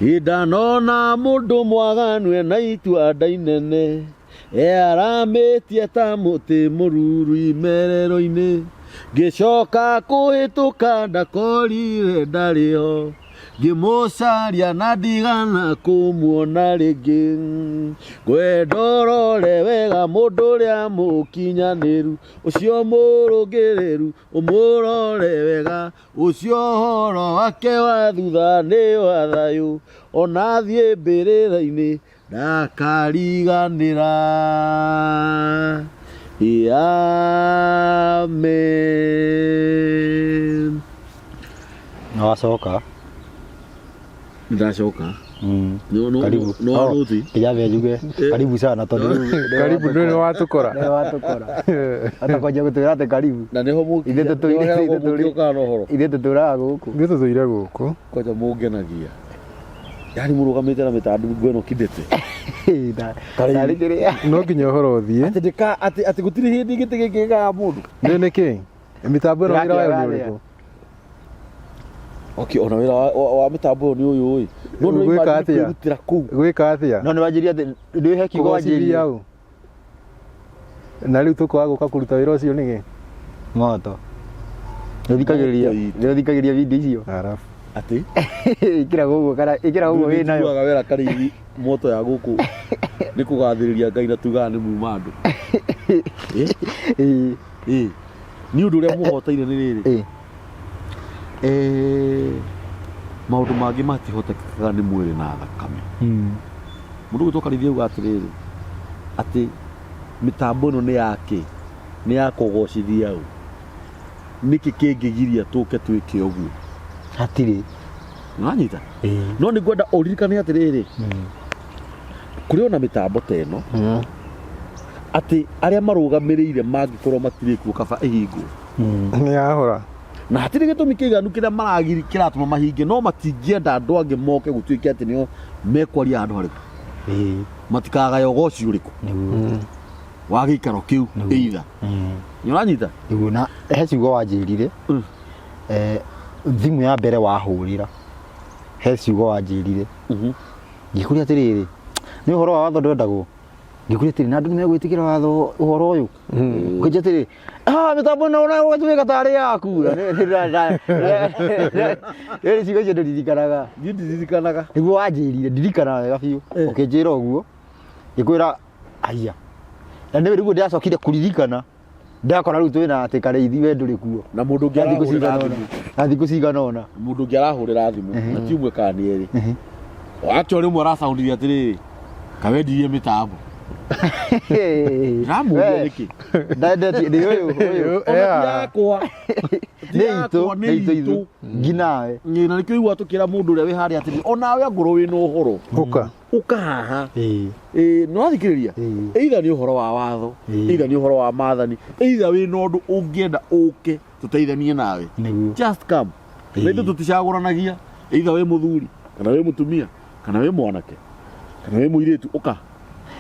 Ndanona mũndũ mwaganu ena itua nda inene, earamĩtie ta mũtĩ mũruru imerero-inĩ. Ngĩcoka kũhĩtũka ndakorire ndarĩ ho, ngĩmũcaria na ndigana kũmuona rĩngĩ. Ngwenda ũrore wega mũndũ ũrĩa mũkinyanĩru, ũcio mũrũngĩrĩru ũmũrore wega. Ũcio ũhoro wake wa thutha nĩ wa thayũ, ona athiĩ mbĩrĩra-inĩ ndakariganĩra. Amen. Na wacoka. Ndacoka. No Karibu. no Oh, aruthi. Kijabe njuge karibu sana tondu rĩu Karibu nĩ watũkora. nĩwe watũkora. Atakwanjia gũtwĩra atĩ karibu. Na niho Ithuĩ tũtũire ithuĩ tũrĩ mũngĩũkaga na ũhoro. ithuĩ tũtũraga gũkũ. Ithuĩ tũtũire gũkũ. Kwanja mũngenagia. Yani mũrũgamĩte na mĩtandu ĩno kidete. Tarĩ kĩrĩa. No nginya ũhoro ũthiĩ. Atĩ ndĩka atĩ atĩ gũtirĩ hĩndĩ gĩtĩ gĩkĩ gĩkaga mũndũ. Nĩ nĩkĩ? Mĩtambo ĩno wĩra wayo nĩ ũrĩkũ? Okay, ona wĩra wa mĩtambo ĩyo nĩ ũyũ ĩ. No nĩ Gwĩka imagine atĩa? kwĩrutĩra kũu. Gwĩka atĩa? No nĩ wanjĩria atĩ ndĩ he kiugo Kũgocithia wanjĩria. ũ? Na rĩu tũkwaga gũka kũruta wĩra ũcio nĩkĩ? Moto. Nĩ ũthikagĩrĩria Moto itũ. nĩ ũthikagĩrĩria video icio. Arabu. Atĩ Ĩkĩra gũkũ kana ĩkĩra gũkũ wĩ nayo. Njiguaga wera Karĩithi moto ya gũkũ nĩ kũgathĩrĩria Ngai na tugaga nĩ muma andũ. Eh? Ĩĩ. Ĩ. Nĩ ũndũ ũrĩa mũhotaire nĩ rĩrĩ. Ĩĩ. Eh, maũndũ mangĩ matihotekekaga nĩ mwĩrĩ na thakame. Mũndũ ũgwĩtwo Karĩithi auga atĩrĩrĩ, atĩ mĩtambo ĩno nĩ ya kĩ? Nĩ ya kũgocithia ũ? Nĩkĩ kĩngĩgiria tũke twĩke ũguo? Hatirĩ. Nĩwanyita? No nĩ ngwenda ũririkane atĩrĩrĩ, kũrĩ ona mĩtambo ta ĩno, atĩ arĩa marũgamĩrĩire mangĩkorwo matirĩ kuo kaba ĩhingwo. Nĩ yahora. Na hatirĩ gĩtũmi kĩiganu kĩrĩa maragiri kĩratũma mahinge, no matingĩenda andũ angĩ moke gũtuĩke atĩ nĩo mekwaria handũ harĩkũ. Matikagaya ũgoci ũrĩkũ wa gĩikaro kĩu either. Nĩ ũranyita? Nĩguo na he ciugo wanjĩrire. Thimũ ya mbere wahũrĩra he ciugo wanjĩrire. Ngĩkũria atĩrĩrĩ, nĩ ũhoro wa watho ndwendagwo? Ngĩkũria atĩrĩ, na andũ nĩ megwĩtĩkĩra watho ũhoro ũyũ? Ũkĩnjĩra atĩrĩ, ah, mĩtambo ĩno ona ũgatuĩka tarĩ yaku. Rĩrĩ ciugo icio ndũririkanaga. Niĩ ndiririkanaga. Nĩguo wanjĩrire, ndirikanaga wega biũ. Ũkĩnjĩra ũguo, ngĩkwĩra aya. Na nĩ nĩguo ndĩracokire kũririkana, ndakora rĩu twĩna atĩ Karĩithi we ndũrĩ kuo. Na mũndũ ũngĩ Na thikũ arahũrĩra cigana ũna. thimũ. Na thikũ cigana ũna. Mũndũ ũngĩ arahũrĩra thimũ, na ti ũmwe kana nĩ erĩ. Actually ũmwe aracaundirie atĩrĩrĩ, kawendirie mĩtambo. Ndĩramũria nĩkĩ? Ndendetie nĩ ũyũ ũyũ. Ona ti yakwa. Ti Nĩ itũ, yakwa, nĩ itũ ithu. Nginawe. Ĩ, na nĩkĩo igua tũkĩra mũndũ ũrĩa wĩ harĩa atĩrĩ, onawe angorwo wĩna ũhoro, Ũka. ũka haha. Ĩĩ. Ĩ, nĩ wathikĩrĩria? Ĩĩ. Either nĩ ũhoro wa watho, Ĩĩ. either nĩ ũhoro wa maathani, either wĩna ũndũ ũngĩenda ũke tũteithanie nawe. Nĩguo. Just come. Na ithuĩ tũticagũranagia, either wĩ mũthuri, kana wĩ mũtumia, kana wĩ mwanake, kana wĩ mũirĩtu, ũka.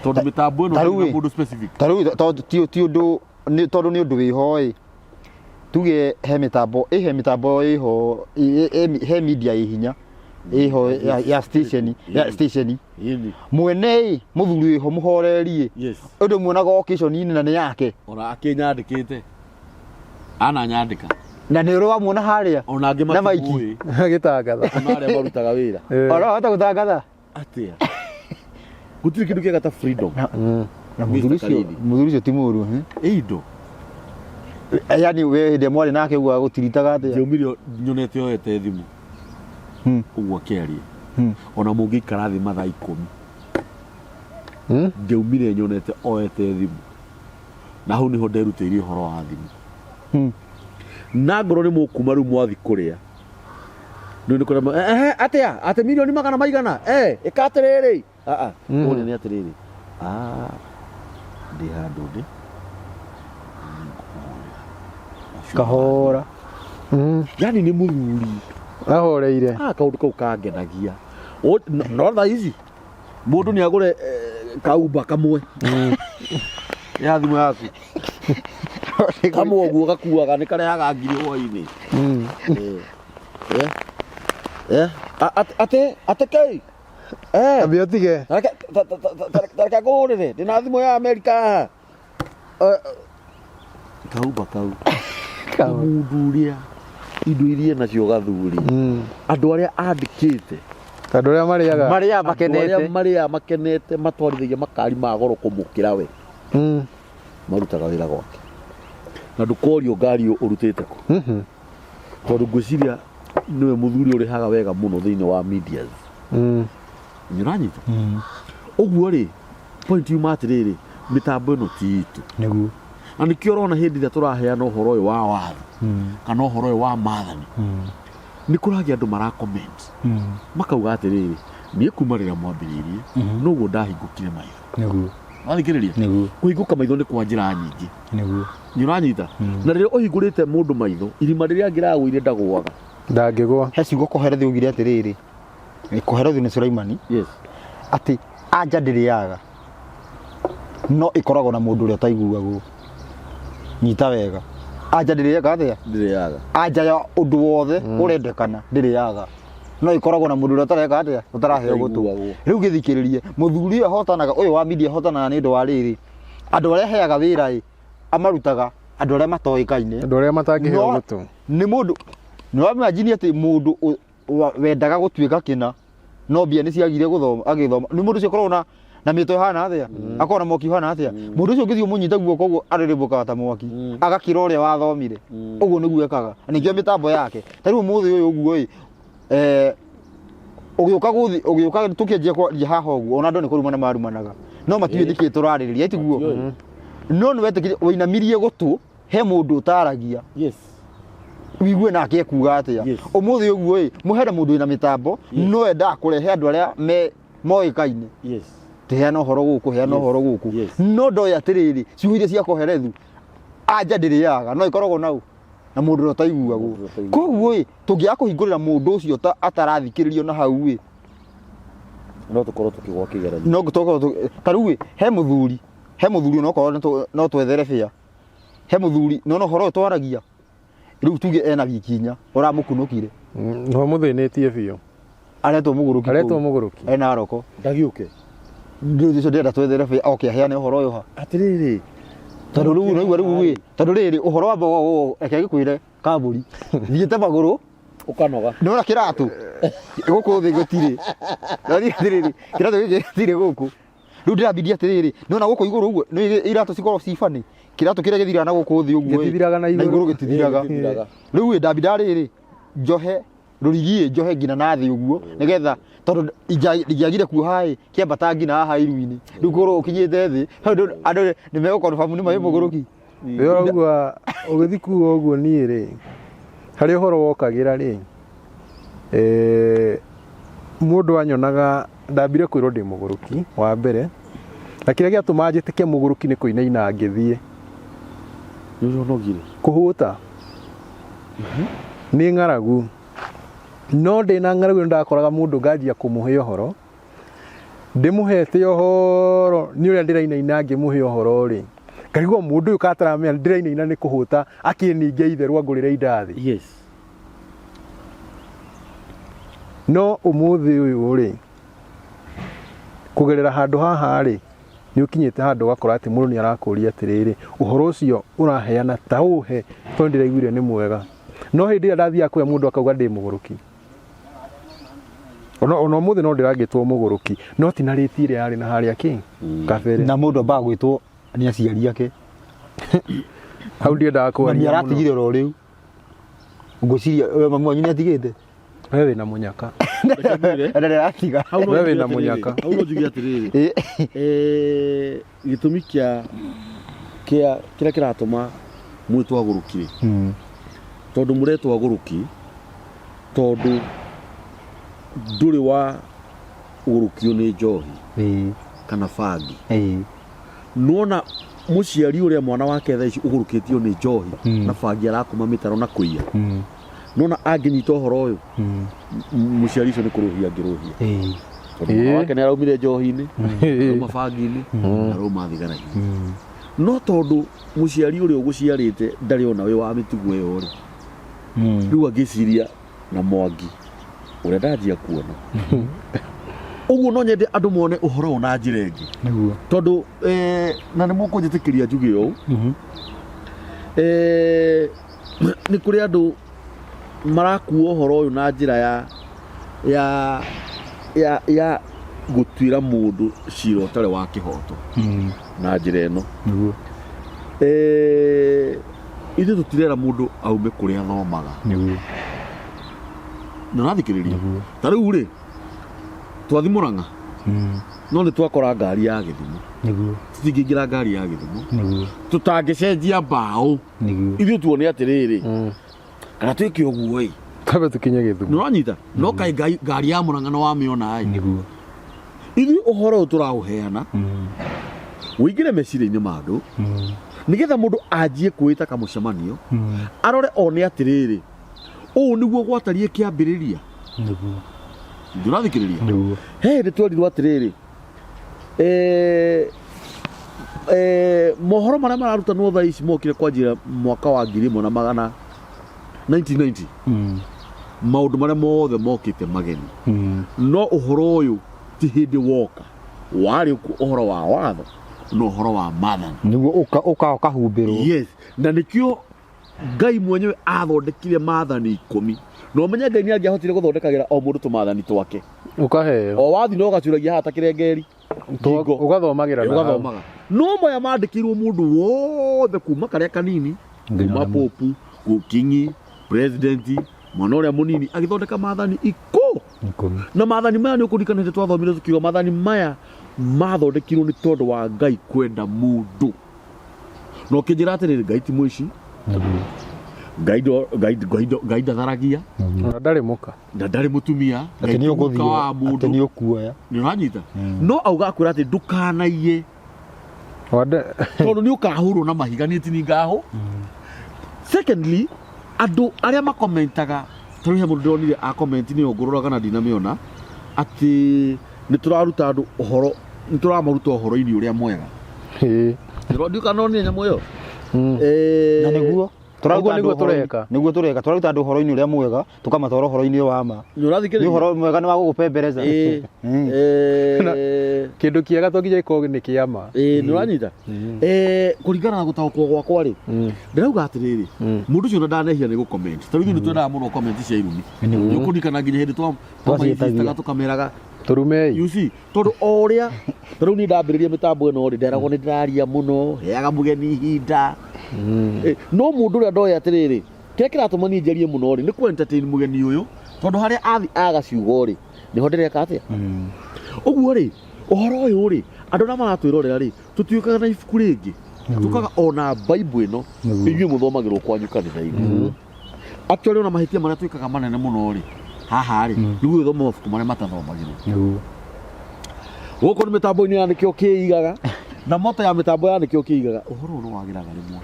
Tondũ mĩtambo ĩno Ta rĩu ndĩrĩ na ĩ. mũndũ specific. Ta rĩu tondũ ti ũndũ nĩ tondũ nĩ ũndũ wĩho ĩ, tuge he mĩtambo ĩ he mĩtambo ĩho he media ĩ hinya ĩho ya station ya station Ĩni. mwene ĩ mũthuri wĩho mũhoreri ĩ Yes. ũndũ muonaga occasion-inĩ na nĩ yake Ona akĩnyandĩkĩte. Ananyandĩka. Na nĩ ũrĩ wamuona harĩa Ona angĩ Na maiki. matimũĩ. Agĩtangatha. Ona arĩa marutaga wĩra. Ona wahota gũtangatha. Atĩa? Gũtirĩ kĩndũ kĩega ta freedom. Na Mr. mũthuri ũcio Karĩithi. mũthuri ũcio ti mũru Ĩ indo. Yani we hĩndĩ ĩrĩa mwarĩ nake ũguo agũtiritaga atĩa? Ndiaumire nyonete oete thimũ. Ũguo akĩaria. Ona mũngĩikara thĩ mathaa ikũmi. Ndiaumire nyonete oete thimũ. Na hau nĩho nderutĩire ũhoro wa thimũ. Na ngorwo nĩ mũkuma rĩu mwathi kũrĩa. Rĩu nĩ kũrĩa eh, atĩa? Atĩ mirioni magana maigana? Eh, ĩka atĩrĩrĩ. Ah ah. Ũrĩa nĩ atĩrĩrĩ. Ah, ndĩ handũ ndĩ. Kahora. Yani nĩ mũthuri. Ahoreire. Ah, kaũndũ kau kangenagia. No thaa ici mũndũ nĩ agũre kaumba kamwe ya thimũ yaku kamwe ũguo gakuaga nĩ karehaga ngiri hwainĩ. Eh. Eh. Eh, atĩ atĩ kei Eh, Ambia ũtige. tareke ngũhũrĩre ndĩna thimũ ya Amerika haha. Eh, kaumba kau mũndũ ũrĩa indo iria nacio gathuri andũ arĩa andĩkĩte Andũ arĩa marĩaga. Marĩaga andũ arĩa makenete. marĩaga makenete matwarithagia makari ma goro kũmũkĩra we marutaga wĩra gwake na ndũkorio ngari ũrutĩte kũ tondũ ngwĩciria nĩwe mũthuri ũrĩhaga wega mũno thĩinĩ wa medias nĩũranyita ũguo rĩ point yuma atĩrĩrĩ mĩtambo ĩno ti itũ Nĩguo. na nĩkĩo ũrona hĩndĩ ĩrĩa tũraheana ũhoro ũyũ wa watho kana ũhoro ũyũ wa maathani nĩ kũragĩa andũ mara comment makauga atĩrĩrĩ niĩ kuma rĩrĩa mwambĩrĩirie noguo ndahingũkire maitho Nĩguo. wathikĩrĩria Nĩguo. kũhingũka maitho nĩ kwa njĩra nyingĩ Nĩguo. nĩ ũranyita na rĩrĩa ũhingũrĩte mũndũ maitho irima rĩrĩa angĩragũire ndagũaga Ndangĩgwa. He ciugo Koherethu augire atĩrĩrĩ. Koherethu nĩ Sulaimani. Yes. Atĩ anja ndĩrĩaga no ĩkoragwo na mũndũ ũrĩa ũtaiguagwo. Nyita wega. Anja ndĩrĩaga atĩa? Ndĩrĩaga. Anja ya ũndũ wothe ũrendekana ndĩrĩaga no ĩkoragwo na mũndũ ũrĩa ũtareka atĩa ũtaraheo gũtũ. Ũtaiguagwo. Rĩu gĩthikĩrĩrie mũthuri ũyũ ahotanaga ũyũ wa media ahotanaga nĩ ũndũ wa rĩrĩ andũ arĩa aheaga wĩra ĩ amarutaga andũ arĩa matoĩkaine Andũ arĩa matangĩheo No, gũtũ. nĩ mũndũ nĩ wamajini atĩ mũndũ wendaga gũtuĩka kĩna no mbia nĩ ciagire gũthoma agĩthoma nĩ mũndũ ũcio akoragwo na na mĩtwe ĩhana atĩa akoragwo na mwaki ũhana atĩa mũndũ ũcio ũngĩthiĩ ũmũnyite guoko ũguo arĩrĩmbũkaga ta mwaki agakĩra ũrĩa wathomire ũguo nĩguo ekaga na nĩkĩo mĩtambo yake ta rĩu ũmũthĩ ũyũ ũguo ĩ ũgĩũka gũthi ũgĩũka tũkĩanjia kwaria haha ũguo ona andũ nĩ kũrumana marumanaga no matiũĩ nĩkĩĩ tũrarĩrĩria tiguo no nĩ wetĩkire wĩinamirie gũtũ he mũndũ ũtaragia Yes. wigue nake ekuga atĩa Yes. ũmũthĩ ũguo ĩ mũhere mũndũ wĩna mĩtambo no endaga kũrehe andũ arĩa me moĩkaine Yes. heana ũhoro gũkũ heana Yes. ũhoro gũkũ Yes. no ndoĩ atĩrĩrĩ ciugo iria cia Koherethu anja ndĩrĩaga no ĩkoragwo nau na mũndũ ũrĩa ũtaiguagwo Mũndũ ũrĩa ũtaiguagwo. koguo ĩ tũngĩaga kũhingũrĩra mũndũ ũcio atarathikĩrĩrio na hau ĩ No tũkorwo tũkĩgwa kĩgeranio. no tũkorwo ta rĩu ĩ he mũthuri he mũthuri onokorwo no twethere bĩa he mũthuri nona ũhoro ũyũ twaragia rĩu tuge ena wiki inya ũramũkunũkire Nĩ mũthĩnĩtie biũ. aretwo mũgũrũki Aretwo kũu. mũgũrũki. ena aroko Ndagĩũke. rĩu ũcio ndĩrenda twethere bĩa oke aheane ũhoro ũyũ ha Atĩrĩrĩ. tondũ rĩu naigua rĩu ĩ tondũ rĩrĩ ũhoro wa mbogo reke ngĩkwĩre kambũri thiĩte magũrũ Ũkanoga. nĩwona kĩratũ gũkũ thĩ gũtirĩ Nathiĩ atĩrĩrĩ kĩratũ gĩkĩ gĩtirĩ gũkũ rĩu ndĩrambirie atĩrĩrĩ nĩwona gũkũ igũrũ ũguo nĩ iratũ cikoragwo ci bani kĩratũ kĩrĩa gĩthiraga na gũkũ thĩ ũguo ĩ, Gĩtithiraga na na igũrũ. igũrũ gĩtithiraga Ĩ, gĩtithiraga. rĩu ĩ ndambinda rĩrĩ njohe rũrigi ĩ njohe nginya na thĩ ũguo nĩgetha tondũ ingĩagire kuoha ĩ kĩambata nginya haha iru-inĩ rĩu korwo ũkinyĩte thĩ hau andũ nĩ megũkonfamu nĩ maĩ mũgũrũki Wĩ ũraigua ũgĩthiĩ kuga ũguo niĩ rĩ harĩ ũhoro wokagĩra rĩ mũndũ anyonaga ndambire kwĩrwo ndĩ mũgũrũki wa mbere na kĩrĩa gĩatũma njĩtĩke mũgũrũki nĩ kũinaina ngĩthiĩ Nĩ ũrĩa ũnogire. kũhũta nĩ ng'aragu no ndĩna ng'aragu nĩ ndakoraga mũndũ nganjia kũmũhe ũhoro ndĩmũhete ũhoro nĩ ũrĩa ndĩrainaina ngĩmũhe ũhoro rĩ ngarigwo mũndũ ũyũ kataramenya ndĩrainaina nĩ kũhũta akĩninge itherũ angũrĩre indathi Yes. No ũmũthĩ ũyũ rĩ kũgerera handũ haha rĩ nĩ ũkinyĩte handũ ũgakora atĩ mũndũ nĩ arakũria atĩrĩrĩ ũhoro ũcio ũraheana ta ũhe tondũ ndĩraiguire nĩ mwega no hĩndĩ ĩrĩa ndathiaga kũhe mũndũ akauga ndĩ mũgũrũki ona ona ũmũthĩ no ndĩrangĩtwo mũgũrũki no ti na rĩti ĩrĩa yarĩ na harĩa kĩ kabere na mũndũ ambaga gwĩtwo nĩ aciari ake hau ndiendaga mami kwaria mũno aratigire oro rĩu ngwĩciria we mami wanyu nĩ atigĩte we wĩna mũnyaka na ndĩratiga Hau no We njuge wĩna atĩrĩrĩ, mũnyaka. hau no njuge atĩrĩrĩ gĩtũmi kĩa kĩa kĩrĩa kĩratũma mwĩtwo agũrũki rĩ tondũ mũretwo agũrũki tondũ ndũrĩ wa gũrũkio nĩ njohi kana bangi nona mũciari ũrĩa mwana wake thaa ici ũgũrũkĩtio nĩ njohi na bangi arakoma mĩtaro na kũiya nona angĩnyita ũhoro ũyũ mũciari ũcio nĩ kũrũhia angĩrũhia tondũ mwana wake nĩ araumire njohi-inĩ arauma bangi-inĩ arauma thigara-inĩ no tondũ mũciari ũrĩa ũgũciarĩte ndarĩ ona wĩ wa mĩtugo ĩyo rĩ rĩu angĩciria na mwangi Ũrĩa ndanjia kuona ũguo, no nyende andũ mone ũhoro ũyũ na njĩra ĩngĩ. Tondũ na nĩ mũkũnjĩtĩkĩria njuge ũũ, nĩ kũrĩ andũ marakua ũhoro ũyũ na njĩra ya gũtuĩra mũndũ cira ũtarĩ wa kĩhoto na njĩra ĩno. Ithuĩ tũtirera mũndũ aume kũrĩa athomaga. Na ũrathikĩrĩria? Ta rĩu rĩ, twathi Mũrang'a, no nĩ twakora ngari ya Gĩthumo. Tũtingĩingĩra ngari ya Gĩthumo tũtangĩcenjia mbaũ. Ithuĩ tuone atĩrĩrĩ, kana twĩke ũguo ĩ. Twambe tũkinye Gĩthumo. Nĩ ũranyita? No kaĩ ngari ya Mũrang'a nĩ wamĩona ĩ? Ithuĩ ũhoro ũyũ tũraũheana ũingĩre meciria-inĩ ma andũ, nĩgetha mũndũ anjie kwĩta kamũcemanio, arore one atĩrĩrĩ, ũũ nĩguo gwatariĩ kĩambĩrĩria. Ndũrathikĩrĩria? He hĩndĩ twerirwo atĩrĩrĩ, mohoro marĩa mararutanwo thaa ici mokire kwanjia mwaka wa 1990, maũndũ marĩa mothe mokĩte mageni. No ũhoro ũyũ ti hĩndĩ woka, warĩ kuo, ũhoro wa watho na ũhoro wa maathani. Nĩguo ũka ũkahumbĩrwo. Yes, na nĩkĩo Ngai mwenyewe athondekire maathani 10. Na ũmenye Ngai nĩ angĩahotire gũthondekagĩra o mũndũ tũmathani twake. Ũkaheo. O wathi no ũgacuragia haha ta kĩrengeri ngingo. Ũgathomagĩra na hau. Ũgathomaga. No maya mandĩkĩirwo mũndũ wothe, kuma karĩa kanini, kuma popu, kingi, president, mwana ũrĩa mũnini, agĩthondeka maathani 10. 10. Na maathani maya, nĩ ũkũririkana hĩndĩ twathomire tũkiuga maathani maya mathondekirwo nĩ tondũ wa Ngai kwenda mũndũ. Na ũkĩnjĩra atĩrĩrĩ, Ngai ti mũici. Ngai ndatharagia. Ona ndarĩ mũka. Na ndarĩ mũtumia. Atĩ Ngai nĩ ti mũka ũgũthiĩ wa atĩ mũndũ. Nĩ ũkuoya. Nĩ ũranyita? No auga akwĩra atĩ ndũkanaiye, tondũ nĩ ũkahũrwo na mahiga. Niĩ ti ngahũ. Secondly, andũ arĩa makomentaga, tarĩu he mũndũ ndĩronire a comment, nĩyo ngũrora kana ndinamĩona, atĩ nĩ tũraruta andũ ũhoro, nĩ tũramaruta ũhoro-inĩ ũrĩa mwega. Ndiũĩ kana nonire nyamũ ĩyo. Na nĩguo tũraruta Ũguo andũ nĩguo ũhoro-inĩ- tũreka. Nĩguo tũreka, tũraruta andũ ũhoro-inĩ ũrĩa mwega, tũkamatwara ũhoro-inĩ wa ma. Nĩ ũrathikĩrĩria? Nĩ ũhoro mwega nĩ wa gũgũpembereza. Kĩndũ kĩega to nginya gĩkorwo nĩ kĩa ma. Ĩĩ, nĩ ũranyita? Kũringana na gũtaũkwo gwakwa rĩ, ndĩrauga atĩrĩrĩ, mũndũ ũcio ona ndanehia nĩ gũ-comment. Ta rĩu ithuĩ nĩ twendaga mũno comment cia irumi. Nĩ ũkũririkana nginya hĩndĩ Twaciĩtagia. twamainvistaga tũkameraga Tũrumei. You see, tondũ o ũrĩa ta rĩu niĩ ndambĩrĩria mĩtambo ĩno rĩ, nderagwo nĩ ndĩraria mũno, heaga mũgeni ihinda. No mũndũ ũrĩa ndoĩ atĩrĩrĩ, kĩrĩa kĩratũma niĩ njarie mũno rĩ, nĩ kũ entertain mũgeni ũyũ, tondũ harĩa athi aga ciugo rĩ, nĩho ndĩreka atĩa. Ũguo rĩ, ũhoro ũyũ rĩ, andũ arĩa maratwĩrorera rĩ, tũtiũkaga na ibuku rĩngĩ, tũkaga ona Bible ĩno inyuĩ mũthomagĩrwo kwanyu kanitha-inĩ. Actually, ona mahĩtia marĩa twĩkaga manene mũno rĩ, haha rĩ, nĩ gũgĩthoma mabuku marĩa matathomagĩrwo. Gũkũ nĩ mĩtambo-inĩ ya nĩkĩo kĩigaga na moto ya mĩtambo ya nĩkĩo kĩigaga ũhoro ũyũ nĩ wagĩraga rĩmwe,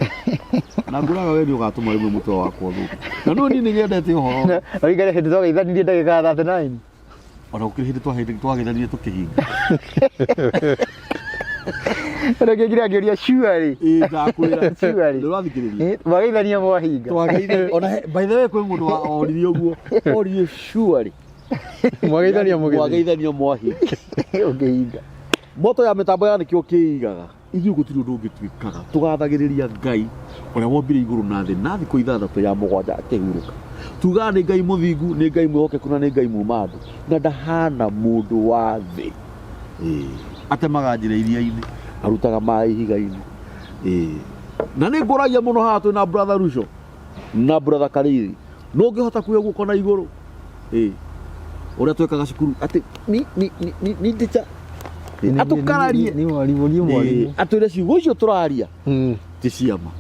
na ngũraga we nĩ ũgatũma rĩmwe mũtwe wakwa ũthũke, na no niĩ nĩ nyendete ũhoro. Na ringana hĩndĩ twageithanirie ndagĩka 39. Ona gũkĩrĩ hĩndĩ twageithanirie tũkĩhinga. Rĩngĩ nginya ngĩũria surely. Ĩĩ, ndakwĩra. Surely. Nĩ ũrathikĩrĩria? Mwageithania mwahinga. Twageithania ona by the way, kwĩ mũndũ wa oririe ũguo, oririe surely. Mwageithania mũgĩthiĩ. Mwageithania mwahinga. Ũngĩhinga. Moto ya mĩtambo ya nĩkĩo kĩigaga, ithuĩ gũtirĩ ũndũ ũngĩ twĩkaga, tũgathagĩrĩria Ngai ũrĩa wombire igũrũ na thĩ na thikũ 6, ya mũgwanja akĩhurũka. Tugaga nĩ Ngai mũthingu, nĩ Ngai mwĩhokeku, na nĩ Ngai muma andũ, na ndahana mũndũ wa thĩ. Ĩĩ. Atemaga njĩra iria-inĩ, arutaga maĩ ihiga-inĩ. Ĩĩ. Na nĩ ngũragia mũno haha twĩna brother Ruco na brother Kariri, no ũngĩhota kuoya guoko na igũrũ. Ĩĩ. Ũrĩa twekaga cukuru atĩ ni teacher atũkararie. Nĩ mwarimũ, niĩ mwarimũ. Ĩĩ, atwĩre ciugo icio tũraria ti ciama.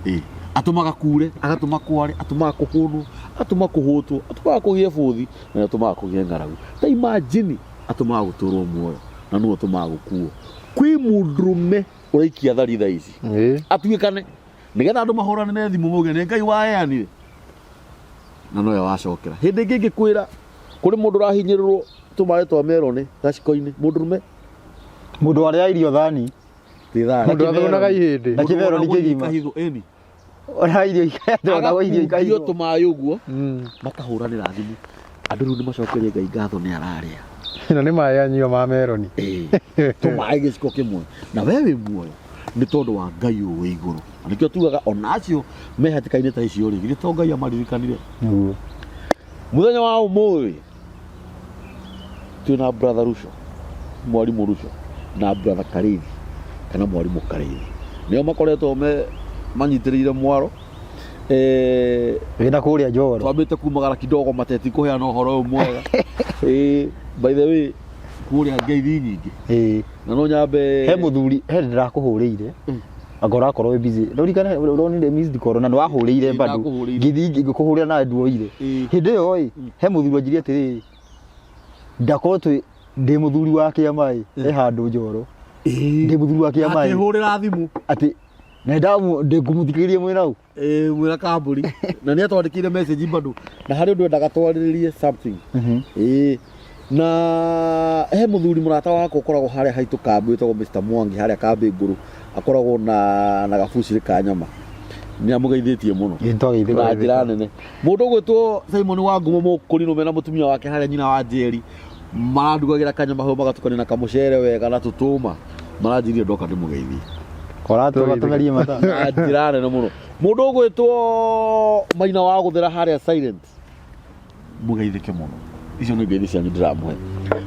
Ĩĩ. Atũmaga kure, agatũma kware, atũmaga kũhũnwo, atũma kũhũtwo, atũmaga kũgĩe bũthi, na atũmaga kũgĩe ng'aragu. Ta imagine, atũmaga gũtũrwo muoyo na nĩwe ũtũmaga gũkuo. Kwĩ mũndũrũme ũraikia thari thaa ici atuĩkane nĩgetha andũ mahũrane na thimũ mauge nĩ Ngai waheanire na nowe wacokera. Hĩndĩ ĩngĩ ngĩkwĩra kũrĩ mũndũ ũrahinyĩrĩrwo tũmaĩ twa meroni gaciko-inĩ, mũndũrũme. Mũndũ warĩa irio thani. Mũndũ athunaga ihĩndĩ. Na kĩmero nĩ kĩgima. Kahithwo ĩni. Ona irio ikathwo irio Agakundio ikahithwo. tũmaĩ ũguo, makahũranĩra thimũ. Andũ rĩu nĩ macokerie Ngai ngatho nĩ ararĩa. Na nĩ maĩ anyua ma meroni. Ĩĩ, tũmaĩ gĩciko kĩmwe na we wĩ muoyo nĩ tondũ wa Ngai ũyũ wĩ igũrũ. Na nĩkĩo tugaga ona acio me hatĩka-inĩ ta icio rĩ, githĩ to Ngai amaririkanire. Nĩguo. Mũthenya wa ũmũthĩ twĩna brother Ruco, mwarimũ Ruco na brother Karĩithi kana mwarimũ Karĩithi, nĩo makoretwo me manyitĩrĩire mwaro. Wĩna kũrĩa Njoro. Twambĩte kumagara kidogo mateti kũheana ũhoro ũyũ mwega. By the way, kũrĩa ngeithi nyingĩ. Na no nyambe He mũthuri, he ndĩrakũhũrĩire. Anga ũrakorwo wĩ busy. Ndũririkane ũronire missed call na nĩwahũrĩire bado. Ndakũhũrĩire. Ngĩthiĩ ngĩkũhũrĩra nawe nduoire. Hĩndĩ ĩyo ĩ, he mũthuri wanjirie atĩrĩrĩ, ndakorwo twĩ ndĩ mũthuri wa kĩama ĩ, he handũ Njoro. Ndĩ mũthuri wa kĩama ĩ. Akĩhũrĩra thimũ. Atĩ na ndĩngũmũthikĩrĩria mwĩ nau. Mwĩra kambũri. Na nĩ atwandĩkĩire message bado. Na harĩ ũndũ endaga twarĩrĩrie something. Na he mũthuri mũrata wakwa ũkoragwo harĩa haitũ kambĩ wĩtagwo Mr. Mwangi harĩa kambĩ ngũrũ, akoragwo na gabucĩrĩ ka nyama. Nĩ amũgeithĩtie mũno. Ĩ, nĩtwageithĩka. Na njĩra nene. Mũndũ ũgwĩtwo Simon wa Ngumo Mũkũrinũ mena mũtumia wake harĩa nyina wa Njeri marandugagĩra kanyama hau magatukania na kamũcere wega na tũtũma. Maranjĩrire ndoka ndĩmũgeithie. Ũratũma tũmerie mata. Na njĩra nene mũno. Mũndũ ũgwĩtwo Maina wa Gũthera harĩa Silent, mũgeithĩke mũno. Icio nĩ ngeithi cianyu ndĩramũhe.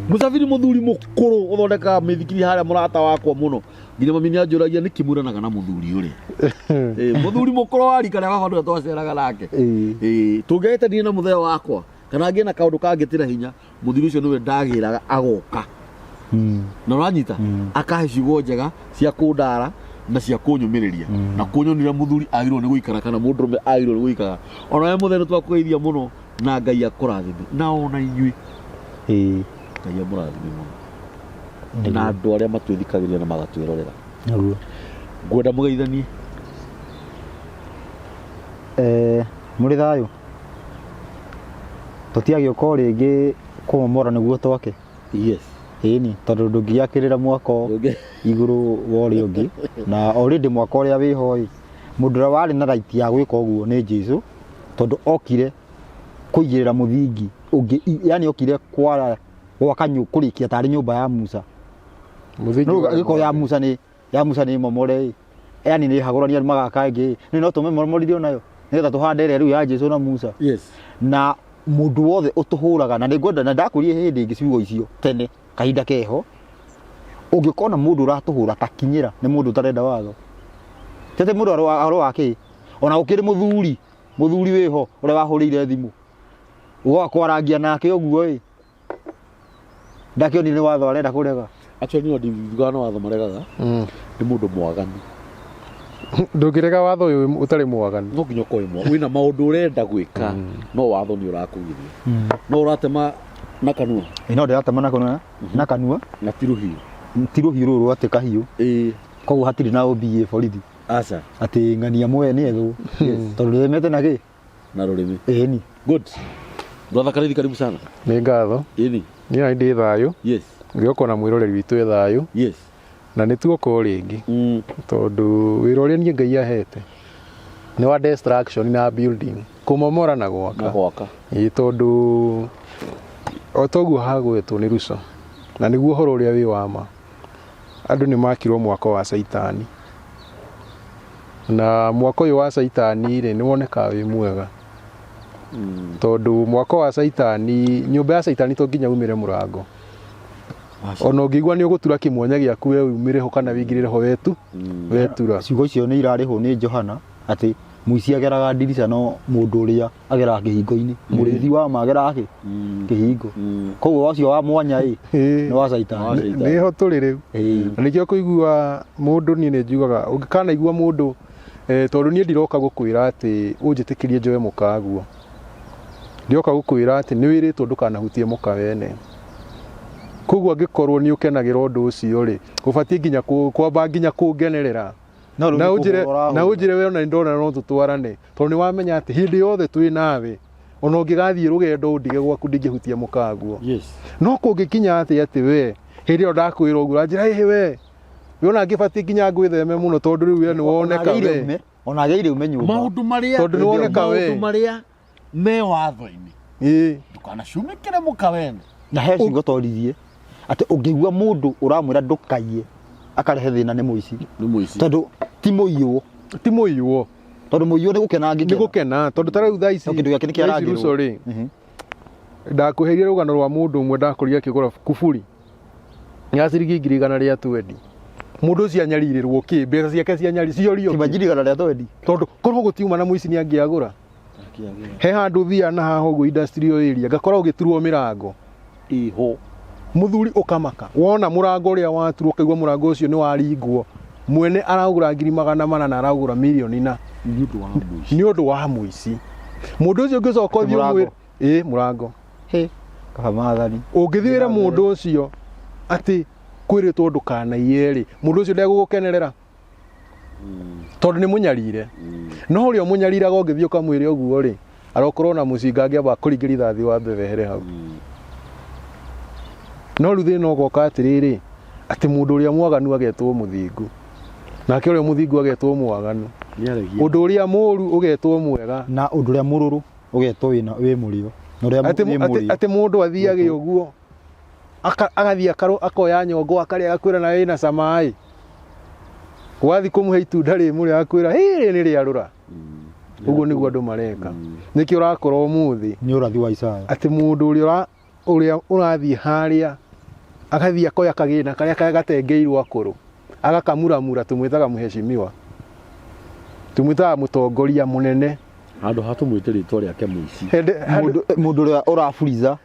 Mũcabiri mũthuri mũkũrũ ũthondekaga mĩthikiri harĩa mũrata wakwa mũno. Nginya mami nĩanjũragia nĩkĩ mwĩranaga na mũthuri ũrĩa. Mũthuri mũkũrũ wa rika rĩa baba nĩwe twaceraga nake. Tũngĩahĩtanirie na mũthee wakwa kana ngĩe na kaũndũ kangĩtĩra hinya, mũthuri ũcio nĩwe ndagĩraga agoka. Na ũranyita? Akahe ciugo njega cia kũndara na cia kũnyũmĩrĩria. Na kũnyonire mũthuri agĩrĩirwo nĩ gũikara kana mũndũrũme agĩrĩirwo nĩ gũikara. Ona we mũthee nĩtwakũgeithia mũno na Ngai akũrathime. Na ona inyuĩ. Ngai amũrathime mũno. Na andũ arĩa matwĩthikagĩrĩria na magatwĩrorera. Nĩguo. Ngwenda mũgeithanie. Mũrĩ thayũ? Tũtiagĩũka o rĩngĩ kũmomora nĩguo twake. Yes. Ĩni, tondũ ndũngĩakĩrĩra mwako igũrũ wa ũrĩa ũngĩ. Na already mwako ũrĩa wĩho ĩ, mũndũ ũrĩa warĩ na right ya gwĩka ũguo nĩ Jesũ, tondũ okire kũigĩrĩra mũthingi ũngĩ, yani okire kwara gwaka kũrĩkia tarĩ nyũmba ya Musa. Mũthingi No, wa gĩko ya Musa nĩ, ya Musa nĩ momore ĩ. Yani nĩ hagũrania magaka ĩngĩ ĩ. Nĩ no tũmĩmomorire onayo nĩgetha tũhande ĩrĩa rĩu ya Jesũ na Musa. Yes. Na mũndũ wothe ũtũhũraga, na nĩngwenda, na ndakwĩrire hĩndĩ ĩngĩ ciugo icio tene kahinda keho, ũngĩkona mũndũ ũratũhũra ta kinyĩra nĩ mũndũ ũtarenda watho. Tete mũndũ arũa kĩ? Ona gũkĩrĩ mũthuri, mũthuri wĩho ũrĩa wahũrĩire thimũ. Ũgoka kwarangia nake ũguo ĩ. Ndakĩonire nĩ watho arenda kũrega. Actually no ndingiuga nĩ watho maregaga. Nĩ mũndũ mwaganu. Ndũngĩrega watho ũyũ ũtarĩ mwaganu. No nginya ũkorwo wĩ mwaganu. Wĩna maũndũ ũrenda gwĩka, no watho nĩ ũrakũgiria. No ũratema na kanua. Ĩ, no ndĩratema na kanua. Na kanua. Na ti rũhiũ. Ti rũhiũ rũrũ atĩ kahiũ. Koguo hatirĩ na OBA borithi. Aca. Atĩ ng'ania mwe nĩ ethwo. Tondũ ndĩthemete na kĩ? Na rũrĩmĩ. Ĩni. Good. Brother Karithi, karibu sana. Nĩ ngatho. Ĩni. Niĩ na ndĩ thayũ. Yes. Ngĩoka na mwĩroreri witũ e thayũ. Yes. Na nĩ tuoka o rĩngĩ. Tondũ wĩra ũrĩa niĩ Ngai ahete nĩ wa destruction na building, kũmomora na gwaka. Na gwaka. Ĩĩ, tondũ o toguo hagwetwo nĩ Ruco, na nĩguo ũhoro ũrĩa wĩ wa ma, andũ nĩ makirwo mwako wa Caitani. Na mwako ũyũ wa Caitani rĩ, nĩ wonekaga wĩ mwega. Tondũ mwako wa Caitani, nyũmba ya Caitani to nginya umĩre mũrango. Ona ũngĩigua nĩ ũgũtura kĩmwanya gĩaku we umĩre ho kana wĩingĩrĩre ho wetura. Ciugo icio nĩ irarĩhwo nĩ Johana atĩ mũici ageraga ndirica no mũndũ ũrĩa ageraga kĩhingo-inĩ. Mũrĩithi wa ma ageraga kĩ? Kĩhingo. Koguo ũcio wa mwanya ĩ, nĩ wa Caitani. Wa Caitani. Nĩho tũrĩ rĩu. Na nĩkĩo kũigua mũndũ niĩ nĩ njugaga, ũngĩkanaigua mũndũ, tondũ niĩ ndiroka gũkwĩra atĩ ũnjĩtĩkĩrie njoe mũkaguo. Ndiroka gũkwĩra atĩ nĩ wĩrĩtwo ndũkanahutie mũka wene. Koguo angĩkorwo nĩ ũkenagĩra ũndũ ũcio rĩ, ũbatiĩ nginya kwamba nginya kũngenerera. No rĩu Na nĩ kũhũra na ũrahũra. ũnjĩre we ona nĩ ndona no tũtwarane, tondũ nĩ wamenya atĩ hĩndĩ yothe twĩ nawe, ona ũngĩgathiĩ rũgendo ũndige gwaku ndingĩhutia mũkaguo. Yes. No kũngĩkinya atĩ atĩ we hĩndĩ ĩyo ndakwĩra ũguo ũranjĩra, ĩhĩ we, we ona ngĩbatiĩ nginya ngwĩtheme mũno tondũ rĩu we nĩ woneka Ona agĩrĩire we. ume, ona agĩrĩire ume nyũmba. Maũndũ marĩa Tondũ nĩ woneka we. Maũndũ marĩa me watho-inĩ. Ĩĩ. Ndũkanacumĩkĩre mũka wene. Na he ciugo toririe atĩ ũngĩigua mũndũ ũramwĩra ndũkaiye akarehe thĩna nĩ mũici. Nĩ mũici. Tondũ ti mũiywo. Ti mũiywo. Tondũ mũiywo nĩ gũkena Nĩ angĩkena. gũkena tondũ ta rĩu thaa ici No kĩndũ gĩake nĩ thaa ici kĩarangĩrwo. Ruco rĩ Mhm. ndakũheirie rũgano rwa mũndũ ũmwe ndakorire akĩgũra kuburi ya ciringi 120,000. Mũndũ ũcio anyarirĩrwo kĩ mbeca ciake cianyari ciorio Ti ngiri igana rĩa twendi. tondũ korwo gũtiuma na mũici nĩ angĩagũra. He handũ thiaga na haha ũguo industrial area ngakora ũgĩturwo mĩrango. Iho. Mũthuri ũkamaka wona mũrango ũrĩa waturwo ũkaigua mũrango ũcio nĩ waringwo mwene aragũra 400,000 na aragũra mirioni na Nĩ ũndũ wa mũici. Nĩ ũndũ wa mũici. Mũndũ ũcio ũngĩcoka ũthiĩ Mũrango. ũmwĩre ĩ mũrango. Hĩ, kaba maathani. Ũngĩthiĩ wĩre mũndũ ũcio atĩ kwĩrĩtwo ndũkanaiye rĩ, mũndũ ũcio ndegũgũkenerera tondũ nĩ mũnyarire. No ũrĩa ũmũnyariraga ũngĩthiĩ ũkamwĩre ũguo rĩ, arokorwo na mũcinga angĩamba kũringĩria rithathi wambe wehere hau. No rĩu thĩna ũgoka atĩrĩrĩ, atĩ mũndũ ũrĩa mwaganu agetwo mũthingu, nake ũrĩa mũthingu agetwo mwaganu, Nĩaregia. ũndũ ũrĩa mũũru ũgetwo mwega, Na ũndũ ũrĩa mũrũrũ ũgetwo wĩna wĩ mũrĩo. Na ũrĩa atĩ wĩ atĩ mũrĩo. atĩ mũndũ athiage ũguo agathiĩ akoya nyongo akarĩa agakwĩra na ĩna cama ĩ, wathiĩ kũmũhe itunda rĩ mũrĩo agakwĩra ĩ rĩ nĩ rĩarũra. Ũguo nĩguo andũ mareka. Nĩkĩo ũrakora ũmũthĩ Nĩ ũrathi wa Isaya. atĩ mũndũ ũrĩa ũrĩa ũrathiĩ harĩa agathiĩ akoya kagĩna karĩa gatengeirwo akũrũ agakamuramura, tũmwĩtaga mũheshimiwa, tũmwĩtaga mũtongoria mũnene. Handũ ha tũmwĩte rĩtwa rĩake mũici. Mũndũ mũndũ ũrĩa ũraburiza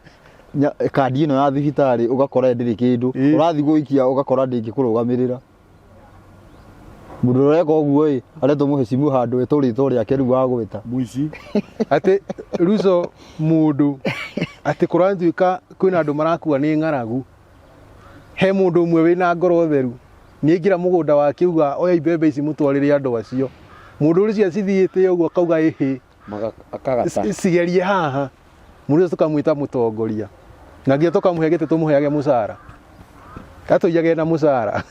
kandi ĩno ya thibitarĩ ũgakora ndĩrĩ kĩndũ, Ĩ. ũrathiĩ gũikia ũgakora ndĩngĩkũrũgamĩrĩra. Mũndũ ũrĩa ũreka ũguo ĩ aretwo mũhecimu handũ etwo rĩtwa rĩake rĩu wagwĩta Mũici. Atĩ Ruco mũndũ atĩ kũratuĩka kwĩna andũ marakua nĩ ng'aragu, he mũndũ ũmwe wĩna ngoro theru nĩaingĩra mũgũnda wake auga oya imbembe ici mũtwarĩre andũ acio. Mũndũ ũcio acithiĩte ũguo akauga ĩhĩ, Akagata. Cigerie haha. Mũndũ ũcio tũkamwĩta mũtongoria na nginya tũkamũhe gĩtĩ tũmũheage mũcara, atũiyage na mũcara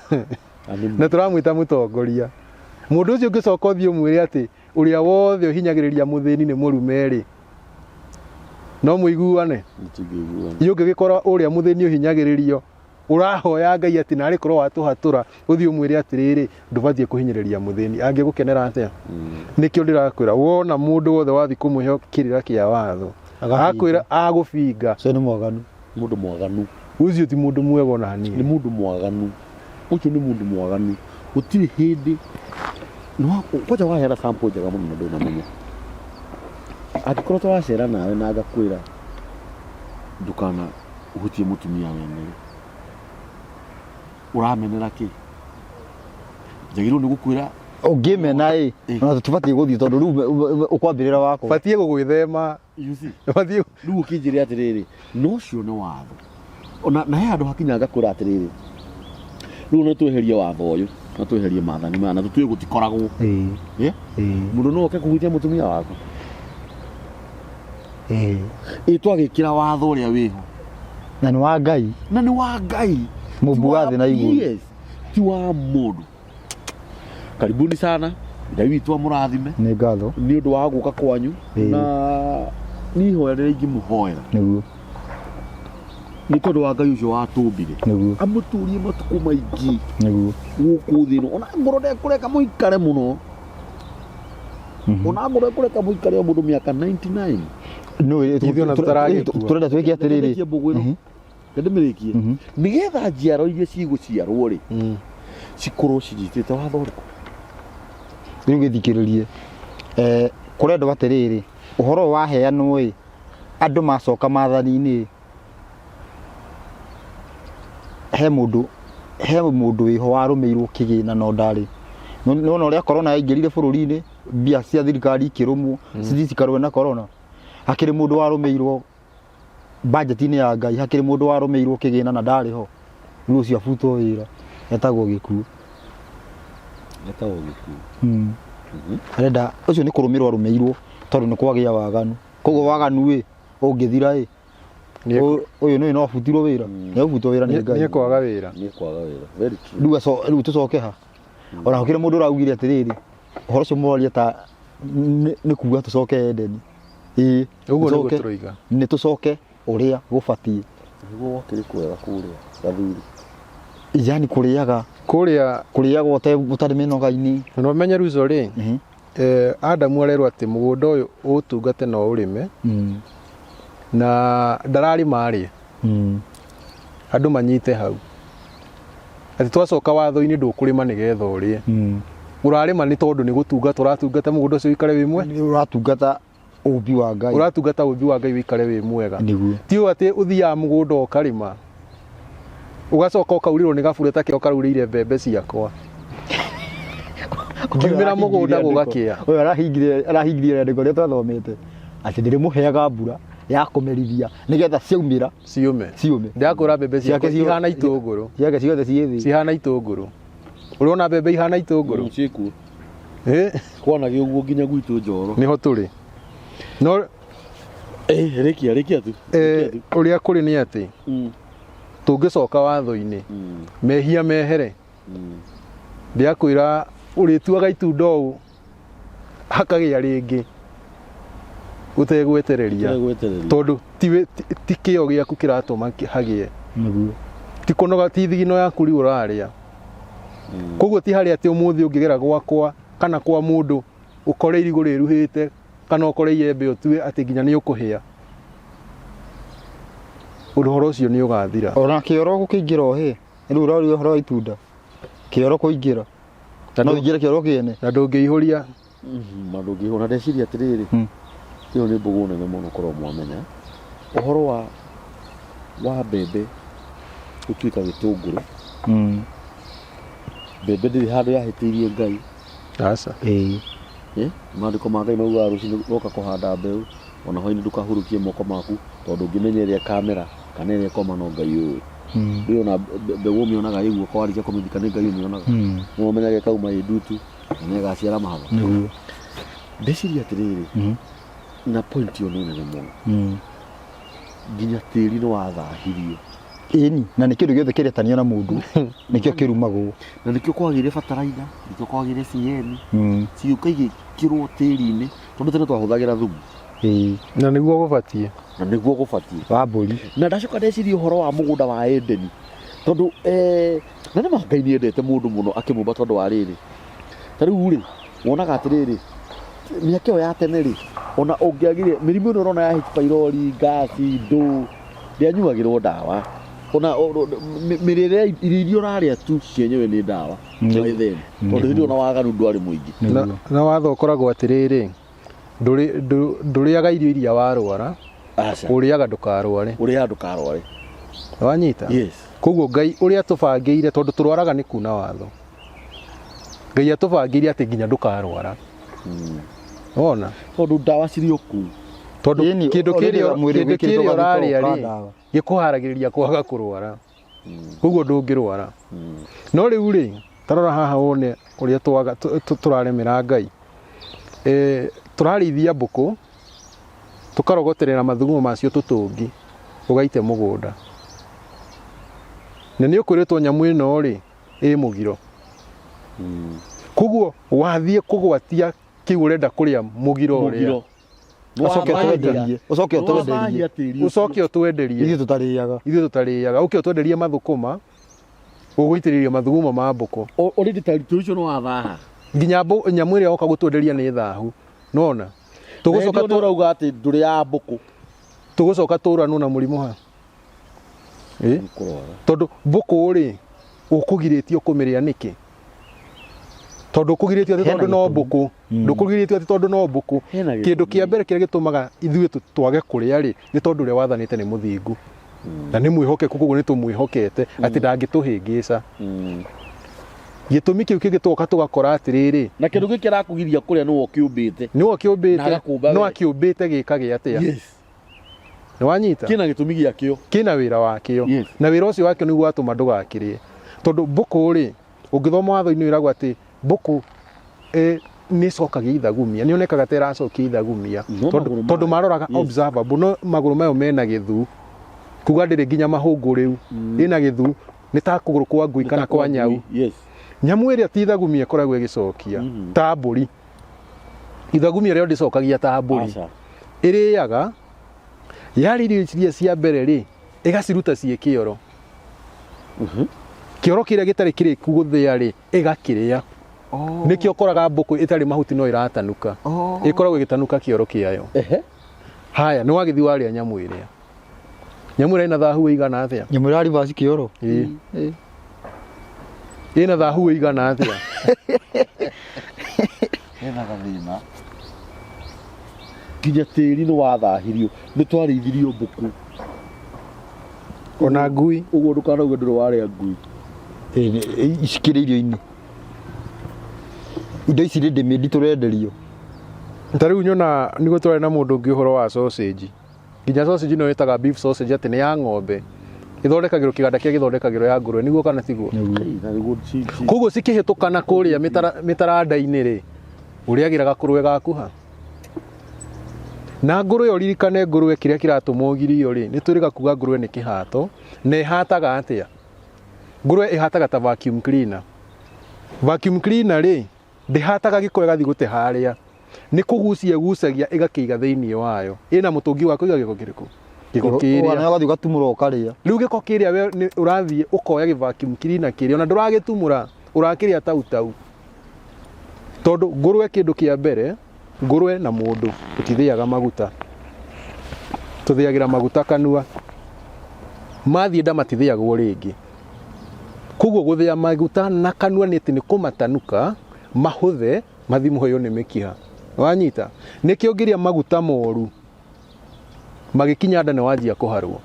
na tũramwĩta mũtongoria. Mũndũ ũcio ũngĩcoka ũthiĩ ũmwĩre atĩ ũrĩa wothe ũhinyagĩrĩria mũthĩni nĩ mũrume rĩ, no mũiguane? Tũtingĩiguana. Niĩ ũngĩgĩkora ũrĩa mũthĩni ũhinyagĩrĩrio ũrahoya Ngai atĩ narĩ korwo watũhatũra ũthiĩ ũmwĩre atĩrĩrĩ ndũbatiĩ kũhinyĩrĩria mũthĩni, angĩgũkenera atĩa? Nĩkĩo ndĩrakwĩra wona mũndũ wothe wathiĩ kũmũhe kĩrĩra kĩa watho Agabinga. akwĩra agũbinga, Ũcio nĩ mwaganu. Mũndũ mwaganu. Ũcio ti mũndũ mwega ona hanini. Nĩ mũndũ mwaganu. Ũcio nĩ mũndũ mwaganu. Gũtirĩ hĩndĩ kwanja waheana sample njega mũno na ndũnamenya. Angĩkorwo tũracera nawe na ngakwĩra ndũkana ũhutie mũtumia wene, ũramenera kĩ? Njagĩrĩirwo nĩ gũkwĩra Ũngĩmena ĩ, ona tũtibatiĩ gũthiĩ tondũ rĩu ũkwambĩrĩra wakwa. Batiĩ gũgwĩthema. You see? Batiĩ Rĩu ũkĩnjĩre atĩrĩrĩ, no ũcio nĩ watho. Ona na he handũ hakinya ngakwĩra atĩrĩrĩ, rĩu no tweherie watho ũyũ, no tweherie maathani maya na tũtue gũtikoragwo. Mũndũ no oke kũhutia mũtumia waku. Ĩ twagĩkĩra watho ũrĩa wĩho. Na nĩ wa Ngai. Na nĩ wa Ngai. Mũmbi wa thĩ na igũrũ. Yes, ti wa mũndũ. Karibuni sana. Ngai witũ amũrathime. Nĩ ngatho. Nĩ ũndũ wa gũka kwanyu. Na nĩ ihoya rĩrĩa ingĩmũhoera. Nĩguo. Nĩ tondũ wa Ngai ũcio watũmbire. Nĩguo. Amũtũrie matukũ maingĩ. Nĩguo. Gũkũ thĩ ĩno. Ona ngorwo ndekũreka mũikare mũno. Ona ngorwo ndekũreka mũikare o mũndũ mĩaka 99. No, Ithuĩ ona tũtaragĩkua. tũrenda twĩke atĩrĩrĩ. Ndĩmĩrĩkie mbũgũ ĩno. Ndĩmĩrĩkie. Nĩgetha njiaro iria cigũciarwo rĩ, cikorwo cinyitĩte watho ũrĩkũ? Rĩu gĩthikĩrĩrie. Kũrendwo atĩrĩrĩ, ũhoro ũyũ waheanwo ĩ, andũ macoka maathani-inĩ, he mũndũ wĩho warũmĩirwo kĩgĩna no ndarĩ. Nĩwona ũrĩa corona yaingĩrire bũrũri-inĩ, mbia cia thirikari ikĩrũmwo, cithiĩ cikarũe na corona. Hakĩrĩ mũndũ warũmĩirwo budget-inĩ ya Ngai, hakĩrĩ mũndũ warũmĩirwo kĩgĩna na ndarĩ ho. Rĩu ũcio abutwo wĩra, etagwo gĩkuũ. Etagwo gĩkuũ. Arenda ũcio nĩ kũrũmĩrwo arũmĩirwo tondũ nĩ kwagĩa waganu. Koguo waganu ĩ ũngĩthira ĩ, ũyũ nĩ no abutirwo wĩra. Nĩ abutwo wĩra nĩ Ngai. Nĩ kwaga wĩra. Nĩ kwaga wĩra. Very true. Rĩu tũcoke ha. Ona gũkĩrĩ mũndũ ũraugire atĩrĩrĩ, ũhoro ũcio mũraria ta nĩ kuga tũcoke Edeni. Ĩĩ. Ũguo nĩguo Tũcoke- tũroiga. Nĩ tũcoke ũrĩa gũbatiĩ. Nĩguo gwakĩrĩ kwega kũrĩa gathuri. Yani kũrĩaga Kũrĩa kũrĩaga ũtarĩ mĩnoga-inĩ. na ũmenye Ruzo rĩ, Adamu arerwo atĩ mũgũnda ũyũ ũtungate na ũrĩme na ndararĩma arĩe. Andũ manyite hau. Atĩ twacoka watho-inĩ ndũkũrĩma nĩgetha ũrĩe. Ũrarĩma nĩ tondũ nĩ gũtungata ũratungata mũgũnda ũcio ũikare wĩ mwega. Nĩ ũratungata ũmbi wa Ngai. Ũratungata ũmbi wa Ngai ũikare wĩ mwega. Nĩguo. Ti ũũ atĩ ũthiaga mũgũnda ũkarĩma ũgacoka ũkaurĩrwo nĩ gabura ta kĩo karaurĩire mbembe ciakwa. Ngiumĩra mũgũnda gũgakĩa. Ũyũ arahingire rĩandĩko rĩrĩa twathomete atĩ ndĩrĩmũheaga mbura ya kũmerithia nĩgetha ciaumĩra Ciũme. ciũme. Ndĩrakwĩra mbembe ciakwa Ciake ciothe- ihana itũngũrũ. Ciake ciothe ciĩ thĩ. Cihana itũngũrũ. Ũrona mbembe ihana itũngũrũ? Ciĩkuo. Eh, Kwanagĩ ũguo nginya gwitũ Njoro. nĩho tũrĩ. No Rĩkia rĩkia tu. Rĩkia tu. ũrĩa kũrĩ nĩ atĩ tũngĩcoka watho-inĩ mehia mehere ndĩrakwĩra ũrĩtuaga itunda ũũ hakagĩa rĩngĩ ũtegwetereria Ũtegwetereria. tondũ ti kĩo gĩaku kĩratũma hagĩe. Nĩguo. Ti kũnoga, ti thigino yaku rĩu ũrarĩa. Koguo ti harĩa atĩ ũmũthĩ ũngĩgera gwakwa kana kwa mũndũ ũkore irigũ rĩruhĩte kana ũkore iembe ũtue atĩ nginya nĩ ũkũhĩa. Ũhoro ũcio nĩ ũgathira. Ona kĩoro gũkĩingĩra ũhĩ. Rĩu ũraria ũhoro wa itunda. Kĩoro kũingĩra. No ũingĩre kĩoro kĩene. Na ndũngĩihũria. Na ndũngĩihũra. Ndeciria atĩrĩrĩ, ĩyo nĩ mbũgũ nene mũno korwo mwamenya. Ũhoro wa mbembe gũtuĩka gĩtũngũrũ. Mbembe ndĩrĩ handũ yahĩtĩirie Ngai. Aca. Ĩĩ. Maandĩko ma Ngai maugaga rũcinĩ woka kũhanda mbeũ, ona hwaĩ-inĩ ndũkahurũkie moko maku, tondũ ũngĩmenya ĩrĩa ĩkamera kana ĩrĩa ĩkoma no Ngai ũĩ. Rĩu ona mbegũ ũmĩonaga ĩ guoko warĩkia kũmĩthika nĩ Ngai ũmĩonaga. Nĩwe ũmenyaga ĩkauma ĩ ndutu na nĩ ĩgaciara mahatha. Nĩguo. Ndeciria atĩrĩrĩ, na point ĩyo nĩ nene mũno. Nginya tĩri nĩ wathahirio. Ĩni, na nĩ kĩndũ gĩothe kĩretanio na mũndũ nĩkĩo kĩrumagwo. Na nĩkĩo kwagĩire bataraitha, nĩkĩo kwagĩire CN, cigĩũka igĩkĩrwo tĩri-inĩ, tondũ tene twahũthagĩra thumu. Ĩĩ. Na nĩguo gũbatiĩ. Na nĩguo gũbatiĩ. Wa mbũri. Na ndacoka ndeciria ũhoro wa mũgũnda wa Edeni, tondũ na nĩ ma Ngai nĩendete mũndũ mũno akĩmũmba tondũ wa rĩrĩ. Ta rĩu rĩ, wonaga atĩrĩrĩ, mĩaka ĩyo ya tene rĩ, ona ũngĩagire mĩrimũ ĩno ũrona ya H pylori, ngasi, ndũ, ndĩanyuagĩrwo ndawa. Ona mĩrĩre ya irio iria ũrarĩa tu cienyewe nĩ ndawa. By then, tondũ hĩndĩ ĩyo ona waganu ndwarĩ mũingĩ. Na watho ũkoragwo atĩrĩrĩ, ndũrĩaga irio iria warwara, Aca. ũrĩaga ndũkarware. Ũrĩaga ndũkarware. Wanyita? Yes. Koguo Ngai ũrĩa atũbangĩire, tondũ tũrwaraga nĩ kuna watho. Ngai atũbangĩire atĩ nginya ndũkarwara. Wona? Tondũ ndawa cirĩ o kũu. Tondũ Ĩni, kĩndũ already mwĩrĩ kĩndũ wĩkĩrĩtwo kĩrĩa gathito ũrarĩa ka rĩ, ndawa. gĩkũharagĩrĩria kwaga kũrwara. Koguo ndũngĩrwara. No rĩu rĩ, ta rora haha wone ũrĩa tũraremera Ngai. Tũrarĩithia mbũkũ, tũkarogoterera mathugumo macio tũtũngi, ũgaite mũgũnda. Na nĩ ũkwĩrĩtwo nyamũ ĩno rĩ, ĩ mũgiro. Koguo wathiĩ kũgwatia kĩu ũrenda kũrĩa mũgiro ũrĩa. Mũgiro. Ũcoke ũtwenderie. Ũcoke ũtwenderie. Ũcoke ũtwenderie. Ithuĩ tũtarĩaga. Ithuĩ tũtarĩaga. Ũke ũtwenderie mathũkũma, ũgũitĩrĩria mathugumo ma mbũkũ. Already tĩri ũcio nĩ wathaha. Nginya nyamũ ĩrĩa woka gũtwenderia nĩ thahu. Nona? Tũgũcoka tũrauga atĩ ndũrĩaga mbũkũ. Tũgũcoka tũranwo na mũrimũ ha? Nĩkũrwara. Tondũ mbũkũ rĩ, ũkũgirĩtio kũmĩrĩa nĩkĩ? Tondũ ũkũgirĩtio atĩ Hena tondũ no gĩtũmi. mbũkũ. Ndũkũgirĩtio atĩ tondũ no mbũkũ. Hena Kĩndũ gĩtũmi. kĩa mbere kĩrĩa gĩtũmaga ithuĩ twage kũrĩa rĩ, nĩ tondũ ũrĩa wathanĩte nĩ mũthingu. Na nĩ mwĩhokeku, koguo nĩ tũmwĩhokete atĩ ndangĩtũhĩngĩca. Gĩtũmi kĩu kĩngĩ tũgoka tũgakora atĩrĩrĩ, Na kĩndũ gĩkĩ kĩrakũgiria kũrĩa nĩwe ũkĩũmbĩte. Nĩwe ũkĩũmbĩte, Na agakũmba no we. akĩũmbĩte gĩkagĩa atĩa? Yes. Nĩ wanyita? Kĩna gĩtũmi gĩakĩo. Kĩna wĩra wakĩo. Yes. Na wĩra ũcio wakĩo nĩguo watũma ndũgakĩrĩe. Tondũ mbũkũ rĩ, ũngĩthoma watho-inĩ wĩragwo atĩ mbũkũ nĩ ĩcokagia ithagumia, nĩ yonekaga ta ĩracokia ithagumia. No Tondũ magũrũ mayo. maroraga Yes. observable, no magũrũ mayo mena gĩthuu. Kuga ndĩrĩ nginya mahũngũ rĩu. Ĩna gĩthuu, nĩ ta kũgũrũ kwa ngui kana kwa nyau. Yes. Nyamũ ĩrĩa ti ithagumia ĩkoragwo ĩgĩcokia, ta mbũri. Ithagumia rĩo ndĩcokagia ta mbũri. Aca. Ĩrĩaga yarĩ irio iria cia mbere rĩ, ĩgaciruta ciĩ kĩoro. Kĩoro kĩrĩa gĩtarĩ kĩrĩku gũthĩa rĩ, ĩgakĩrĩa. Nĩkĩo ũkoraga mbũkũ ĩtarĩ mahuti no ĩratanuka. Ĩkoragwo ĩgĩtanuka kĩoro kĩayo. Haya, nĩ wagĩthiĩ warĩa nyamũ ĩrĩa. Nyamũ ĩrĩa ĩna thahu ĩigana atĩa? Nyamũ ĩra reverse kĩoro. Ĩĩ. Ĩna thahu ĩigana atĩa? Hena gathĩna. Nginya tĩri nĩ wathahirio, nĩ twarĩithirio mbũkũ. Ona ngui. Ũguo ndũkanauge ndũrĩ warĩa ngui. Cikĩrĩ irio-inĩ. Indo ici ready made tũrenderio. Ta rĩu nyona nĩguo twarĩ na mũndũ ũngĩ ũhoro wa sausage. Nginya sausage ĩno ĩtaga beef sausage atĩ nĩ ya ng'ombe. Ĩthondekagĩrwo kĩganda kĩrĩa gĩthondekagĩrwo ya ngũrwe nĩguo kana tiguo? Koguo cikĩhĩtũkana kũrĩa mĩtaranda-inĩ rĩ, ũrĩagĩra gakũrwe gaku ha? Na ngũrwe ũririkane ngũrwe kĩrĩa kĩratũma ũgirio rĩ, nĩ twĩrĩga kuga ngũrwe nĩ kĩhato, na ĩhataga atĩa? Ngũrwe ĩhataga ta vacuum cleaner. Vacuum cleaner rĩ, ndĩhataga gĩko ĩgathiĩ gũte harĩa. Nĩ kũgucia ĩgucagia ĩgakĩiga thĩinĩ wayo. Ĩna mũtũngi wa kũiga gĩko kĩrĩkũ? Gĩko kĩrĩa. Ona ũgathiĩ ũgatumũra ũkarĩa. Rĩu gĩko kĩrĩa we nĩ ũrathiĩ ũkoya gĩ vacuum cleaner kĩrĩa ona ndũragĩtumũra, ũrakĩrĩa tau tau. Tondũ ngũrwe kĩndũ kĩa mbere, ngũrwe na mũndũ tũtithĩaga maguta. Tũthĩagĩra maguta kanua. Mathiĩ nda matithĩagwo rĩngĩ. Koguo gũthĩa maguta na kanua nĩ atĩ nĩ kũmatanuka mahũthe mathiĩ mũheo nĩ mĩkiha. Wanyita? Nĩkĩo ũngĩrĩa maguta moru magĩkinya nda nĩ wanjia kũharwo.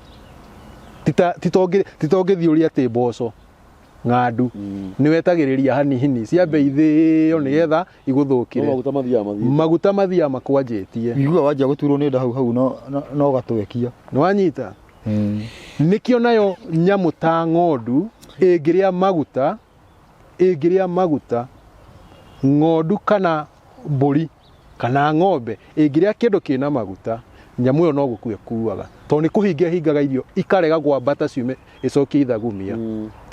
Ti ta ũngĩthiĩ ũrĩe atĩ mboco ng'andu nĩ wetagĩrĩria hanini ciambe ithĩo nĩgetha igũthũkĩre. Maguta mathiaga mathiĩte. Maguta mathiaga makwanjĩtie. Wiguaga wanjia gũturwo nĩ nda hau hau no ũgatwekia. Nĩ wanyita? Nĩkĩo nayo nyamũ ta ng'ondu ĩngĩrĩa maguta, ĩngĩrĩa maguta, ng'ondu kana mbũri kana ng'ombe ĩngĩrĩa kĩndũ kĩna maguta, nyamũ ĩyo no gũkua ĩkuaga. Tondũ nĩ kũhinga ĩhingaga irio ikarega kwambata ciume ĩcokie ithagumia.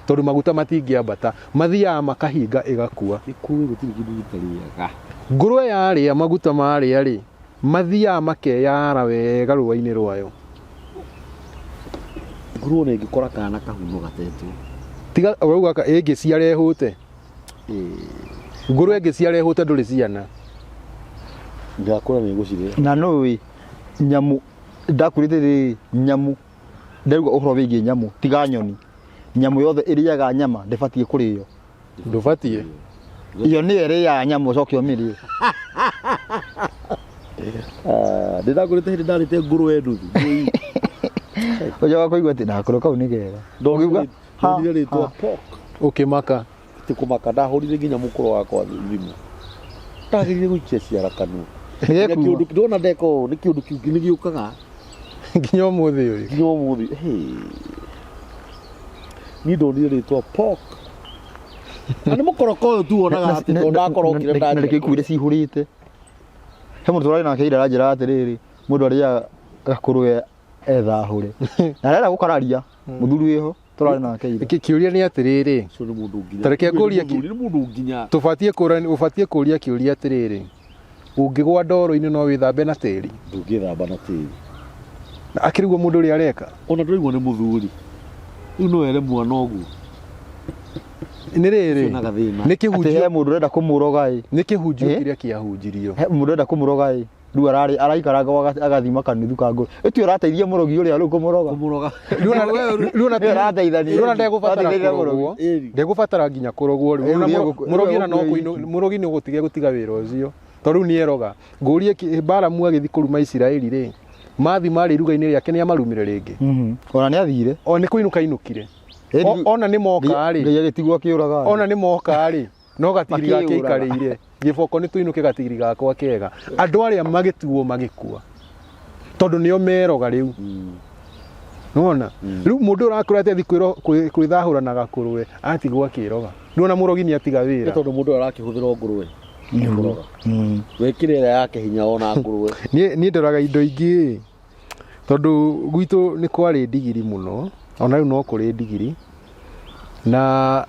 Tondũ maguta matingĩambata, mathiaga makahinga ĩgakua. Ĩkue gũtirĩ kĩndũ gĩtarĩaga. Ngũrwe yarĩa maguta marĩa rĩ, mathiaga makeyara wega rũa-inĩ rwayo. Ngũrwe ona ĩngĩkora kana kahuno gatetwo. Tiga ũrauga ĩngĩciara ĩhũte. Ngũrwe ĩngĩciara ĩhũte ndũrĩ ciana. Ndakũra nĩ ĩgũcirĩa. Na nũĩ nyamũ ndakwĩrĩte rĩ nyamũ ndauga ũhoro wĩgiĩ nyamũ tiga nyoni. Nyamũ yothe ĩrĩaga nyama ndĩbatiĩ kũrĩo. Ndũbatiĩ. Iyo nĩyo ĩrĩaga nyamũ ũcoke ũmĩrĩe. Ndĩrakwĩrĩte hĩndĩ ndarĩte ngũrwe nuthu. Ũcoka kũigua atĩ nakũrũ kau nĩ kega. Ũkiuga, Ndonire rĩtwa pork. Ũkĩmaka. Ti kũmaka ndahũrire nginya mũkũrũ wakwa thimũ. Ndagĩrĩire gũikia ciara kanua. Nĩgekuma. Kĩũndũ ndona ndeka ũũ nĩ kĩũndũ kĩu nĩ gĩũkaga Nginya ũmũthĩ ũyũ. nginya ũmũthĩ. Niĩ ndonire rĩtwa pork. Na nĩ mũkoroko ũyũ tu wonaga atĩ tondũ ndakorokire Na rĩkĩo ikuire cihũrĩte. He mũndũ tũrarĩ nake ira aranjĩra atĩrĩrĩ, mũndũ arĩaga gakũrwe ethahũre. Na arenda gũkararia mũthuri wĩho tũrarĩ nake ira. Kĩũria nĩ atĩrĩrĩ. Ũcio nĩ mũndũ nginya. Ta reke ngũrie Nĩ mũndũ nginya. Tũbatiĩ kũra ũbatiĩ kũria kĩũria atĩrĩrĩ. Ũngĩgwa ndoro-inĩ no wĩthambe na tĩri? Ndũngĩthamba na tĩri. Na akĩrigwo mũndũ ũrĩa areka? Ona ndũraigua nĩ mũthuri. Rĩu no ere mwana ũguo. Nĩ rĩrĩ. Ũcio na gathĩna. Nĩ Atĩ kĩhunjio. he mũndũ ũrenda kũmũroga ĩ. Nĩ kĩhunjio kĩrĩa kĩahunjirio. He mũndũ ũrenda kũmũroga ĩ. Rĩu ararĩ araikaranga agathima kanuthu ka ngũrwe. Ĩtio ũrateithia mũrogi ũrĩa rĩu kũmũroga. Kũmũroga. Rĩu ona Nĩwe ũrateithania. rĩu ona ndegũbatara Ũrateithĩrĩria kũrogwo. mũrogi. Ndegũbatara nginya kũrogwo rĩu. Rĩu Ona mũrogi ona no nĩegũkua kũinũ mũrogi nĩ ũgũtiga gũtiga wĩra ũcio. Tondũ rĩu nĩeroga. Ngũrie Balamu agĩthiĩ kũruma Isiraeli rĩ, mathi marĩ iruga-inĩ rĩake nĩamarumire rĩngĩ. Ona nĩathire. O nĩ kũinũka ainũkire. Ona nĩ moka rĩ. Ngai agĩtigwo akĩũraga. Ona nĩ moka rĩ. No gatigiri gake Makĩũraga. aikarĩire. Gĩboko nĩ tũinũke gatigiri gakwa kega. Andũ arĩa magĩtuo magĩkua. Tondũ nĩo meroga rĩu. Nĩwona? Rĩu mũndũ ũrakũra atĩ athiĩ kwĩthahũra na gakũrwe, atigwo akĩroga. Nĩwona mũrogi nĩ atiga wĩra. Nĩ tondũ mũndũ arakĩhũthĩra ngũrwe. Kũroga. Wĩkĩre ĩrĩa yake hinya ona ngũrwe. Niĩ ndoraga indo ingĩ tondũ gwitũ nĩ kwarĩ ndigiri mũno, ona rĩu no kũrĩ ndigiri. Na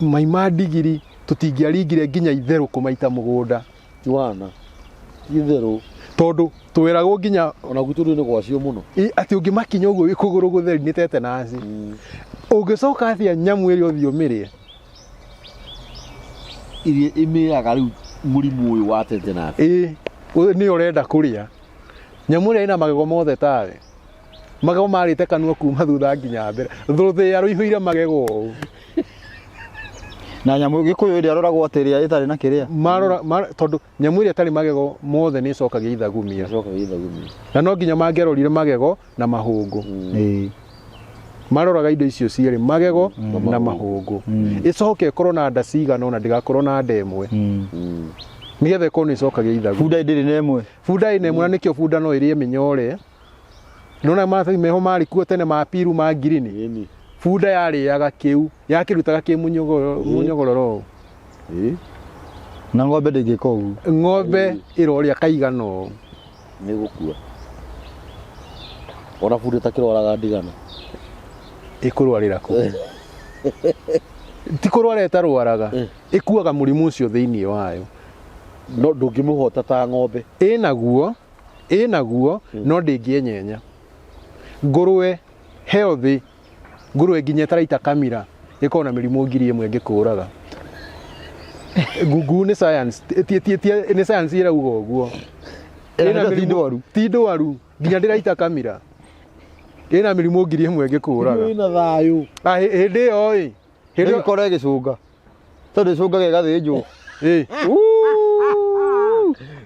mai ma ndigiri tũtingĩaringire nginya itherũ kũmaita mũgũnda. Wana. Itherũ. Tondũ twĩragwo nginya Ona gwitũ rĩu nĩ gwacio mũno. Atĩ ũngĩmakinya ũguo wĩ kũgũrũ gũtheri nĩ tetanasi. Ũngĩcoka atĩa nyamũ ĩrĩa ũthiĩ ũmĩrĩe? Iria imĩaga rĩu mũrimũ ũyũ wa tetanus. Ĩĩ, nĩyo ũrenda kũrĩa. Nyamũ ĩrĩa ĩna magego mothe tawe. Magego marĩte kanua kuma thutha nginya mbere. Rũthĩa rũihũire magego ũũ. Na nyamũ gĩkũyũ ĩrĩa aroragwo atĩ ĩrĩa ĩtarĩ na kĩrĩa. Marora, tondũ nyamũ ĩrĩa ĩtarĩ magego mothe nĩ ĩcokagia ithagumia. Ĩcokagia ithagumia. Na no nginya mangĩarorire magego na mahũngũ. Maroraga indo icio cierĩ, magego na mahũngũ. Ĩcoke ĩkorwo na nda cigana ũna, ndĩgakorwo na nda ĩmwe. Nĩgetha ĩkorwo nĩ ĩcokagia ithagumia. Bunda ndĩrĩ na ĩmwe. Bunda ĩna ĩmwe na nĩkĩo bunda no ĩrĩe mĩnyore. Nĩwona maratathi meho marĩ kuo tene ma piru ma ngirini. Bunda yarĩaga kĩu, yakĩrutaga kĩ mũnyogororo ũũ. Na ng'ombe ndĩngĩka ũguo. Ng'ombe ĩrorĩa kaigana ũũ. Nĩ gũkua. Ona bunda ĩtakĩrwaraga ndigana. Ĩkũrwarĩra kũ? Ti kũrwara ĩtarwaraga. Ĩkuaga mũrimũ ũcio thĩinĩ wayo. No ndũngĩmũhota ta ng'ombe. Ĩnaguo, ĩnaguo, no ndĩngĩenyenya. Ngũrwe healthy, ngũrwe nginya ĩtaraita kamira, ĩkoragwo na mĩrimũ 1000 ĩngĩkũraga. Ngungu nĩ science, nĩ science ĩrauga ũguo. Ĩna ti ndwaru. Ti ndwaru, nginya ndĩraita kamira. Ĩna mĩrimũ 1000 ĩngĩkũraga. Ĩna thayũ. Ah, hĩndĩ ĩyo ĩ, hĩndĩ ĩyo Ĩgĩkorwo ĩgĩcũnga. Tondũ ĩcũngaga ĩgathĩnjwo. Ĩ.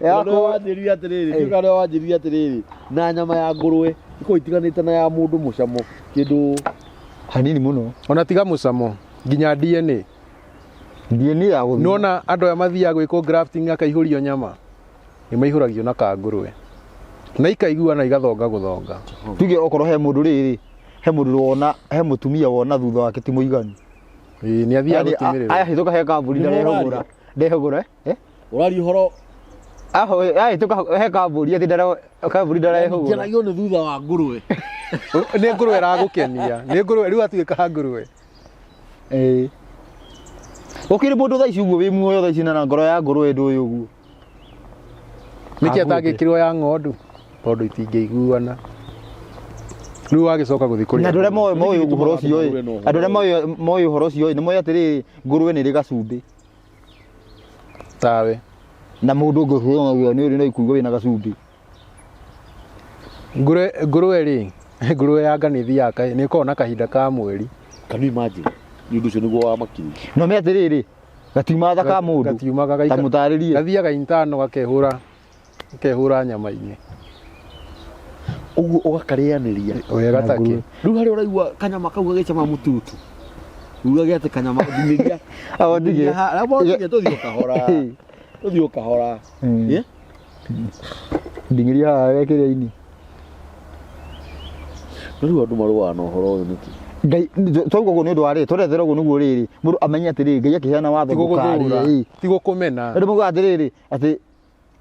Wanjĩrire atĩrĩrĩ, ndiũĩ kana wanjĩrire atĩrĩrĩ, na nyama ya ngũrwe ĩkoragwo itiganĩte na ya mũndũ mũcamo kĩndũ hanini mũno. Ona tiga mũcamo, nginya DNA. DNA ya gũthiĩ. Nĩwona andũ aya mathiaga gwĩkwo grafting akaihũrio nyama, nĩ maihũragio na kangũrwe. Na ikaiguana igathonga gũthonga. Tuge okorwo he mũndũ rĩrĩ, he mũndũ wona, he mũtumia wona thutha wake ti mũiganu. Ĩĩ, nĩ athiaga Yaani, gũtumĩrĩrwo. Ayahĩtũka he kambuni Nĩ ndarehũgũra. ũraria? Ndehũgũra, eh? Ũraria ũhoro Ahĩtũka he kambuni atĩ kambuni ndarehũgũra. Ngenagio nĩ thutha wa ngũrwe. Nĩ ngũrwe ĩragũkenia. Nĩ ngũrwe rĩu atuĩka ngũrwe. Ĩĩ. Ũkĩrĩ mũndũ thaa ici ũguo wĩ muoyo thaa ici na ngoro ya ngũrwe ndũĩ ũguo. Nĩkĩ Akuĩte. atangĩkĩrwo ya ng'ondu? Tondũ itingĩiguana. Rĩu wagĩcoka gũthiĩ kũrĩa. Na andũ arĩa moĩ Nĩkĩ ũhoro ũcio ĩ, gĩtũmaga andũ andũ arĩa moĩ ũhoro ũcio ĩ, nĩ moĩ atĩrĩrĩ, ngũrwe nĩ ĩrĩ gacumbĩ. Tawe. Na mũndũ ũngĩ nĩ ũrĩ no ikuigua wĩna gacumbĩ. Ngũrwe, ngũrwe rĩ, ngũrwe ya nga nĩ ĩthiaga nĩ ĩkoragwo na kahinda ka mweri. Can you imagine? Nĩ ũndũ ũcio nĩguo wa makiri. No me atĩrĩrĩ, gatiumaga ka mũndũ. Gatiumaga Ta mũtarĩrie. Gathiaga intano gakehũra nyama-inĩ. Ũguo ũgakarĩanĩria. Wega Na takĩ. ngũrwe. Rĩu harĩa ũraigua kanyama kau gagĩcama mũtutu. Ugage atĩ kanyama nginya. Aho ndige. Ndige tũthiĩ kahora. Tũthiĩ kahora. Ĩ? Nding'ĩria haha wekĩrĩa-inĩ. No rĩu andũ marũaga na ũhoro ũyũ nĩkĩ? Ngai twauga ũguo nĩ ũndũ wa rĩrĩ, tũrethera ũguo nĩguo rĩrĩ, mũndũ amenye atĩrĩrĩ, Ngai akĩheana watho Ti gũgũthũra, ndũkarĩe, ĩ. ti gũkũmena. Andũ maugaga atĩrĩrĩ, atĩ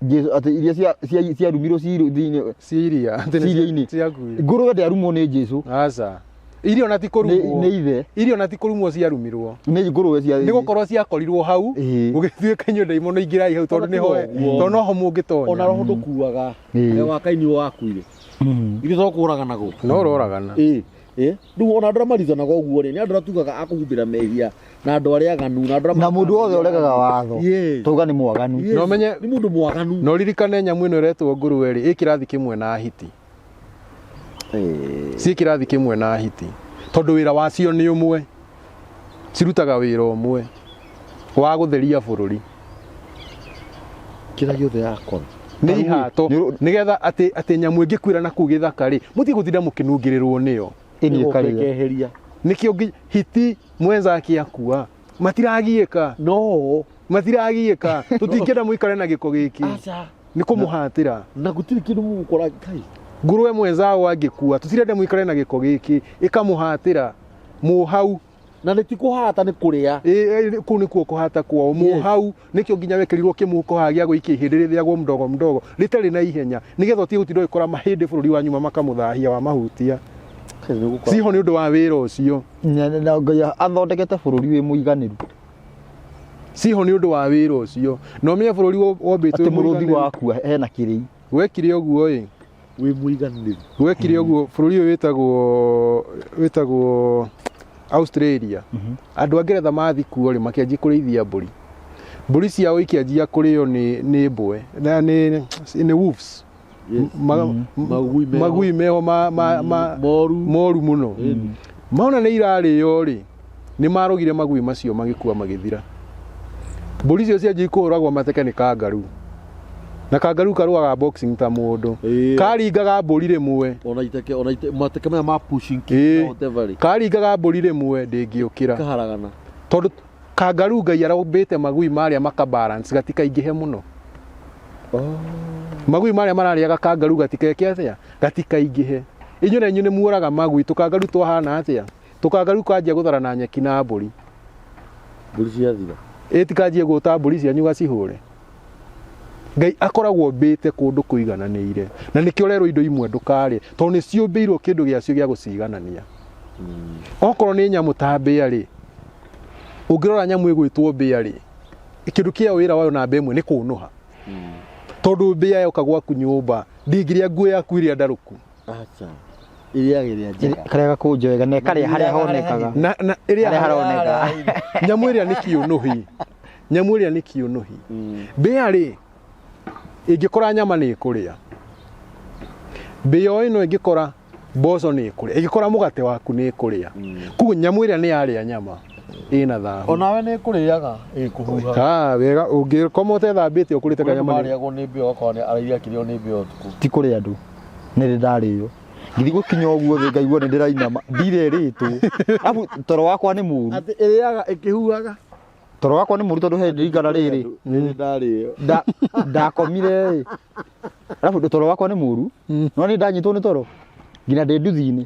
Jesu, atĩ iria ciarumirwo thĩinĩ Ciria, atĩ nĩ Ciria-inĩ. ciakuire. Ngũrwe ndĩarumwo nĩ Jesu. Aca. Irio na ti kũrumwo. Nĩ ithe. Irio na ti kũrumwo ciarumirwo. Nĩ ngũrwe cia Nĩ gũkorwo ciakorirwo hau, Ĩĩ. gũgĩtuĩka inyuĩ ndaimono ingĩrai hau tondũ Ona nĩho tiga ũguo. tondũ noho mũngĩtonya. Ona roho ndũkuaga. Ĩĩ. Wa Kaini wakuire. Ithuĩ to kũragana gũkũ. No ũroragana. Ĩĩ. Ĩĩ. Rĩu ona andũ arĩa marizanaga ũguo rĩ, nĩ andũ arĩa tugaga a kũhumbĩra mehia na andũ arĩa aganu, na andũ arĩa Na mũndũ wothe ũregaga watho, Yes. tauga nĩ mwaganu. Yes. Na ũmenye- nĩ mũndũ mwaganu. Na ũririkane nyamũ ĩno ĩretwo ngũrwe rĩ, ĩ kĩrathi kĩmwe na hiti. Ciĩ kĩrathi kĩmwe na hiti. Tondũ wĩra wacio nĩ ũmwe. Cirutaga wĩra ũmwe wa gũtheria bũrũri. Kĩrĩa gĩothe yakora. Nĩ ihato. Nĩ ru- Nĩgetha atĩ nyamũ ĩngĩkuĩra na kũu gĩthaka rĩ, mũtige gũtinda mũkĩnungĩrĩrwo nĩyo. Ĩni ĩkarĩa. Ĩkeheria. Nĩkĩo hiti mwenza akĩakua matiragiĩka. No. Matiragiĩka. Tũtingĩenda mũikare na gĩko gĩkĩ. Aca. Nĩ kũmũhatĩra. Na gũtirĩ kĩndũ mũgũkora Ngai. Ngũrwe mwenzao angĩkua, tũtirenda mũikare na gĩko gĩkĩ, ĩkamũhatĩra. Mũhau. Na nĩ ti kũhata nĩ kũrĩa. Ĩ, kũu nĩkuo kũhata kwao. Mũhau nĩkĩo nginya wekĩrirwo kĩmũhuko haha gĩa gũikia ihĩndĩ rĩthĩagwo mdogo mdogo, rĩtarĩ na ihenya, nĩgetha ũtige gũtinda ũgĩkora mahĩndĩ bũrũri wa nyuma makamũthahia wamahutia. Ciho nĩ ũndũ wa wĩra ũcio. Na Ngai athondekete bũrũri wĩ mũiganĩru. Ciho nĩ ũndũ wa wĩra ũcio. Na ũmenye bũrũri wombĩtwo Atĩ wĩ mũrũthi mũiganĩru. wakua hena kĩrĩi. Gwekire ũguo ĩ, Wĩ mũiganĩru. Gwekire ũguo bũrũri ũyũ wĩtagwo Australia. Andũ a Ngeretha mathi kuo rĩ, makĩanjia kũrĩithia mbũri. Mbũri ciao ikĩanjia kũrĩo nĩ mbwe na nĩ wolves. Yes. Magui meho. Magui meho ma Moru. Moru mũno. Maona nĩ irarĩo rĩ, nĩ marogire magui macio magĩkua magĩthira. Mbũri icio cianjia kũhũragwo mateke nĩ kangaroo. Na kangaroo karũaga boxing ta mũndũ. Karingaga mbũri rĩmwe. Ona iteke, ona ite, mateke maya ma pushing kick na whatever rĩ. Karingaga mbũri rĩmwe ndĩngĩũkĩra. Kaharagana. Tondũ kangaroo Ngai arombĩte magui marĩa maka balance gatikaingĩhe mũno. Magui marĩa mararĩaga kangaroo gatikeke atĩa? Gatikaingĩhe. Inyuĩ na inyuĩ nĩ muoraga magui, tũkangaroo twahana atĩa? Tũkangaroo kanjia gũthara na nyeki na mbũri. Mbũri ciathira. Ĩ tikanjie gũta mbũri cianyu gacihũre. Ngai akoragwo ombĩte kũndũ kũigananĩire. Na nĩkĩo ũrerwo indo imwe ndũkarĩe, tondũ nĩ ciũmbĩirwo kĩndũ gĩacio gĩa gũciganania. Okorwo nĩ nyamũ ta mbĩa rĩ, ũngĩrora nyamũ ĩgwĩtwo mbĩa rĩ, kĩndũ kĩa wĩra wayo namba ĩmwe nĩ kũnũha. Tondũ mbĩa yoka gwaku nyũmba, ndĩngĩrĩa nguo yaku ĩrĩa ndarũku. Aca. Ĩrĩaga ĩrĩa njega. Karĩa gakũnjo wega na ĩkarĩa harĩa honekaga. Na ĩrĩa Harĩa haroneka. Nyamũ ĩrĩa nĩ kĩũnũhi. Nyamũ ĩrĩa nĩ kĩũnũhi. Mbĩa rĩ, ĩngĩkora nyama nĩ ĩkũrĩa. Mbĩa o ĩno ĩngĩkora mboco nĩ ĩkũrĩa. Ĩngĩkora mũgate waku nĩ ĩkũrĩa. Koguo nyamũ ĩrĩa nĩ yarĩa nyama ĩna thahu. Onawe nĩ ĩkũrĩaga ĩkũhuha. Ah, wega ũngĩkoma ũtethambĩte ũkũrĩte Kũrĩ andũ kanyama nĩ- marĩagwo nĩ mbĩa ũgakora nĩ araire akĩrĩo nĩ mbĩa ũtukũ. Ti kũrĩ andũ. Nĩ rĩ ndarĩo. Ngĩthiĩ gũkinya ũguo thĩ ngaigua nĩ ndĩrainama. Ndirerĩtwo. Arabu toro wakwa nĩ mũru. Atĩ ĩrĩaga ĩkĩhuhaga. Toro wakwa nĩ mũru tondũ he ndirikana rĩrĩ. Nĩ ndarĩo. Ndakomire ĩ. Arabu toro wakwa nĩ mũru. No nĩ ndanyitwo nĩ toro. Nginya ndĩ nduthi-inĩ.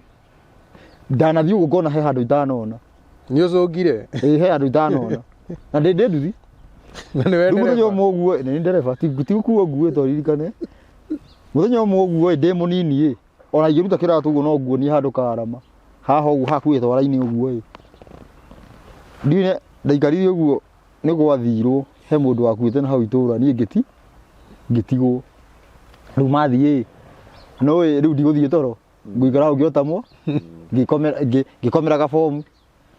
Ndanathiĩ ũguo ngona he handũ itanona. Nĩ ũcũngire? Ĩ, he handũ itanona. Na ndĩ nduthi. Na nĩwe Rĩu mũthenya ndereba? ũmwe ũguo, nĩ ndereba, ti gũkuo nguĩte ũririkane. Mũthenya ũmwe ũguo ĩ, ndĩ mũnini ĩ, ona ingĩruta kĩratũ ũguo no nguonie handũ karama. Haha ũguo hakuhĩ twara-inĩ ũguo ĩ. Ndiũĩ ndaikarire ũguo nĩ gwathirwo he mũndũ wakuĩte na hau itũra niĩ ngĩtigwo. Rĩu mathiĩ ĩ, no ĩ rĩu ndigũthiĩ toro, ngũikara hau ngĩotamwo, ngĩkomera gabomu,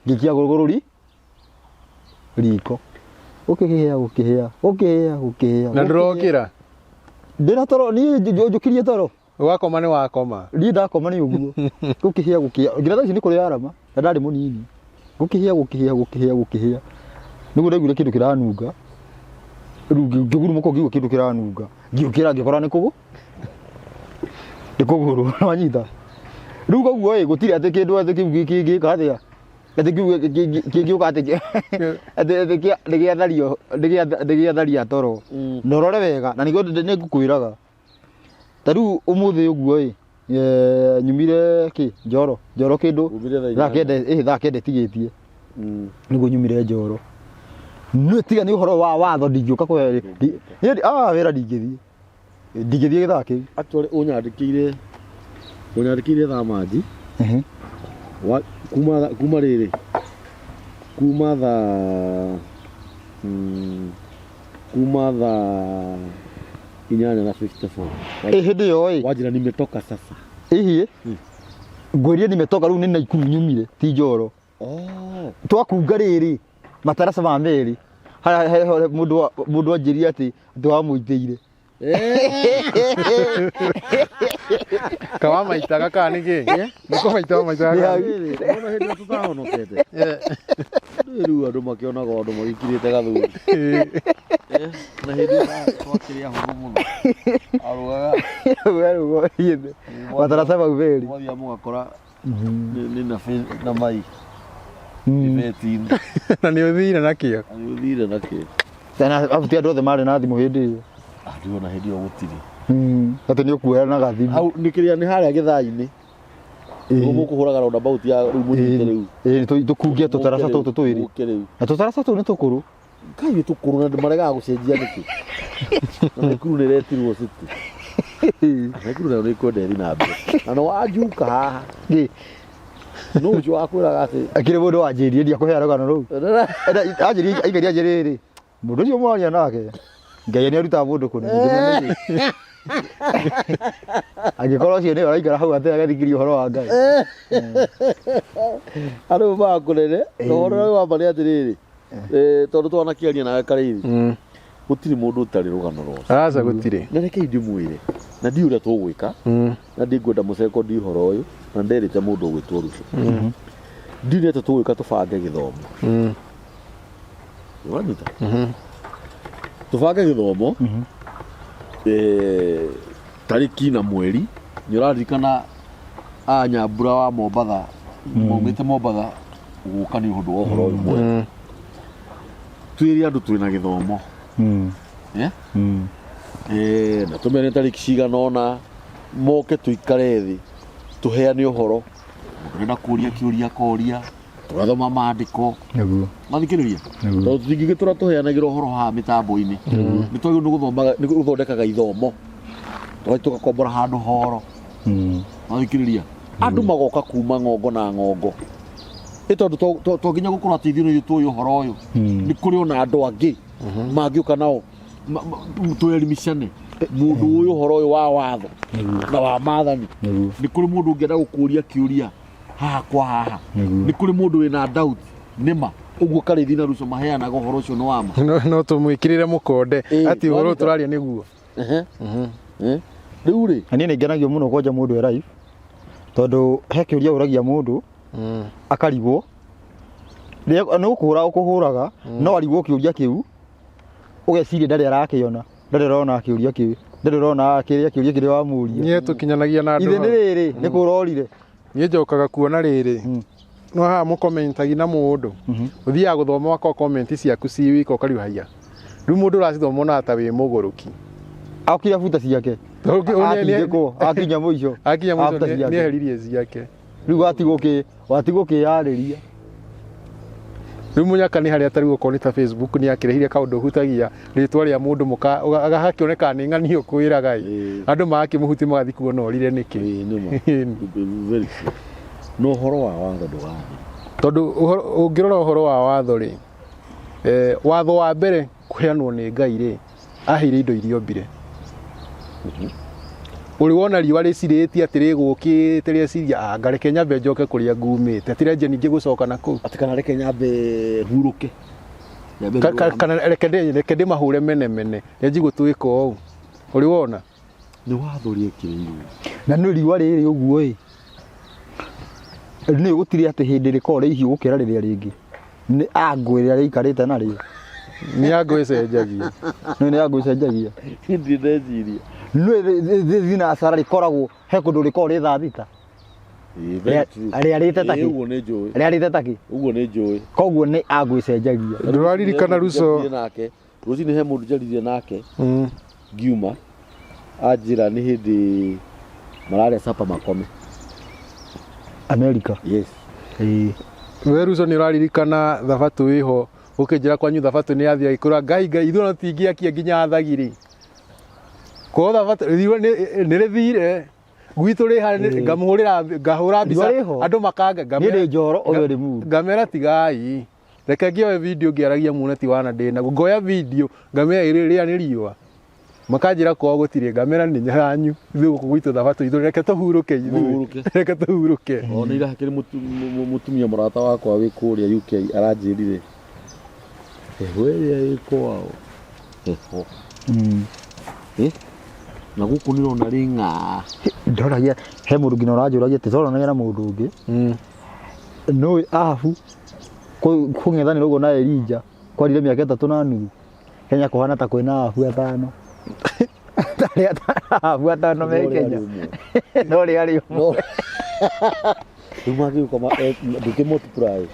ngĩikia gũgũrũ riko. Gũkĩhĩa, gũkĩhĩa, gũkĩhĩa, gũkĩhĩa. Na ndũrokĩra? Ndĩna toro, niĩ njũkĩrie toro. Wakoma nĩ wakoma. Niĩ ndakoma nĩ ũguo. Gũkĩhĩa, gũkĩhĩa. Nginya thaa ici nĩ kũrĩ arama, na ndarĩ mũnini. Gũkĩhĩa, gũkĩhĩa, gũkĩhĩa, gũkĩhĩa. Nĩguo ndaiguire kĩndũ kĩranunga. Rĩu ngĩgurumũka ngĩigua kĩndũ kĩranunga. Ngĩũkĩra ngĩkora nĩ kũgũ. Nĩ kũgũrũ, nĩwanyita? Rĩu koguo ĩ, gũtirĩ atĩ kĩndũ atĩ kĩu kĩngĩka atĩa. Atĩ kĩu kĩngĩũka atĩ atĩ atĩ nĩgĩathario, nĩgĩatharia toro. Na ũrore wega, na nĩguo nĩngũkwĩraga. Ta rĩu ũmũthĩ ũguo ĩ, nyumire kĩ? Njoro. Njoro kĩndũ. Umire thaa Thaa kenda, ĩ, thaa kenda ĩtigĩtie. Nĩguo nyumire Njoro. Nĩ tiga nĩ ũhoro wa watho ndingĩũka kũhe, niĩ wĩra ndingĩthiĩ. Ndingĩthiĩ gĩthaa kĩu. Actually ũnyandĩkĩire thaa manji. Wa, kuma, kuma rĩrĩ. Kuma thaa, kuma thaa inyanya na 54. Ĩ, hĩndĩ ĩyo ĩ. Wanjĩra nimetoka sasa. Ĩhiĩ. Ngwĩrire nimetoka rĩu nĩ Naikuru nyumire, ti Njoro. Twakunga rĩrĩ, mataraca ma merĩ. Harĩa he mũndũ anjĩrire atĩ wamũitĩire. Kawa maitaga kana nĩ kĩ? Nĩ kũmaita maitaga Nĩ kana? hau. Rĩrĩ, wona hĩndĩ ĩrĩa tũtahonokete. Rĩu andũ makĩonaga andũ magĩkirĩte gathuri. Na hĩndĩ ĩyo twakĩrĩ ahũthũ mũno. Arũgaga. Arũgaga githĩ. Mataraca mau merĩ. Mwathiaga mũgakora nĩ na na mai. Ibeti-inĩ. Na nĩ ũthire nakĩo. Na nĩ ũthire nakĩo. Tena abu ti andũ othe marĩ na thimũ hĩndĩ ĩyo. Andũ ona hĩndĩ ĩyo gũtirĩ. Atĩ nĩ ũkuoya na gathimũ. Hau nĩ kĩrĩa nĩ harĩa gĩthaa-inĩ. Nĩguo mũkũhũraga roundabout ya rĩu mũnyite rĩu. Ĩĩ, tũkungie tũtaraca tũtũ twĩrĩ. Mũke rĩu. Na tũtaraca tũu nĩ tũkũrũ. Kai nĩ tũkũrũ na maregaga gũcenjia nĩkĩ? Na Naikuru nĩ ĩretirwo city. Naikuru nayo nĩ ĩkwenda ĩthiĩ na mbere. Na nĩ wanjuka haha. Ĩ. Nũ ũcio wakwĩraga atĩ Akĩrĩ mũndũ wanjĩrire ndiakũhea rũgano rũu. Enda, anjĩrire, aikaria anjĩrĩrĩ, mũndũ ũcio mwaria nake, Ngai nĩ arutaga mũndũ kũnene. Angĩkorwo ũcio nĩwe ũraikara hau atĩ agathikiria ũhoro wa Ngai. Andũ makũnene na ũhoro ũrĩa wa ma nĩ atĩrĩrĩ, tondũ twanakĩaria nawe Karĩithi, gũtirĩ mũndũ ũtarĩ rũgano rwake. Aca gũtirĩ. Na rekei ndĩmwĩre, na ndiũĩ ũrĩa tũgwĩka, na ndingwenda mũcekondi ũhoro ũyũ, na nderĩte mũndũ ũgwĩtwo Ruto. Ndiũĩ nĩ atĩa tũgwĩka tũbange gĩthomo. Ũranyita? Tũbange gĩthomo, tarĩki na mweri. Nĩ ũraririkana a Nyambura wa Mombatha maumĩte Mombatha gũka nĩ ũndũ wa ũhoro ũyũ mwega. Twĩre andũ twĩna gĩthomo. Na tũmere tarĩki cigana ũna moke tũikare thĩ tũheane ũhoro. Mũndũ ũrenda kũria kĩũria akoria, tũgathoma maandĩko. Nĩguo. Mathikĩrĩria? Nĩguo. Tondũ tũtingĩgĩtũra tũheanagĩra ũhoro haha mĩtambo-inĩ. Nĩ twagĩrĩirwo nĩ gũthomaga, nĩ gũthondekaga ithomo. Tũgathiĩ tũgakombora handũ horo. Mathikĩrĩria? Andũ magoka kuma ng'ongo na ng'ongo. Ĩ tondũ to nginya gũkorwo atĩ ithuĩ nĩ ithuĩ tũĩ ũhoro ũyũ. Nĩ kũrĩ ona andũ angĩ mangĩũka nao tũerimicane. Mũndũ ũyũ ũhoro ũyũ wa watho na wa maathani. Nĩguo. Nĩ kũrĩ mũndũ ũngĩenda gũkũria kĩũria haha kwa haha. Nĩguo. Nĩ kũrĩ mũndũ wĩna doubt nĩma ũguo Karĩithi na Ruco maheanaga ũhoro ũcio nĩ wa ma. No tũmwĩkĩrĩre mũkonde atĩ ũhoro wanyita. tũraria nĩguo. Rĩu rĩ, Na niĩ nĩ ngenagio mũno kwanja mũndũ e live tondũ he kĩũria ũragia mũndũ akarigwo nĩ gũkũhũra ũkũhũraga no arigwo kĩũria kĩu ũgeciria ndarĩ arakĩona, ndarĩ ũrona kĩũria kĩu, ndarĩ ũrona kĩrĩa kĩũria kĩrĩa wamũria. Niĩ tũkinyanagia na andũ Ithe nĩ hau. rĩrĩ nĩ kũrorire. Niĩ njokaga kuona rĩrĩ no haha mũkomentagi na mũndũ ũthiaga gũthoma ũgakorwo comment ciaku ci wika ũkariũa haiya rĩu mũndũ ũracithoma onaga ta wĩ mũgũrũki. Akira buta ciake. Atindĩkwo, akinya mũico. Akinya mũico Abuta ciake. nĩeheririe ciake. Rĩu watigwo ũkĩyarĩria. Rĩu mũnyaka nĩ harĩa tarĩu okorwo nĩ ta Facebook nĩ akĩrehire kaũndũ ũhutagia rĩtwa rĩa mũndũ mũka agakĩoneka nĩ ng'ani ũkwĩraga ĩ. Andũ magakĩmũhutia magathiĩ kuona orire nĩkĩ. Nĩma. Very true. Na ũhoro wa watho ndũgathira. Tondũ ũngĩrora ũhoro wa watho rĩ, watho wa mbere kũheanwo nĩ Ngai rĩ, aheire indo iria ombire. Ũrĩ wona riũa rĩcirĩtie atĩ rĩgũkĩte rĩeciria, ngareke nyambe njoke kũrĩa ngumĩte, atĩ rĩanjia ningĩ gũcoka na kũu. Atĩ kana reke nyambe hurũke. Nyambe hurũke. Kana reke ndĩmahũre mene mene, rĩanjie gũtuĩka ũũ. Ũrĩ wona? Nĩ watho rĩekĩrĩirwo. Na nĩ riũa rĩrĩ ũguo ĩ. Nĩ gũtirĩ atĩ hĩndĩ rĩkoragwo rĩ ihiũ gũkĩra rĩrĩa rĩngĩ. Nĩ angũ ĩrĩa rĩikarĩte narĩo. Nĩ angũ ĩcenjagia. Nĩ angũ ĩcenjagia. Ndirĩ ndeciria. Nĩ thinacara rĩkoragwo he kũndũ rĩkoragwo rĩ thaa thita. Very true. Rĩarĩte takĩ. Ũguo nĩ njũĩ. Rĩarĩte takĩ. Ũguo nĩ njũĩ. Koguo nĩ angũ ĩcenjagia. Ndũraririkana Ruco. Nake. Rũcinĩ he mũndũ njaririe nake. Ngiuma. Anjĩra nĩ hĩndĩ mararĩa sapa makome. America. Yes. We Ruco nĩ ũraririkana thabatũ ĩho ũkĩnjĩra kwanyu thabatũ nĩ yathiĩ agĩkũra Ngai Ngai ithuĩ no tingĩakia nginya thagiri. Kwa thabatũ riũa nĩ rĩthire. Gwitũ rĩ harĩa ngamũhũrĩra ngahũra mbica Riũa rĩho? andũ makanga Niĩ ndĩ njoro ũyũ nĩ mũndũ. Ngamera tigai. Reke ngĩoe video ngĩaragia muone ti wana ndĩ naguo. Ngoya video ngamera rĩrĩa nĩ riũa. Makanjĩra kwao gũtirĩ ngamera nĩ nyanyu ithuĩ gũkũ gwitũ thabatũ ithuĩ reke tũhurũke ithuĩ. Mũhurũke. Reke tũhurũke. Ona ira hakĩrĩ mũtumia mũrata wakwa wĩ kũrĩa UK aranjĩrire heho ĩrĩa ĩ kwao heho. Na gũkũ nĩrona rĩng'aa. Ndoragia he mũndũ nginya ũranjũragia atĩ twaronania na mũndũ ũngĩ. Nũĩ Ahabu kũng'ethanĩra ũguo na Elija kwarire mĩaka 3 na nuthu. Kenya kũhana ta kwĩna Ahabu atano. Tarĩ Ahabu atano me Kenya. No rĩ arĩ ũmwe. Rĩu mangĩũka ndũkĩ multiply.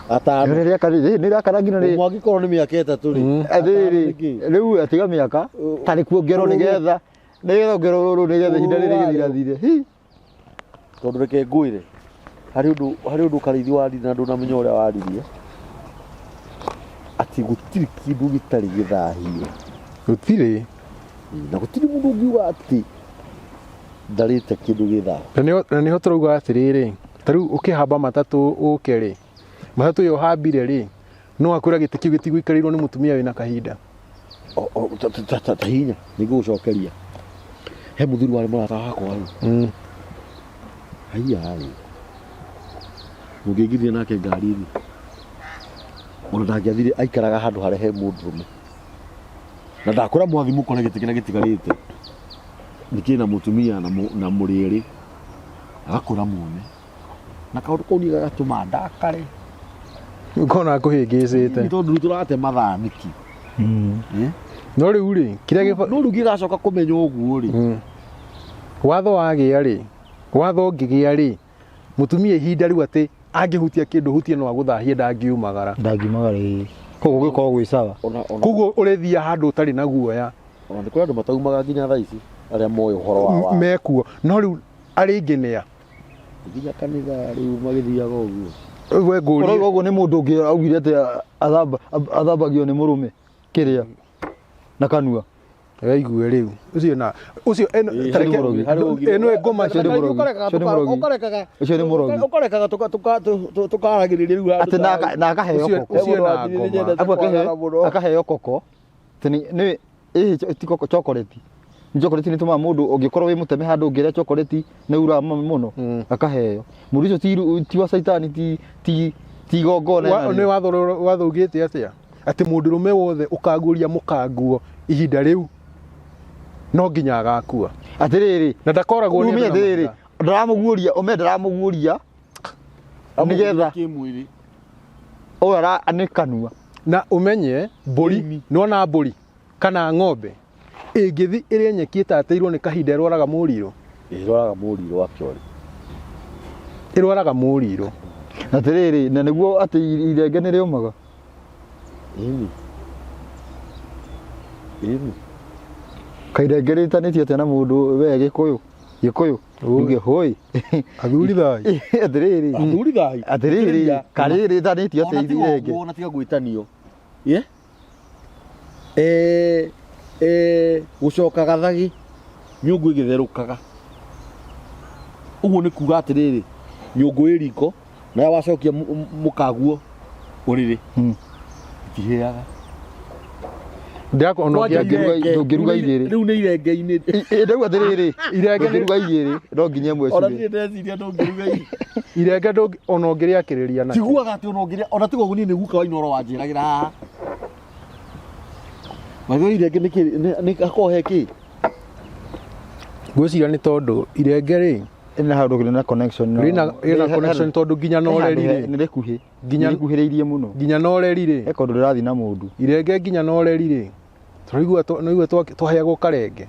Atano. Nĩ rĩaka nginya rĩ. Ũmwe angĩkorwo nĩ mĩaka 3 rĩ. Atĩrĩrĩ, rĩu atiga mĩaka tarĩ kuongerwo nĩgetha nĩgetha ongerwo rũrũ nĩgetha ihinda rĩrĩ rĩthirathire. Hi. Tondũ reke ngwĩre harĩ ũndũ Karĩithi waririe na ndũnamenya ũrĩa waririe atĩ gũtirĩ kĩndũ gĩtarĩ gĩthahie. Gũtirĩ. Na gũtirĩ mũndũ ũngiuga atĩ ndarĩte kĩndũ gĩthahu. Na nĩho tũrauga atĩrĩrĩ, ta rĩu ũkĩhamba matatũ ũke rĩ, matatũ ĩyo ũhambire rĩ, no akwĩra gĩtĩ kĩu gĩtigũikarĩirwo nĩ mũtumia wĩna kahinda. Ta hinya nĩ ngũgũcokeria he mũthuri warĩ mũrata wakwa rĩ. Haiya rĩ, mũngĩingĩrire nake ngari-inĩ, ona ndangĩathire, aikaraga handũ harĩa he mũndũrũme, na ndakwĩra mwathi mũkore gĩtĩ kĩrĩa gĩtigarĩte nĩ kĩna mũtumia na mũrĩrĩ, agakwĩra muone na kaũndũ kau niĩ gagatũma ndakare. Ũkona akũhĩngĩcĩte. Nĩ tondũ rĩu tũrate mathaa nĩkĩ? Eh? No rĩu rĩ, kĩrĩa gĩba No rĩu ngĩgacoka kũmenya ũguo rĩ, Watho wagĩa rĩ, watho ũngĩgĩa rĩ, mũtumia ihinda rĩu atĩ angĩhutia kĩndũ hutie no agũthahie, ndangiumagara. Ndangiumagara, ĩĩ, koguo gũgĩkorwo gwĩ sawa. Ona Koguo ũrĩthiia handũ ũtarĩ na guoya. Ona nĩ kũrĩ andũ mataumaga nginya thaa ici arĩa moĩ ũhoro wa watho. Mekuo no rĩu arĩ ingĩ nĩa Nginya kanitha rĩu magĩthiaga ũguo. We ngũrie. Ũrauga ũguo nĩ mũndũ ũngĩ augire atĩ athambagio nĩ mũrũme kĩrĩa na kanua. Waigue rĩu ũcio na ũcio ĩno Ĩĩ, tareke harĩ mũrogi. Harĩ ũgire. Ĩno ĩngoma. Ũcio nĩ mũrogi. Ũcio nĩ mũrogi. Ũkarekaga Ũcio nĩ mũrogi. Ũkarekaga tũkaragĩrĩria rĩu handũ Atĩ na akaheo Ũcio- koko. ũcio na ngoma. Abu akaheo koko. Atĩ nĩ ĩĩ ti koko, chocolate. Nĩ chocolate nĩ tũmaga mũndũ ũngĩkorwo wĩ mũteme handũ ũngĩrĩa chocolate nĩ uraga mũno. Akaheo. Mũndũ ũcio ti wa caitani, ti igongona ena Nĩ rĩo. watho ugĩte atĩa atĩ mũndũrũme wothe ũkaguũria mũkanguo ihinda rĩu no nginya agakua? Atĩrĩrĩ, Na ndakoragwo nĩ umenye andũ na atĩrĩrĩ, mahiga. ndaramũguũria, ũmenye ndaramũguũria nĩgetha kĩmwĩrĩ. ũyũ ara nĩ kanua. Na ũmenye mbũri, nĩwona mbũri kana ng'ombe ĩngĩthi ĩrĩa nyeki ĩtatĩirwo nĩ kahinda ĩrwaraga mũrirũ. Ĩrwaraga mũrirũ actually. Ĩrwaraga mũrirũ. Na atĩrĩrĩ, na nĩguo atĩ irenge nĩ rĩũmaga. Ĩni. Ĩni. Kairenge rĩtanĩtio atĩa na mũndũ we Gĩkũyũ? Gĩkũyũ. Nduge hoi. Athuri thai. Atĩrĩrĩ. Athuri thai. Atĩrĩrĩ, karĩ rĩtanĩtio Ona atĩa tiga irenge? ũguo, ona tiga gwĩtanio. Ye? Gũcoka gathagi nyũngũ ĩgĩtherũkaga. Ũguo nĩ kuga atĩrĩrĩ, nyũngũ ĩ riko nayo wacokia mũkaguo ũrĩrĩ itihĩaga. Ndĩrakwo ona Kwanja ũngĩangĩruga irenge. Ndũngĩruga igĩrĩ. Rĩu nĩ irenge-inĩ. Ndauga atĩrĩrĩ, Irenge ndũngĩruga igĩrĩ, no nginya ĩmwe Ona ĩcure. niĩ ndeciria ndũngĩruga igĩrĩ. Irenge ndũngĩ ona ũngĩrĩakĩrĩria na Tiguaga atĩ ona ũngĩrĩa, ona tiga ũguo, niĩ nĩ guka wa Inooro wanjĩragĩra haha. Maitho irenge nĩ kĩ nĩ hakoragwo he kĩ? Ngwĩciria nĩ tondũ irenge rĩ Ĩna handũ rĩna connection na- rĩna connection tondũ nginya na He handũ ũreri rĩ nĩ rĩkuhĩ. Nginya- Nĩ rĩkuhĩrĩirie mũno. Nginya na ũreri rĩ He kũndũ rĩrathiĩ na mũndũ. Irenge nginya na ũreri rĩ, tũraigua nĩigua twaheagwo karenge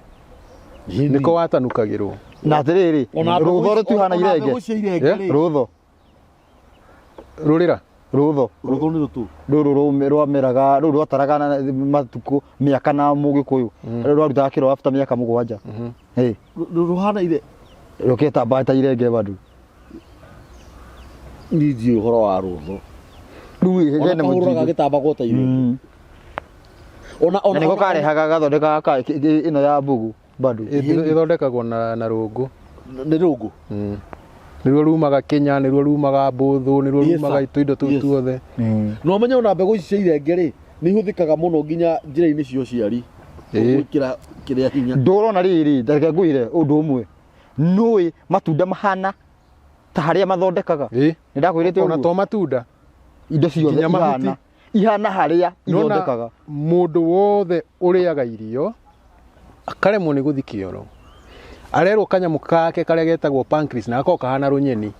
nĩko watanukagĩrwo. Na atĩrĩrĩ, Ona rũtho mbegũ rũtihana ona irenge. mbegũ cia irenge Yeah. rĩ. Rũtho, Rũrĩra. Rũtho. Rũtho nĩ rũtũ. Rũrũ rwameraga, rũrũ rwataraga na matukũ mĩaka na mũgĩkũyũ. Rwarutaga kĩro after mĩaka 7. Ĩ, Rũhana ire. Rũketamba ta irenge bado. Niĩ ndiũĩ ũhoro wa rũtho. Rĩu Ona hena kahũrũra mũtitũ. gagĩtambagwo ta irenge. Ona Na ona nĩko karehaga gathondekaga ĩno ya mbugu bado. Ĩthondekagwo na rũngũ. Nĩ rũngũ. Nĩruo rumaga Kenya, nĩruo rumaga mbũthũ, nĩruo Yes, rumaga sir. tũindo tũu Yes. tuothe. No ũmenye ona mbegũ ici cia irenge rĩ, nĩ ihũthĩkaga mũno nginya njĩra-inĩ cia ũciari. Ĩĩ. Gwĩkĩra kĩrĩa hinya. Ndũrona rĩrĩ, reke ngwĩre ũndũ ũmwe. Nũĩ matunda mahana ta harĩa mathondekaga. Ĩĩ. Nĩ ndakwĩrĩte Ona ũguo. to matunda. Indo ciothe Nginya mahuti. ihana harĩa Nĩwona ithondekaga. mũndũ wothe ũrĩaga irio akaremwo nĩ gũthi kĩoro, arerwo kanyamũ kake karĩa getagwo pancreas na gakoragwo kahana rũnyeni,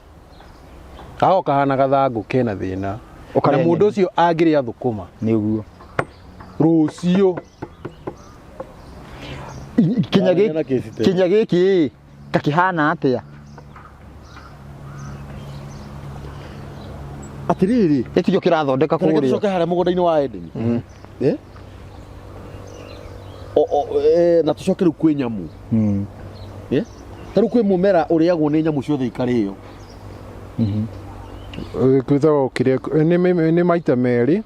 gakoragwo kahana gathangũ kena thĩna, na Ũkarĩa mũndũ nyeni. ũcio angĩrĩa thũkũma Nĩguo. rũciũ. Kinya Ndamenya na kĩci tene. kinya gĩkĩ ĩ, ta kĩhana atĩa? Atĩrĩrĩ, Gĩtikĩo kĩrathondeka reke kũrĩa. tũcoke harĩa mũgũnda-inĩ wa Edeni. Eh? Na tũcoke rĩu kwĩ nyamũ. Eh? Ta rĩu kwĩ mũmera ũrĩagwo nĩ nyamũ ciothe ikarĩo. Kwĩtagwo kĩrĩa nĩ maita merĩ.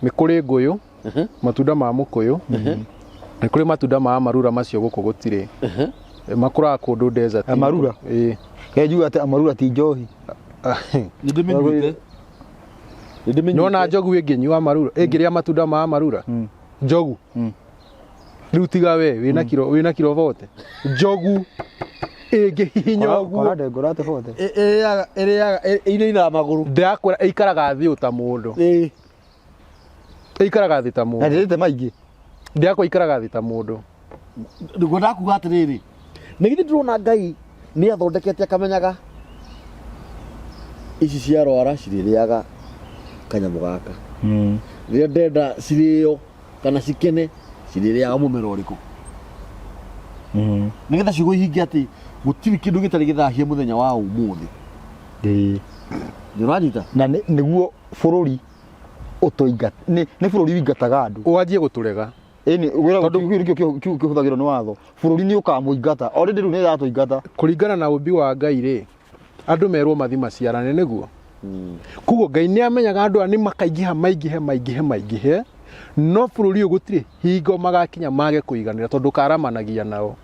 Nĩ kũrĩ ngũyũ, matunda ma mũkũyũ, nĩ kũrĩ matunda ma amarura, macio gũkũ gũtirĩ. Makũraga kũndũ desert. Amarura? Ĩĩ. Kenjuga atĩ amarura ti njohi. Nĩ ndĩmĩnyuĩte. Nĩ ndĩmĩnyuĩte. Nona njogu ĩngĩnyua amarura, ĩngĩrĩa matunda ma amarura, njogu. Rĩu tiga we wĩna kiro, wĩna kiro bote njogu ĩngĩhihinya ũguo. Kora ndengũra atĩ bote. Ĩrĩaga ĩrĩaga ĩinainaga magũrũ. Ndĩrakwĩra ĩikaraga thĩ ta mũndũ. Ĩikaraga thĩ ta Na mũndũ. ndĩrĩte maingĩ. Ndĩrakwa ĩikaraga thĩ ta mũndũ. Nĩguo ndakuga atĩrĩrĩ, nĩ githĩ ndĩrona Ngai nĩ athondekete akamenyaga ici ciarwara cirĩrĩaga kanyamũ gaka, rĩrĩa ndenda cirĩo kana cikene cirĩrĩaga mũmera ũrĩkũ, nĩgetha ciugo ihinge atĩ gũtirĩ kĩndũ gĩtarĩ gĩthahie mũthenya wa ũmũthĩ. Ĩĩ. Nĩ ũranyita? Na nĩguo bũrũri ũtũingata, nĩ bũrũri ũingataga andũ. Wanjie gũtũrega. Ĩni wĩra nĩkĩo kiugo kĩhũthagĩrwo nĩ watho. Bũrũri nĩ ũkamũingata. Already rĩu nĩ ĩratũingata. Kũringana na ũmbi wa Ngai rĩ, andũ merwo mathi maciarane nĩguo. Koguo Ngai nĩ amenyaga andũ aya nĩ makaingĩha maingĩhe maingĩhe maingĩhe, no bũrũri ũyũ gũtirĩ hingo magakinya mage kũiganĩra tondũ karamanagia nao.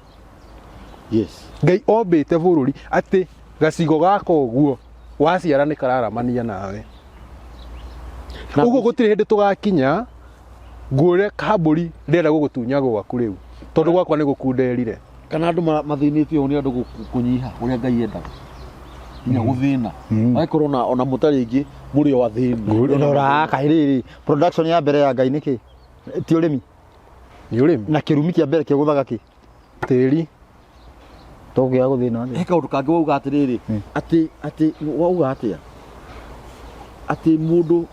Yes. Ngai ombĩte bũrũri atĩ gacigo gaka ũguo waciara nĩ kararamania nawe. Ũguo gũtirĩ hĩndĩ tũgakinya ngũre kambũri ndĩrenda gũgũtunya gwaku rĩu tondũ gwakwa nĩ gũkunderire. Kana andũ mathĩnĩtio ũũ nĩ andũ kũnyiha ũrĩa Ngai endaga nginya gũthĩna agĩkorwo ona mũtarĩ aingĩ mũrĩ o athĩni. Rora kaĩ rĩrĩ production ya mbere ya Ngai nĩkĩ? Ti ũrĩmi. Nĩ ũrĩmi. Na kĩrumi kĩa mbere kĩgũthaga kĩ? Tĩri. Tũkĩaga gũthĩna atĩa? He kaũndũ kangĩ wauga atĩrĩrĩ, atĩ wauga atĩa atĩ mũndũ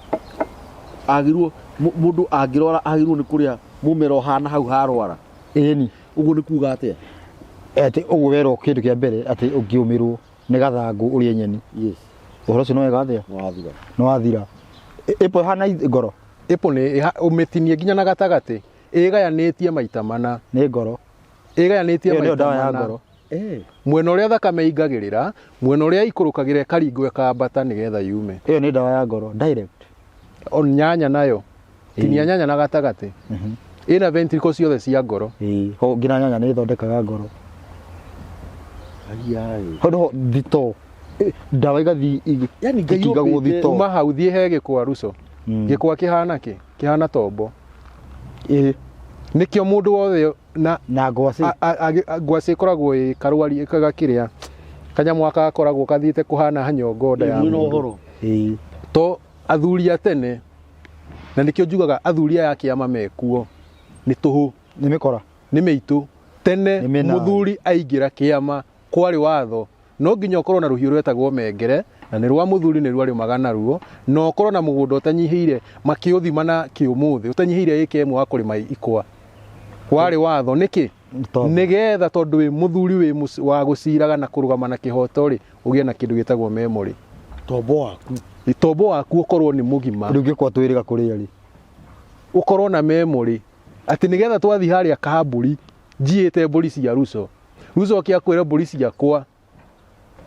agĩrwo mũndũ angĩrwara agĩrwo nĩ kũrĩa mũmera ũhana hau harwara. Ĩni. Ũguo nĩ kuga atĩa? Atĩ ũguo werwo kĩndũ kĩa mbere atĩ ũngĩũmĩrwo nĩ gathangũ ũrĩe nyeni. Yes. Ũhoro ũcio nĩ wega atĩa? Nĩ wathira. Nĩ wathira. Ĩpo ĩhana ngoro? Ĩpo nĩ ũmĩtinie nginya na gatagatĩ, ĩgayanĩtie maita mana. Nĩ ngoro. Ĩgayanĩtie Ĩyo nĩyo maita ndawa ya mana. ngoro. Mwena ũrĩa thakame ĩingagĩrĩra, mwena ũrĩa ĩikũrũkagĩra ĩkaringwo ĩkambata nĩgetha yume. Ĩyo nĩ ndawa ya ngoro direct. O nyanya nayo. Tinia nyanya na gatagatĩ. Ĩna ventricle ciothe cia ngoro. Ĩĩ, ho nginya nyanya nĩ ĩthondekaga ngoro. Ai. Ho no thito. Ndawa igathiĩ Yaani Ngai ikigagwo ombĩte- thito. Kuma hau thiĩ he gĩkwa ruco. Gĩkwa kĩhana kĩ? Kĩhana tombo. Ĩĩ. Nĩkĩo mũndũ wothe na Na ngwacĩ. Ngwacĩ ĩkoragwo ĩ karwari gakĩrĩa. Kanyamũ gaka gakoragwo kathiĩte kũhana nyongo nda ya Mwĩna mũndũ. ũhoro. Ĩĩ. To athuri a tene, na nĩkĩo njugaga athuri aya a kĩama mekuo nĩ tũhũ. Nĩ mĩkora. Nĩ mĩitũ. Tene Nĩ mĩnani. mũthuri aingĩra kĩama kwarĩ watho, no nginya ũkorwo na rũhiũ rwetagwo mengere, na nĩ rwa mũthuri nĩ rwarĩmaga naruo, na ũkorwo na mũgũnda ũtanyihĩire makĩũthima na kĩũmũthĩ ũtanyihĩire ĩka ĩmwe wa kũrĩma ikwa. Warĩ watho nĩkĩ? Tondũ. Nĩgetha tondũ wĩ mũthuri wĩ wa gũciraga na kũrũgama na kĩhoto rĩ, ũgĩe na kĩndũ gĩtagwo memory. Tombo waku. Tombo waku ũkorwo nĩ mũgima. Rĩu gĩkwa twĩrĩga kũrĩa rĩ. Ũkorwo na memory atĩ nĩgetha twathiĩ harĩa kambũri njiĩte mbũri cia Ruco. Ruco akĩakwĩra mbũri ciakwa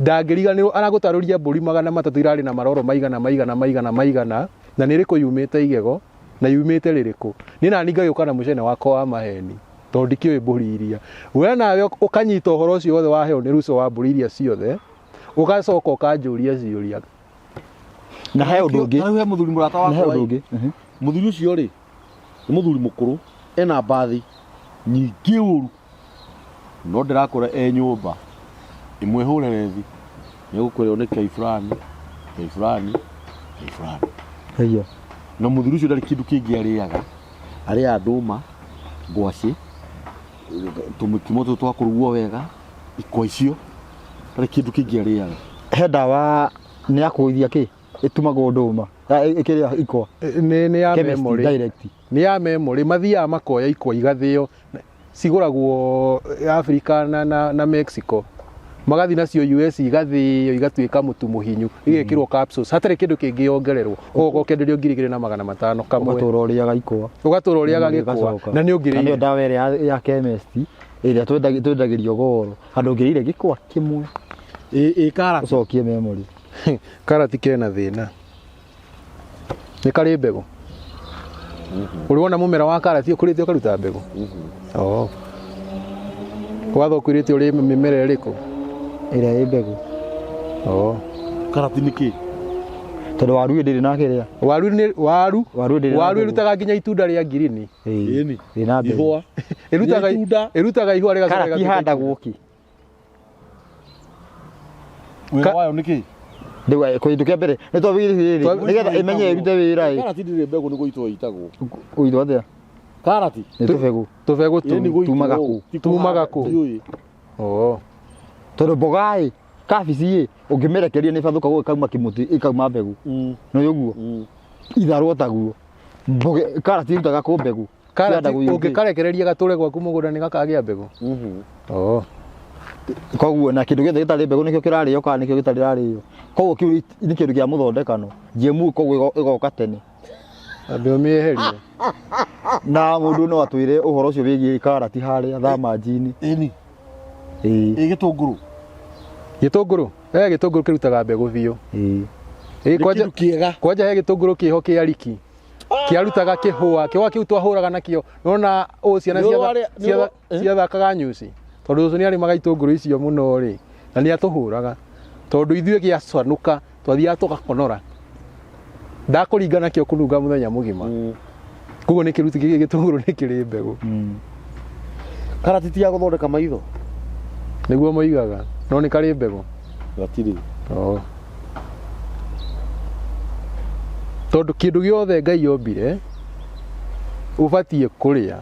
ndangĩriganĩrwo, aragũtarũria mbũri 300 irarĩ na maroro maigana maigana maigana maigana, na nĩ rĩkũ yumĩte igego na yumĩte rĩrĩkũ. Niĩ nani ngagĩũka na mũcene wakwa wa maheni tondũ ndikĩũĩ mbũri iria. We nawe ũkanyita ũhoro ũcio wothe waheo nĩ Ruco wa mbũri iria ciothe, ũgacoka ũkanjũria ciũria. Na he ũndũ ũngĩ. Rĩu he mũthuri mũrata Na he wakwa ũndũ ĩ. ũngĩ. Mũthuri ũcio rĩ, nĩ mũthuri mũkũrũ, ena mbathi nyingĩ ũru, no ndĩrakora e nyũmba ĩmwe hũre rethi nĩgũkwĩrwo nĩ kei fulani, kei fulani, kei fulani. Haiya. Na mũthuri ũcio ndarĩ kĩndũ kĩngĩ arĩaga, arĩaga ndũma, ngwacĩ, tũmĩkimo tũtũ twa kũrugwo wega, ikwa icio, ndarĩ kĩndũ kĩngĩ arĩaga. He ndawa nĩ ya kũgũithia kĩ? Ĩtumagwo ndũma. Ĩkĩrĩa ikwa. Nĩ ya Chemist memory. direct. Nĩ ya memory, mathiaga makoya ikwa igathĩo, cigũragwo Africa na Mexico. Magathiĩ nacio US igathĩo igatuĩka mũtu mũhinyu, igekĩrwo capsules, hatarĩ kĩndũ kĩngĩ yongererwo. Ũgoka ũkenderio ngiri igĩrĩ na magana matano kamwe. Ũgatũra ũrĩaga ikwa. Ũgatũra ũrĩaga gĩkwa. Ũgacoka. Na nĩ ũngĩrĩire. Na nĩyo ndawa ĩrĩa ya chemist ĩrĩa twendagĩrio goro. Handũ ũngĩrĩire gĩkwa kĩmwe. Ĩ karati. Ũcokie memory. Karati kena thĩna. Nĩ karĩ mbegũ. Ũrĩ wona mũmera wa karati ũkũrĩte ũkaruta mbegũ? Oh. Watho ũkwĩrĩte ũrĩe mĩmera ĩrĩkũ? Ĩrĩa ĩ mbegũ. Oh. Karati nĩ kĩ? Tondũ waru ndĩrĩ na kĩrĩa. Waru nĩ waru. Waru ndĩrĩ na Waru mbegũ. ĩrutaga nginya itunda rĩa ngirini. Ĩni. Ĩna mbegũ. Ihũa. Ĩrutaga Itunda. ĩrutaga ihũa rĩgacoka Karati rĩgatuĩka ihandagwo kĩ? Wĩra wayo nĩ kĩ? Rĩu kĩndũ kĩa mbere nĩ twambĩrĩrie rĩrĩ nĩgetha ĩmenye ĩrute wĩra ĩ. Karati ndĩrĩ mbegũ nĩ gũitwo ĩitagwo. Ũitwo atĩa? Karati. Nĩ tũbegũ. Tũbegũ Ĩni tu. gũitwo. Tumaga kũ? Ti Tumaga kũhanda, kũ? ndiũĩ. Oh. Tondũ mboga ĩ kabici ĩ ũngĩmĩrekeria nĩ ĩbathũkagwo ĩkauma kĩmũtĩ ĩkauma mbegũ. Nĩ ũguo? Itharũ taguo. Mboga karati ĩrutaga kũ mbegũ? Karati Cihandagwo irĩ. ũngĩkarekereria gatũre gwaku mũgũnda nĩ gakagĩa mbegũ. Oh. Koguo na kĩndũ gĩothe gĩtarĩ mbegũ nĩkĩo kĩrarĩo kana nĩkĩo gĩtarĩ rarĩo. Koguo kĩu nĩ kĩndũ kĩa mũthondekano. GMO koguo ĩgoka tene. Ambe ũmĩeherie. Na mũndũ no atwĩre ũhoro ũcio wĩgiĩ karati harĩa thamanji-inĩ. Ĩni. Ĩĩ. Ĩ gĩtũngũrũ. Gĩtũngũrũ. Eh gĩtũngũrũ kĩrutaga mbegũ biũ. Ĩĩ. Ĩ Nĩ kwanja kĩndũ kĩega. kwanja he gĩtũngũrũ kĩho kĩa riki. Kĩarutaga kĩhũa, kĩhũa kĩu twahũraga nakĩo. Nona ũ ciana Nĩ ũrarĩa- nĩ ũra- ciathakaga nyuci. Tondũ ũcio nĩ arĩmaga itũngũrũ icio mũno rĩ, na nĩ atũhũraga. Tondũ ithuĩ gĩacanũka twathiaga tũgakonora. Ndakũringa nakĩo kũnunga mũthenya mũgima. Koguo nĩ kĩruti gĩtũngũrũ nĩ kĩrĩ mbegũ. Karati ti ya gũthondeka maitho. Nĩguo moigaga, no nĩ karĩ mbegũ. Gatirĩ. Oh. Tondũ kĩndũ gĩothe Ngai ombire ũbatiĩ kũrĩa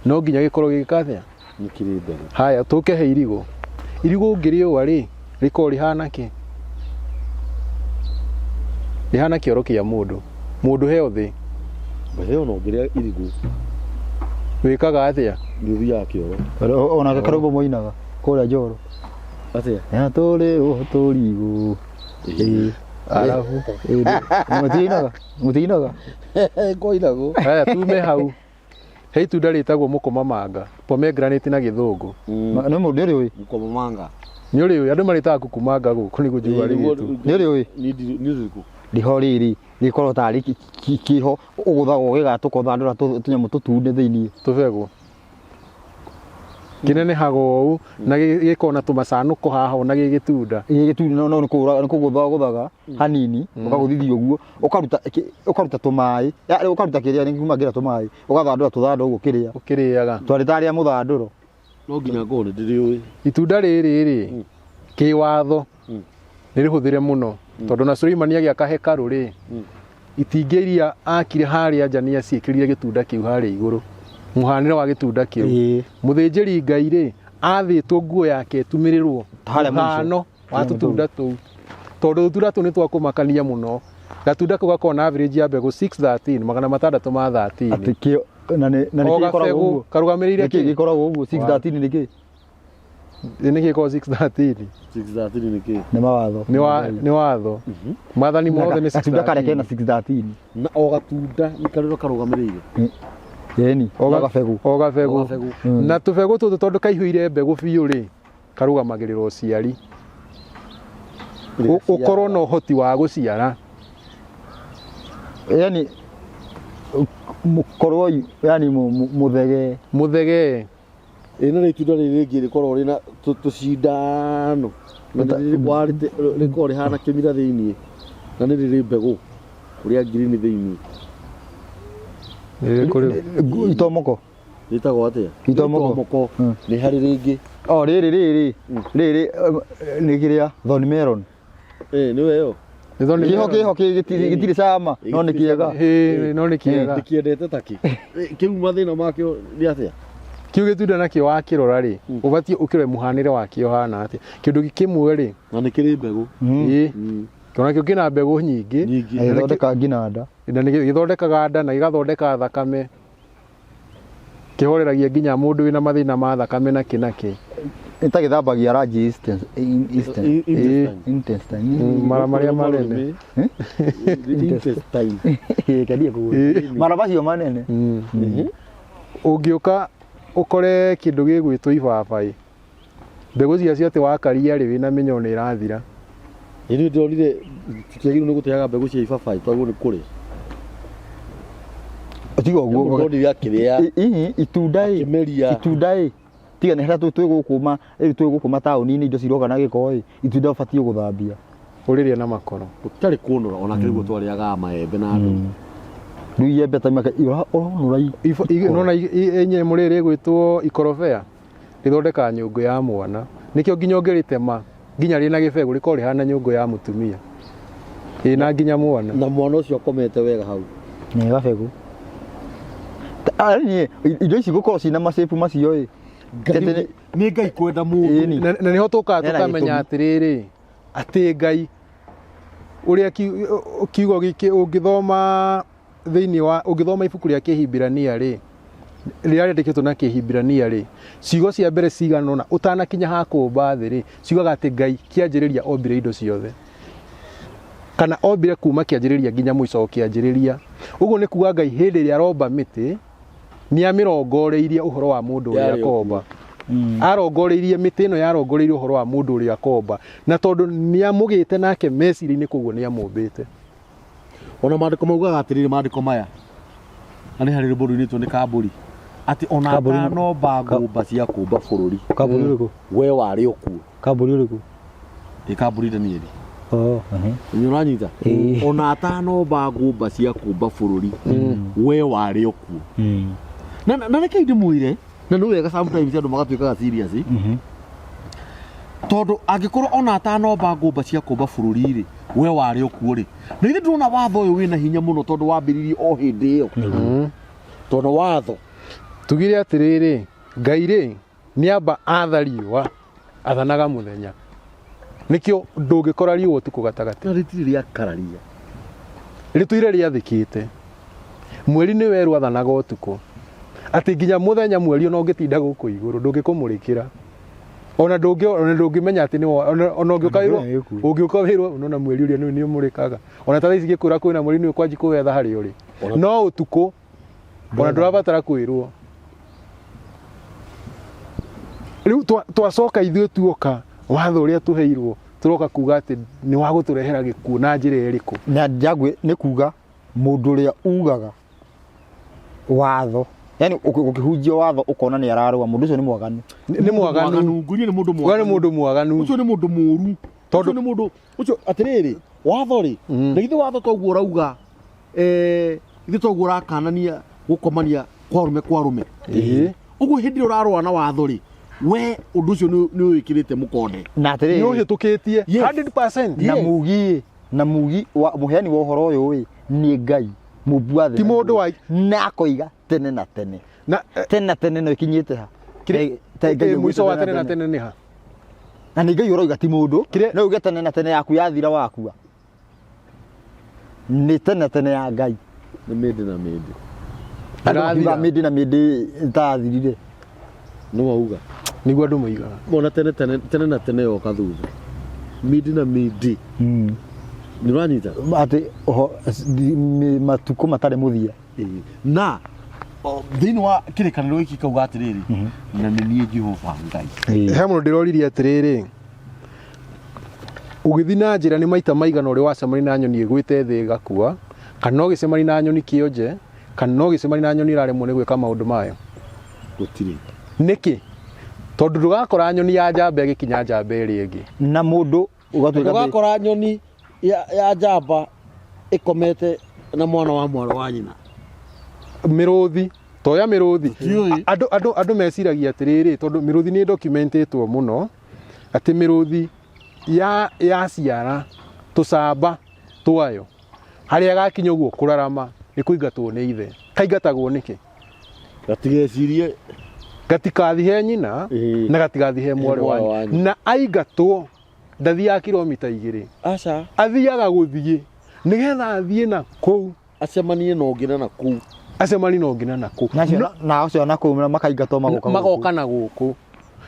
no nginya gĩkorwo gĩgĩka atĩa? Nĩ kĩrĩ mbegũ. Haya tũke he irigũ. Irigũ ũngĩrĩũa rĩ, rĩkoragwo rĩhana kĩ? Rĩhana kĩoro kĩa mũndũ. Mũndũ heo thĩ, Mbere ona ũngĩrĩa irigũ wĩkaga atĩa? nĩ ũthiaga kĩoro. Ona karũmbo moinaga kũrĩa Njoro. Atĩa? Ya tũrĩrwo tũrigũ. Ĩĩ. Arabu. Ĩĩ. Mũtiinaga? Mũtiinaga? Koinagwo. Haya tume hau. He itunda rĩtagwo mũkomamanga, pomegranate na gĩthũngũ. Nĩ mũndũ nĩ ũrĩ ũĩ? Mũkomamanga. Nĩ ũrĩ andũ marĩtaga kukumanga gũkũ nĩguo njiguaga rĩgĩtwo. Nĩ ũrĩ ũĩ? Nĩ rĩrĩkũ? Riho rĩrĩ rĩkoragwo tarĩ kĩho ũgũthagwo gĩgatũka ũthandũra tũnyamũ tũtune thĩiniĩ. Tũbegũ. Kĩnenehaga ũũ na gĩkoragwo na tũmacanũko haha ona gĩ gĩtunda. Gĩ gĩtune no nĩ kũgũra nĩ kũgũtha ũgũthaga hanini ũkagũthithia ũguo ũkaruta ũkaruta tũmaĩ ũkaruta kĩrĩa nĩ kumagĩra tũmaĩ ũgathandũra tũthandũ ũguo kĩrĩa Ũkĩrĩaga. twarĩ tarĩa mũthandũro. No nginya ngorwo nĩ ndĩrĩũĩ. Itunda rĩrĩ rĩ kĩwatho nĩ rĩhũthĩre mũno tondũ na Suleimani agĩaka hekarũ rĩ itingĩ iria akire harĩa nja nĩ aciĩkĩrire gĩtunda kĩu harĩa igũrũ mũhanĩre wa gĩtunda kĩu. Ĩĩ. Mũthĩnjĩri Ngai rĩ athĩtwo nguo yake ĩtumĩrĩrwo Harĩa mũico. mũhano wa tũtunda tũu tondũ tũtunda tũu nĩ twakũmakania mũno. Gatunda kau gakoragwo na average ya mbegũ 613 magana matandatũ ma 13. Atĩ kĩo na nĩ na O nĩkĩ gĩkoragwo gabegũ ũguo? karũgamĩrĩire Nĩkĩ kĩ? gĩkoragwo ũguo 613 nĩkĩ? Nĩ gĩkoragwo 613. 613 nĩ kĩ? Nĩ mawatho. Nĩ watho. Maathani mothe nĩ Gatunda karĩa 613. kena 613. Na o gatunda nĩ karĩa karũgamĩrĩire. Ĩni, o gabegũ. O gabegũ. O gabegũ. Na tũbegũ tũtũ tondũ kaihũire mbegũ biũ rĩ, karũgamagĩrĩra ũciari. Ũkorwo na ũhoti wa gũciara. Yani mũkorwo yani mũthege. Mũthege. Ĩ na itunda rĩrĩ rĩngĩ rĩkoragwo rĩna tũcindano. Na rĩkoragwo rĩhana kĩmira thĩiniĩ. Na nĩ rĩrĩ mbegũ kũrĩa ngirini thĩiniĩ. Itomoko. Rĩtagwo atĩa? Itomoko. Itomoko. Nĩ harĩ rĩngĩ. O rĩrĩ rĩrĩ rĩrĩ nĩ kĩrĩa thorn melon. Nĩ weyo. Kĩho kĩho gĩtirĩ cama no nĩ kĩega. No nĩ kĩega. Ndĩkĩendete takĩ. Kĩu mathĩna makĩo nĩ atĩa? Kĩu gĩtunda nakĩo wakĩrora rĩ, ũbatiĩ ũkĩrore mũhanĩre wakĩo hana atĩa. Kĩndũ kĩmwe rĩ, Na nĩ kĩrĩ mbegũ. ĩĩ, onakĩo kĩna mbegũ nyingĩ. Nyingĩ. Gĩthondeka nginya nda. Na nĩ gĩthondekaga nda na gĩgathondeka thakame. Kĩhoreragia nginya mũndũ wĩna mathĩna ma thakame na kĩ na kĩ. Nĩ ta gĩthambagia large intestine. Intestine. Mara marĩa manene. Intestine. Kĩendie kũgũra. Mara macio manene. Ũngĩũka ũkore kĩndũ gĩgwĩtwo ibabaĩ, mbegũ ciacio atĩ wakaria rĩ wĩna mĩnyoo nĩ ĩrathira. Ĩni ndĩronire tũtiagĩrĩirwo nĩ gũteaga mbegũ cia ibabaĩ twagĩrĩirwo nĩ kũrĩa. Tiga ũguo. Ndĩronire akĩrĩa. Ihi itunda ĩ. Akĩmeria. Itunda ĩ. Tiga nĩ harĩa twĩ gũkũ ma rĩu twĩ gũkũ mataũni-inĩ indo ciroka na gĩko ĩ. Itunda ũbatiĩ gũthambia. Ũrĩrĩa na makoro. Gũtarĩ kũnũra ona kĩrĩguo twarĩaga maembe na ndũrũ. Rĩu iembe ta maka ũronũra Nona inyamũ rĩrĩ rĩgwĩtwo ikorobea rĩthondekaga nyũngũ ya mwana. Nĩkĩo nginya ũngĩrĩtema nginya rĩna gĩbegũ rĩkoragwo rĩhana nyũngũ ya mũtumia ĩna nginya mwana. Na mwana ũcio akomete wega hau. Nĩ gabegũ. Niĩ indo ici gũkorwo ciĩna macapu macio ĩ. Ngai nĩ Ngai kwenda mũndũ. Ĩni. Na nĩho tũkaga Hena tũkamenya gĩtũmi. atĩrĩrĩ atĩ Ngai ũrĩa kiugo gĩkĩ ũngĩthoma thĩinĩ wa ũngĩthoma ibuku rĩa Kĩhibirania rĩ, rĩrĩa rĩandĩkĩtwo na Kĩhibirania rĩ, ciugo cia mbere cigana ũna ũtanakinya ha kũũmba thĩ rĩ, ciugaga atĩ Ngai kĩanjĩrĩria ombire indo ciothe, kana ombire kuma kĩanjĩrĩria nginya mũico o kĩanjĩrĩria. Ũguo nĩ kuga Ngai hĩndĩ ĩrĩa aromba mĩtĩ nĩ amĩrongoreirie ũhoro wa mũndũ ũrĩa Yarĩ akomba. Arongoreirie mĩtĩ ĩno yarongoreirie ũhoro wa mũndũ ũrĩa akomba, na tondũ nĩ amũgĩte nake meciria-inĩ, koguo nĩ amũmbĩte. Ona maandĩko maugaga atĩrĩrĩ, maandĩko maya na nĩ harĩ rwĩmbo rũinĩtwo nĩ Kambũri atĩ ona Kambũri- atanomba ngũmba cia kũmba bũrũri Kambũri ũrĩkũ? we warĩ o kuo. Kambũri ũrĩkũ? Ĩ Kambũri Danieli. Oh, mhm. Nĩ ũranyita? Ĩĩ. Ona atanomba ngũmba cia kũmba bũrũri we warĩ o kuo. Na reke ndĩmwĩre, na nĩ wega sometimes andũ magatuĩkaga serious, tondũ angĩkorwo ona atanomba ngũmba cia kũmba bũrũri rĩ, we warĩ o kuo rĩ, na ithe ndĩrona watho ũyũ wĩna hinya mũno tondũ wambĩrĩirie o hĩndĩ ĩyo, tondũ watho Tugire atĩrĩrĩ, Ngai rĩ nĩ amba atha riũa, athanaga mũthenya, nĩkĩo ndũngĩkora riũa ũtukũ gatagatĩ. Na rĩtirĩ rĩakararia. Rĩtũire rĩathĩkĩte. Mweri nĩ werũ athanaga ũtukũ, atĩ nginya mũthenya mweri ona ũngĩtinda gũkũ igũrũ ndũngĩkũmũrĩkĩra, ona ndũngĩ ona ndũngĩmenya atĩ nĩ ona ũngĩũka wĩrwo Ndũngĩmenya wĩkuo. Ũngĩũka wĩrwo nona mweri ũrĩa nĩ ũmũrĩkaga, ona ta thaa ici gĩkwĩra kwĩna mweri nĩ ũkwanji kũwetha harĩa ũrĩ, no ũtukũ ona ndũrabatara kwĩrwo. Rĩu twacoka ithuĩ tuoka watho ũrĩa tũheirwo tũroka kuga atĩ nĩ wa gũtũrehera gĩkuũ na njĩra ĩrĩkũ? Na njagwe nĩ kuga mũndũ ũrĩa ugaga watho, yani ũkĩhunjia watho ũkona nĩ ararũa, mũndũ ũcio nĩ mwaganu. Nĩ mwaganu. Ngũria nĩ mũndũ We nĩ mwaganu. mũndũ mwaganu. Ũcio nĩ mũndũ mũru. Tondũ- Ũcio nĩ mũndũ ũcio atĩrĩrĩ, watho rĩ, na githĩ watho toguo ũrauga, githĩ toguo ũrakanania gũkomania kwa arũme kwa arũme? Ĩĩ. Ũguo hĩndĩ ĩrĩa ũrarũa na watho rĩ, we ũndũ ũcio nĩ ũwĩkĩrĩte mũkonde. Na Nĩ atĩrĩrĩ, ũhĩtũkĩtie Yes. 100%. Na mugi na mugi wa mũheani wa ũhoro ũyũ ĩ nĩ Ngai mũmbi wa thĩ Ti na mũndũ igũrũ. wa- Na akoiga tene na tene. Na Tene na tene no ikinyĩte ha? Te Ngai mũico augĩte wa tene na tene nĩ ha? Na nĩ Ngai ũroiga ti mũndũ. Kĩrĩa- No uge tene na tene yaku yathira wakua, nĩ tene tene ya Ngai. Nĩ mĩndĩ na mĩndĩ. Andũ makiuga Ĩrathira. mĩndĩ na mĩndĩ ĩtathirire. Nĩ wauga. Nĩguo andũ moigaga. Mona tene tene tene na tene yoka thutha mĩndĩ na mĩndĩ, nĩ ũranyita? Atĩ matukũ matarĩ mũthia. Ĩĩ. Na thĩinĩ wa kĩrĩkanĩro gĩkĩ kauga atĩrĩrĩ, na nĩ niĩ Jehova Ngai. He mũndũ ndĩroririe atĩrĩrĩ, ũgĩthiĩ na njĩra nĩ maita maigana ũrĩ wacemania na nyoni ĩgwĩte thĩ ĩgakua, kana ũgĩcemania na nyoni kĩonje, kana ũgĩcemania na nyoni ĩraremwo nĩ gwĩka maũndũ mayo? Gũtirĩ. Nĩkĩ? Tondũ ndũgakora nyoni ya njamba ĩgĩkinya njamba ĩrĩa ĩngĩ. Na mũndũ ũgatuĩka Ndũgakora nyoni ya njamba ĩkomete na mwana wa mwarĩ wa nyina. Mĩrũthi toya mĩrũthi. Ndiũĩ. Andũ meciragia atĩrĩrĩ, tondũ mĩrũthi nĩ documentĩtwo mũno atĩ mĩrũthi ya ciara tũcamba twayo, harĩa gakinya ũguo kũrarama nĩ kũingatwo nĩ ithe. Kaingatagwo nĩkĩ? Gatigecirie. Gatigathihe nyina. Ĩĩ. Na gatigathihe mwarĩ mwarĩ wa wa nyina. Na aingatwo ndathiaga kilomita 2. Aca. Athiaga gũthiĩ nĩgetha athiĩ na kũu. Acemanie na ũngĩ na nakũu. Acemanie na ũngĩ na nakũu. Na acio na acio na kũu makaingatwo magoka gũkũ. Magoka na gũkũ,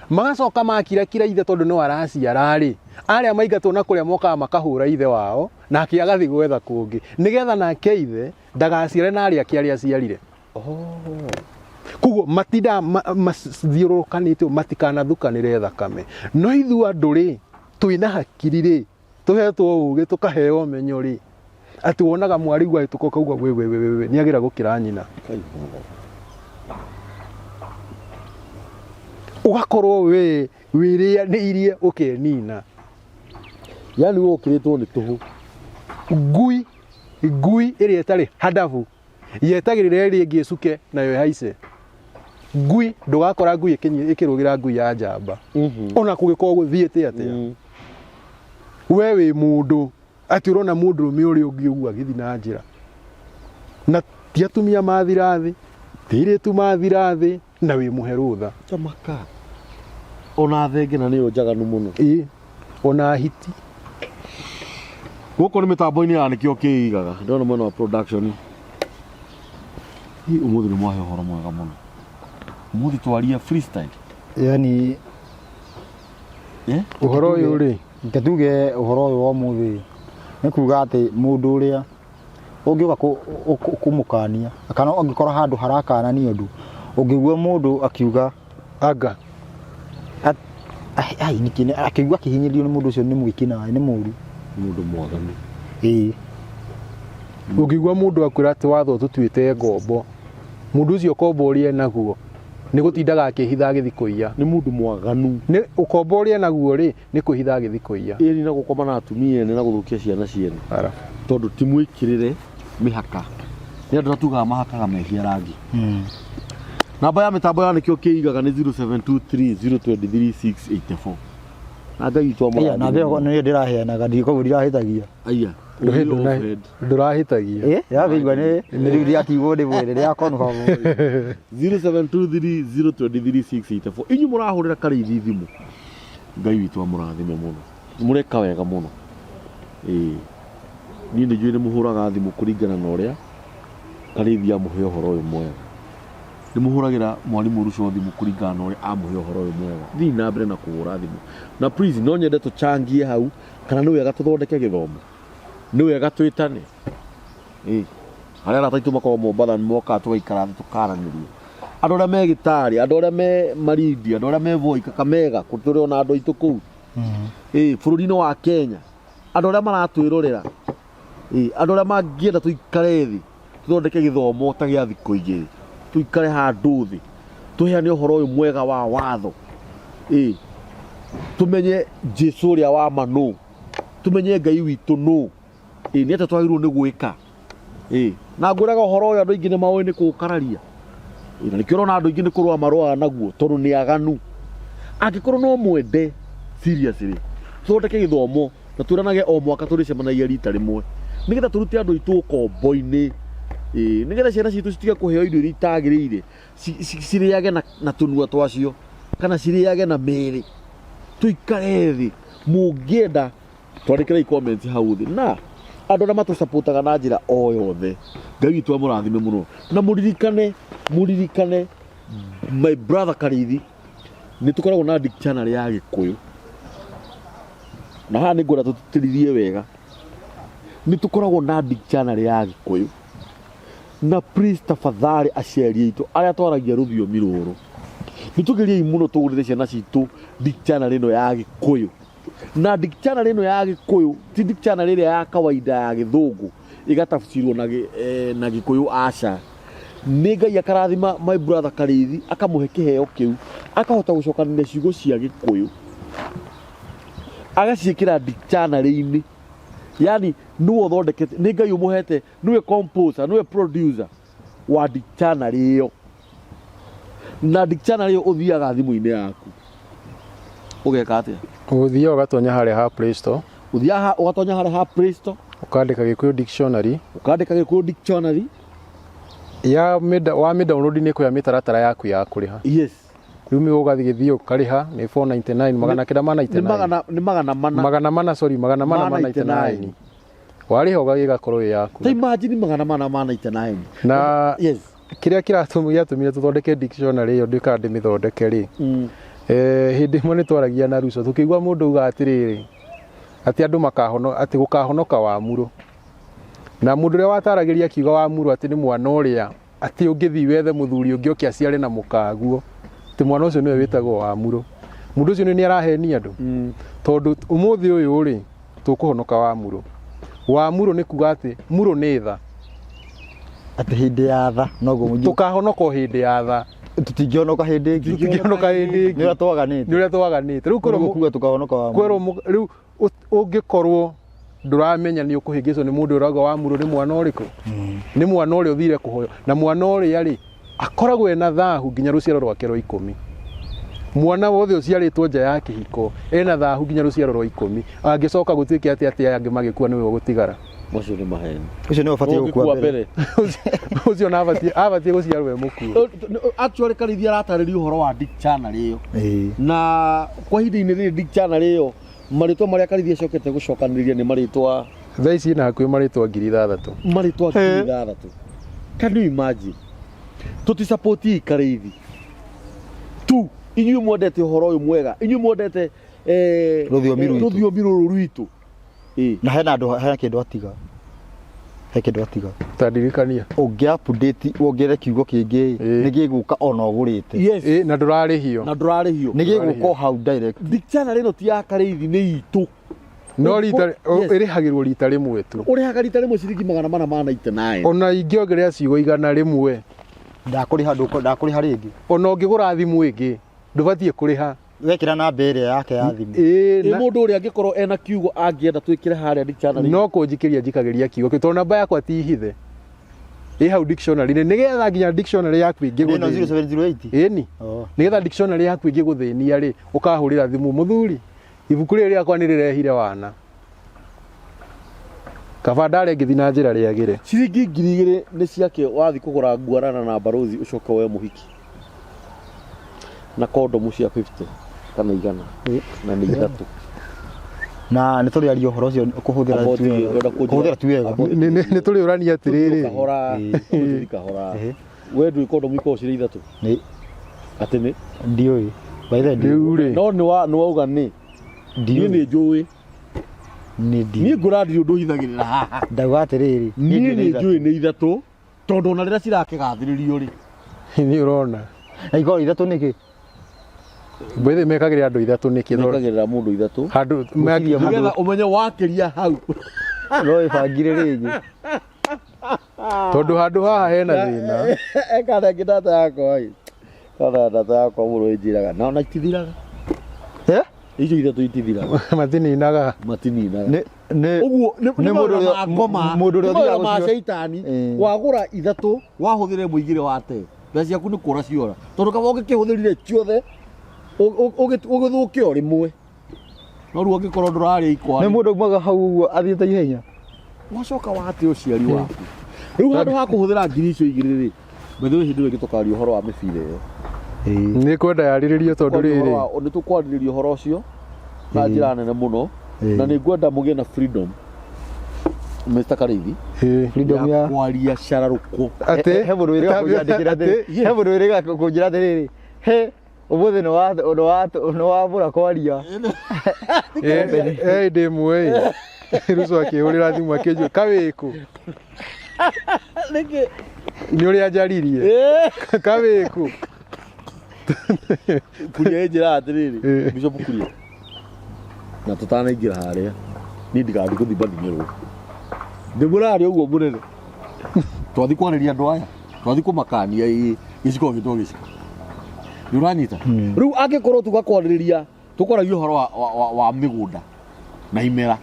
magacoka makirakira ithe tondũ no araciara rĩ, arĩa maingatwo na kũrĩa mokaga makahũra ithe wao, nake agathiĩ gwetha kũngĩ nĩgetha nake ithe ndagaciare na arĩa ake arĩa aciarire. Koguo matindaga mathiũrũrũkanĩte matikanathukanĩre thakame. No ithuĩ andũ rĩ, twĩna hakiri rĩ, tũhetwo ũgĩ, tũkaheo ũmenyo rĩ, atĩ wonaga mwarĩ agĩtũka ũkauga we we we we nĩ agĩra gũkĩra nyina, ũgakorwo we wĩrĩanĩirie ũkenina. Yani we ũkĩrĩtwo nĩ tũhũ. Ngui, ngui ĩrĩa ĩtarĩ handabu yetagĩrĩra ĩrĩa ĩngĩ ĩcuke nayo ĩhaice. Ngui, ndũgakora ngui ĩkĩrũgĩra ngui ya njamba. Ona kũngĩkorwo gũthiĩte atĩa. We wĩ mũndũ atĩ ũrona mũndũrũme ũrĩa ũngĩ ũguo agĩthiĩ na njĩra, na ti atumia mathira thĩ, ti airĩtu mathira thĩ, na wĩ mũhe rũtha. Tamaka ona thenge na nĩyo njaganu mũno. Ĩĩ, ona hiti. Gũkũ nĩ mĩtambo-inĩ ya nĩkĩo kĩigaga ndĩrona mwena wa production. Hi, ũmũthĩ nĩ mwahe ũhoro mwega mũno. Ũmũthĩ twaria freestyle. Yani Eh? Ũhoro ũyũ rĩ, Reke tuge ũhoro ũyũ wa ũmũthĩ nĩ kuga atĩ mũndũ ũrĩa ũngĩũka kũmũkania kana ũngĩkora handũ harakanania ũndũ, ũngĩigua mũndũ akiuga anga ai, nĩkĩ akĩigua akĩhinyĩrĩrio nĩ mũndũ ũcio nĩ mwĩkinaĩ, nĩ mũru. Mũndũ mwaganu. Ĩĩ. Ũngĩigua mũndũ akwĩra atĩ watho ũtũtuĩte ngombo, mũndũ ũcio ũkombo ũrĩa enaguo nĩ gũtindaga akĩhitha agĩthiĩ kũiya. Nĩ mũndũ mwaganu. Nĩ ũkombo ũrĩa enaguo rĩ, nĩ kwĩhitha agĩthiĩ kũiya. Ĩni na gũkoma na atumia ene na gũthũkia ciana ciene. Ara. Tondũ ti mwĩkĩrĩre mĩhaka. Nĩ andũ tugaga mahakaga mehia rangi. Namba ya mĩtambo ya nĩkĩo kĩigaga nĩ 0723023684. Na Ngai witũ Aya, amũrathime. namba ĩyo nĩyo ndĩraheanaga, koguo ndirahĩtagia. Aya. Ũthiĩ Ndũrahĩtagia. Ĩ, ndĩraigua nĩ rĩu ndĩratigwo ndĩmwĩre, ndĩrakonfirm. 0723023684. Inyuĩ mũrahũrĩra Karĩithi thimũ. Ngai witũ amũrathime mũno. Mũreka wega mũno. Ĩĩ. Niĩ nĩ njũĩ nĩ mũhũraga thimũ kũringana na ũrĩa Karĩithi amũhe ũhoro ũyũ mwega. Nĩ mũhũragĩra mwarimũ Ruco thimũ kũringana na ũrĩa amũhe ũhoro ũyũ mwega. Thiĩ na mbere na kũhũra thimũ. Na please no nyende tũchangie hau kana nĩ wega tũthondeke gĩthomo. Nĩ wega twĩtane. Ĩĩ. Harĩa arata aitũ makoragwo Mombatha nĩ mokaga tũgaikara thĩ tũkaranĩria. Andũ arĩa me Gĩtarĩ, andũ arĩa me Malindi, andũ arĩa me Voi, Kakamega, tũrĩ ona andũ aitũ kũu. Ĩĩ, bũrũri-inĩ wa Kenya. Andũ arĩa maratwĩrorera. Ĩĩ, andũ arĩa mangĩenda tũikare thĩ, tũthondeke gĩthomo ta gĩa thikũ igĩrĩ. Tũikare handũ thĩ, tũheane ũhoro ũyũ mwega wa watho. Ĩĩ, tũmenye Jesũ ũrĩa wa ma nũ. Tũmenye Ngai witũ nũ. Ĩĩ, nĩ atĩa twagĩrĩirwo nĩ gwĩka. Ĩĩ, na ngwĩraga ũhoro ũyũ andũ aingĩ nĩ maũĩ nĩ kũũkararia. Ĩĩ, na nĩkĩo ũrona andũ aingĩ nĩ kũrũa marũaga naguo tondũ nĩ aganu. Angĩkorwo no mwende seriously, tũthondeke gĩthomo na twĩranage o mwaka tũrĩcemanagia rita rĩmwe nĩgetha tũrute andũ aitũ ũkombo-inĩ. Ĩĩ, nĩgetha ciana citũ citige kũheo indo iria itagĩrĩire, cirĩage na tũnua twacio kana cirĩage na mĩĩrĩ. Tũikare thĩ, mũngĩenda twandĩkĩrei comments hau thĩ na andũ arĩa matũsupportaga na njĩra o yothe. Ngai witũ amũrathime mũno. Na mũririkane, mũririkane my brother Karĩithi, nĩ tũkoragwo na dictionary ya Gĩkũyũ. Na haha nĩ ngwenda tũtĩtĩrithie wega. Nĩ tũkoragwo na dictionary ya Gĩkũyũ. Na please tafadhali aciari aitũ arĩa twaragia rũthiomi rũrũ, nĩ tũgeriei mũno tũgũrĩre ciana citũ dictionary ĩno ya Gĩkũyũ. Na dictionary ĩno ya Gĩkũyũ ti dictionary ĩrĩa ya kawaida ya Gĩthũngũ ĩgatafsirwo na Gĩkũyũ, aca. Nĩ Ngai akarathima my brother Karĩithi akamũhe kĩheo kĩu, akahota gũcokanĩria ciugo cia Gĩkũyũ agaciĩkĩra dictionary-inĩ. Yani nĩwe ũthondekete, nĩ Ngai ũmũhete, nĩwe composer, nĩwe producer wa dictionary ĩyo. Na dictionary ĩyo ũthiaga thimũ-inĩ yaku ũgeka atĩa? Ũthiaga ũgatonya harĩa ha Play Store. Ũthiaga ũgatonya harĩa ha Play Store. Ũkandĩka Gĩkũyũ Dictionary. Ũkandĩka Gĩkũyũ Dictionary. Ya wa mĩ download nĩ ĩkũhea mĩtaratara yaku ya kũrĩha. Yes. Rĩu nĩ ũgathiĩ ũkarĩha nĩ 499, magana kenda ma ninety Nĩ nine. magana, nĩ magana mana. Magana mana, sorry, magana mana Ma ma ninety 99. nine. Warĩha ũgagĩgakorwo ĩ yaku. Ta imagine magana mana ma 99. Na Yes. kĩrĩa gĩatũmire tũthondeke dictionary ĩyo nduĩkaga ndĩmĩthondeke rĩ. Hĩndĩ ĩmwe nĩ twaragia na Ruco tũkĩigua mũndũ auga atĩrĩrĩ, atĩ andũ makahono, atĩ gũkahonoka Wamuro. Na mũndũ ũrĩa wataragĩria akiuga Wamuro atĩ nĩ mwana ũrĩa atĩ ũngĩthiĩ wethe mũthuri ũngĩ oke aciare na mũkaguo, atĩ mwana ũcio nĩwe wĩtagwo Wamuro. Mũndũ ũcio nĩ arahenia andũ. Tondũ ũmũthĩ ũyũ rĩ, tũkũhonoka Wamuro. Wamuro nĩ kuga atĩ muro nĩ tha. Atĩ hĩndĩ ya tha noguo mũnyi- Tũkahonoka o hĩndĩ ya tha. Tũtingĩhonoka hĩndĩ ĩngĩ. Tũtingĩhonoka hĩndĩ ĩngĩ. Nĩ ũrĩa twaganĩte. Nĩ ũrĩa twaganĩte. Rĩu kwĩrwo kuga tũkahonoka wa kwĩrwo rĩu Ũngĩkorwo ndũramenya nĩ ũkũhĩngĩcwo nĩ mũndũ ũrauga wamurwo nĩ mwana ũrĩkũ, nĩ mwana ũrĩa ũthire kũhoywo, na mwana ũrĩa rĩ akoragwo ena thahu nginya rũciaro rwake rwa 10. Mwana wothe ũciarĩtwo nja ya kĩhiko ena thahu nginya rũciaro rwa 10. Angĩcoka gũtuĩke atĩ atĩ aya angĩ magĩkua nĩwe ũgũtigara. Macio nĩ maheni. Ũcio nĩwe ũbatiĩ gũkua Ũngĩkua mbere. Ũcio na abatiĩ gũciarwo e mũkuũ. Actually Karithia aratarĩria ũhoro wa dictionary ĩyo. Ĩĩ. Na kwa ihinda-inĩ rĩrĩ dictionary ĩyo marĩtwa marĩa Karithia acokete gũcokanĩrĩria nĩ marĩtwa Thaa ici ina hakuhĩ marĩtwa 6,000. Marĩtwa 6,000. Can you imagine? Tũtisapoti Karĩithi tu, inyuĩ mwendete ũhoro ũyũ mwega, inyuĩ mwendete Rũthiomi rwitũ. Rũthiomi rũrũ rwitũ. Ĩĩ. Na hena andũ, hena kĩndũ atiga. He kĩndũ atiga. Tandirikania. Ũngĩ update wongerere kiugo kĩngĩ, Ĩĩ. nĩ gĩgũka ona ũgũrĩte. Yes. Ĩ, na ndũrarĩhio. Na ndũrarĩhio. Nĩ gĩgũka o hau direct. Dictionary ĩno ti ya Karĩithi, nĩ itũ. No rita Yes. ĩrĩhagĩrwo rita rĩmwe tu. Ũrĩhaga rita rĩmwe ciringi 499. Ona ingĩongerera ciugo 100. Ndakũrĩha, ndakũrĩha rĩngĩ. Ona ũngĩgũra thimũ ĩngĩ ndũbatiĩ kũrĩha. Wekĩra namba ĩrĩa yake ya thimũ. Ĩĩ, Ĩ mũndũ ũrĩa angĩkorwo ena kiugo angĩenda twĩkĩre harĩa dictionary. No kũnjikĩria njikagĩria kiugo kĩu tondũ namba yakwa ti hithe. Ĩ hau dictionary-inĩ nĩgetha nginya dictionary yaku Ĩno ĩngĩgũthĩnia. 0708. Ĩni. Oh. Nĩgetha dictionary yaku ĩngĩgũthĩnia rĩ, ũkahũrĩra thimũ, mũthuri, ibuku rĩrĩ rĩakwa nĩ rĩrehire wana. Kaba ndare ngĩthiĩ na njĩra rĩagĩre. Ciringi 2,000 nĩ ciake wathiĩ kũgũra nguarana na barothi ũcoke woe mũhiki. Na kondomu cia 50 kana 100 na nĩ 3. Na nĩ tũrĩaria ũhoro ũcio kũhũthĩra Aboti, ti wega. ũrenda kũnjĩra- Kũhũthĩra ti wega. Aboti. Nĩ tũrĩũrania atĩrĩrĩ. Kahora, Ĩĩ. tũthiĩ kahora. Ĩĩ. We ndũĩ kondomu ikoragwo cirĩ 3? Nĩ Atĩ nĩ? ndiũĩ. By the way, ndiũĩ. Rĩu rĩ. No nĩ wauga nĩ. Niĩ Ndiũĩ. nĩ njũĩ. Nĩ Niĩ ndiũĩ. ngũra ndirĩ ũndũ hithagĩrĩra haha. Ndauga atĩrĩrĩ. Niĩ ndiũĩ nĩ ithatũ. njũĩ nĩ 3 tondũ ona rĩrĩa cirakĩgathĩrĩrio rĩ. Nĩ ũrona. Na ikoragwo 3 nĩkĩ? Mbũthĩ mekagĩrĩra andũ 3 nĩkĩ? Mekagĩrĩra mũndũ 3. Handũ Gwĩciria mũndũ- Nĩgetha ũmenye wakĩria hau. No ĩbangire rĩngĩ. Tondũ handũ haha hena thĩna. Eka rĩngĩ data yakwa ĩ. Kana data yakwa mũno ĩnjĩraga. Na ona itithiraga. Eh? Icio 3 itithiraga. Matininaga. Matininaga. Nĩ Ũguo nĩ nĩ mũndũ mũndũ ũrĩa- ma ngoma. mũndũ ũrĩa Nĩ mawĩra ũthiaga ma gũciora- caitani. Ĩĩ. Wagũra 3 wahũthĩra ĩmwe 2 wate. Mbeca ciaku nĩ kũra ciora. Tondũ kaba ũngĩkĩhũthĩrire ciothe ũgĩthũke o rĩmwe. No rĩu angĩkorwo ndũrarĩa ikwa. Nĩ mũndũ umaga hau ũguo athiĩte ihenya. Wacoka wate ũciari waku. Rĩu handũ ha kũhũthĩra 2,000 rĩ, by the way hĩndĩ ĩyo ĩngĩ tũkaria ũhoro wa mĩbira ĩyo. Ĩĩ. Nĩ kwenda yarĩrĩrio tondũ Kwaria rĩrĩ. ũhoro wa- nĩ tũkwarĩrĩria ũhoro ũcio na Ĩĩ. njĩra nene mũno Ĩĩ. na nĩ ngwenda mũgĩe na freedom Mr. Karĩithi Ĩĩ. Freedom ya kwaria cararũkũ. Atĩ He mũndũ wĩrĩga kũnjandĩkĩra atĩrĩ. He mũndũ wĩrĩga kũnjĩra atĩrĩrĩ. He ũmũthĩ nĩ wa nĩ wa nĩ wamũra kwaria. Ĩ ndĩ ĩmwe ĩ. Ruco akĩhũrĩra thimũ akĩnjũria kawĩkũ. Nĩkĩ? Nĩ ũrĩa njaririe. Kawĩkũ. Kuria ĩnjĩraga atĩrĩrĩ, Ĩĩ. Bishop Kuria. Na tũtanaingĩra harĩa, niĩ ndigathiĩ gũthimba thimĩrwo. Ndĩmũraria ũguo mũnene. Twathiĩ kwarĩria andũ aya, twathiĩ kũmakania ĩ gĩciko gĩtwo gĩciko. Nĩ ũranyita? Rĩu angĩkorwo tuga kwarĩrĩria, tũkwaragia ũhoro wa mĩgũnda na imera,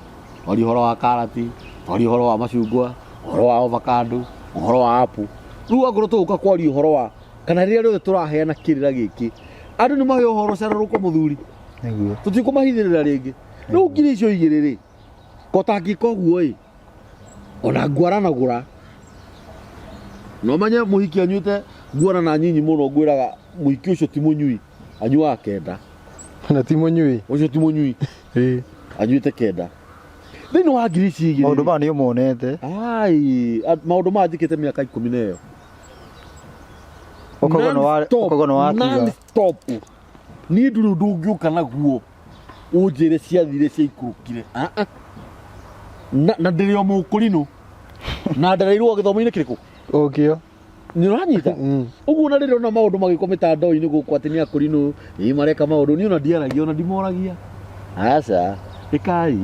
twaria ũhoro wa karati, twaria ũhoro wa macungwa, ũhoro wa avocado, ũhoro wa apple. Rĩu angĩkorwo tũgũka kwaria ũhoro wa kana rĩrĩa rĩothe tũraheana kĩrĩra gĩkĩ, andũ nĩ mahe ũhoro cararũko mũthuri. Nĩguo. Tũtikũmahithĩrĩra rĩngĩ. Rĩu 2,000 rĩ, ko tangĩka ũguo ĩ, ona nguara na gũra. No menye mũhiki anyuĩte nguara na nyinyi mũno, ngwĩraga mũhiki ũcio ti mũnyui, anyuaga 9. Na ti mũnyui. Ũcio ti mũnyui. Ĩĩ. Anyuĩte 9. Thĩinĩ wa 2,000. Maũndũ maya nĩ ũmonete. Ai, maũndũ maya njĩkĩte mĩaka 10 na ĩyo. Ũkauga nĩ wa ũkauga nĩ watiga. Non-stop. Niĩ ndũrĩ ũndũ ũngĩũka naguo ũnjĩre ciathire ciaikũrũkire. Ah, ah. Na ndĩrĩ o mũkũrinũ. Na ndereirwo gĩthomo-inĩ kĩrĩkũ? Ũkĩo. Nĩ ũranyita? Ũguo na rĩrĩa ona maũndũ magĩkwo mĩtandao-inĩ gũkũ atĩ nĩ akũrinũ, ĩ mareka maũndũ, niĩ ona ndiaragia ona ndimoragia. Aca, ĩkai,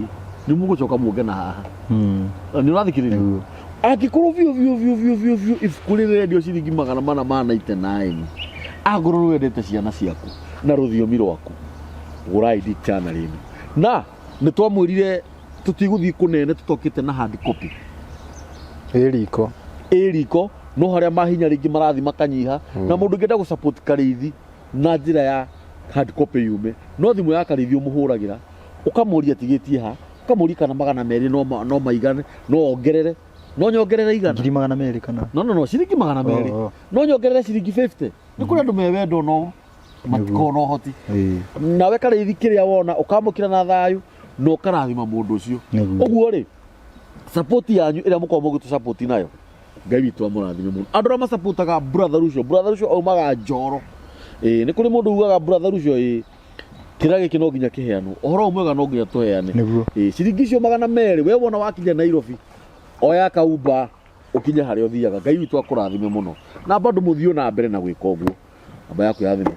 nĩ mũgũcoka muonge na haha. Nĩ ũrathikĩrĩria? Nĩguo. Angĩkorwo biũ biũ biũ biũ biũ biũ ibuku rĩrĩ rĩrendio ciringi 499, angorwo nĩ wendete ciana ciaku na rũthiomi rwaku, gũrai dictionary ĩno. Na Nĩ twamwĩrire tũtigũthiĩ kũnene tũtokĩte na hard copy. Ĩ riko. Ĩ riko no harĩa mahinya rĩngĩ marathiĩ makanyiha na mũndũ ũngĩenda gũ support Karĩithi na njĩra ya hard copy yume no thimũ ya Karĩithi ũmũhũragĩra ũkamũria atigĩtie ha ũkamũria kana 200 no maigane no ongerere no nyongerere 100 200,000 kana no no no ciringi 200 Oh, oh. no nyongerere ciringi 50 nĩ kũrĩ andũ me wendo no matikoragwo na ũhoti Ĩĩ. nawe Karĩithi kĩrĩa wona ũkamũkĩra na thayũ na ũkarathima mũndũ ũcio Nĩguo. ũguo rĩ support yanyu ĩrĩa mũkoragwo mũgĩtũ support nayo Ngai witũ amũrathime mũno andũ arĩa masapotaga brother ũcio brother ũcio aumaga njoro ĩĩ nĩ kũrĩ mũndũ ugaga brother ũcio ĩĩ kĩrĩa gĩkĩ no nginya kĩheanwo ũhoro ũyũ mwega no nginya tũheane Nĩguo. ĩĩ ciringi icio 200 we wona wakinya Nairobi oya kaumba ũkinye harĩa ũthiaga Ngai witũ akũrathime mũno na bado mũthiĩ na mbere na gwĩka ũguo namba yaku ya thimũ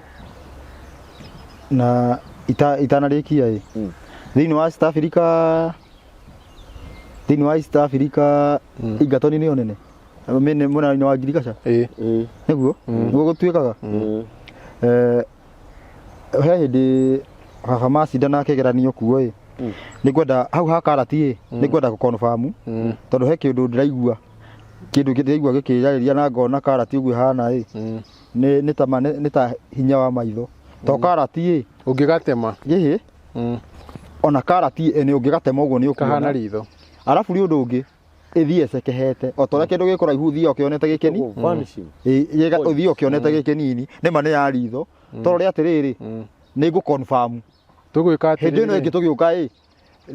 Na itanarĩkia ĩ thĩinĩ wa East Africa thĩinĩ wa East Africa Ingatoni nĩyo nene mene mwena-inĩ wa Ngirigaca Ĩĩ. ĩĩ nĩguo nĩguo gũtuĩkaga he hĩndĩ baba macindana kĩgeranio kuo ĩ nĩngwenda hau ha karati ĩ nĩngwenda gũ confirm tondũ he kĩndũ ndĩraigua kĩndũ ndĩraigua gĩkĩarĩria na ngona karati ũguo ĩhana ĩ nĩ ta nĩ ta hinya wa maitho to karati ĩ Ũngĩgatema. gĩhĩ ona karati ĩ nĩ ũngĩgatema ũguo nĩ Kahana ũkuona ritho. arabu rĩ ũndũ ũngĩ ĩthiĩ ĩcekehete o ta ũrĩa kĩndũ gĩ kũraihu ũthiĩ ũkĩonete gĩkĩni Vanishing. Ũthiĩ ũkĩonete gĩkĩnini nĩ ma nĩ ya ritho tondũ rĩ atĩrĩrĩ nĩ ngũ confirm Tũgwĩka hĩndĩ ĩno ĩngĩ atĩrĩrĩ. tũgĩũka ĩ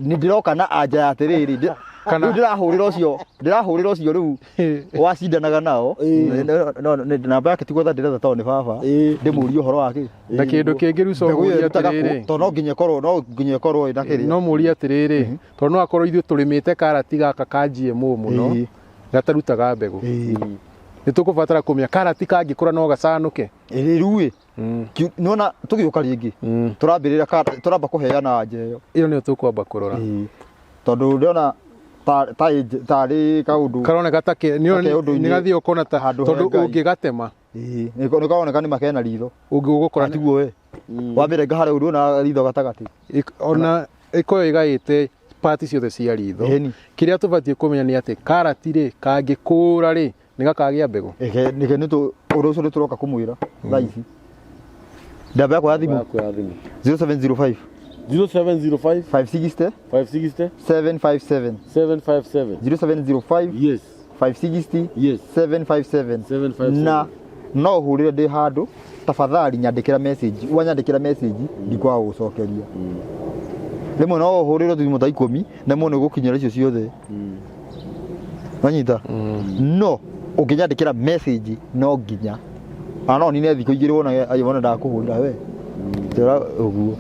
nĩ ndĩroka na anja ya atĩrĩrĩ rĩu ndĩrahũrĩra ũcio ndĩrahũrĩra ũcio rĩu wacindanaga nao namba yake tigwetha ndĩretha tondũ nĩ baba ndĩmũrie ũhoro wa kĩ Na kĩndũ kĩngĩ rĩu mbegũ ĩyo mũrie ĩrutaga kũ atĩrĩrĩ. tondũ no nginya ĩkorwo no nginya ĩkorwo ĩna kĩrĩa No mũrie atĩrĩrĩ tondũ no akorwo ithuĩ tũrĩmĩte karati gaka ka GMO mũno Ĩĩ. gatarutaga mbegũ. Ĩĩ. Nĩ tũkũbatara kũmenya karati kangĩkũra no gacanũke. Ĩĩ, rĩu ĩ nĩwona tũgĩũka rĩngĩ tũrambĩrĩra tũramba kũheana anja ĩyo Ĩyo nĩyo tũkwamba kũrora. Ĩĩ. tondũ ndĩrona tarĩ kaũndũ Karoneka ta ke nĩ Ta ke ũndũ-inĩ nĩ gathiĩ ũkona ta handũ he tondũ Ngai. ũngĩgatema Ĩĩ, nĩ karoneka nĩ makena ritho ũngĩgũkora tiguo we wamĩrenga harĩa ũndũ ritho gatagatĩ ona ĩkorwo ĩgaĩte pati ciothe cia ritho. Ĩni. Kĩrĩa tũbatiĩ kũmenya nĩ atĩ karati rĩ kangĩkũra rĩ nĩ gakagĩa mbegũ. Ĩke nĩke nĩ ũndũ ũcio nĩ tũroka kũmwĩra thaa ici namba yakwa ya thimũ yaku ya thimũ 0705 0705 560 560 757 757 0705 yes 560 yes 757 757. na no ũhũrĩre ndĩ handũ tafadhali nyandĩkĩra message wanyandĩkĩra message ndikwaga gũgũcokeria rĩmwe no ũhũrĩre thimũ ta 10 na rĩmwe nĩ ũgũkinyĩra icio ciothe wanyita no ũngĩnyandĩkĩra message no nginya ona no nine thikũ igĩrĩ wona wona ndakũhũrĩra we njĩra ũguo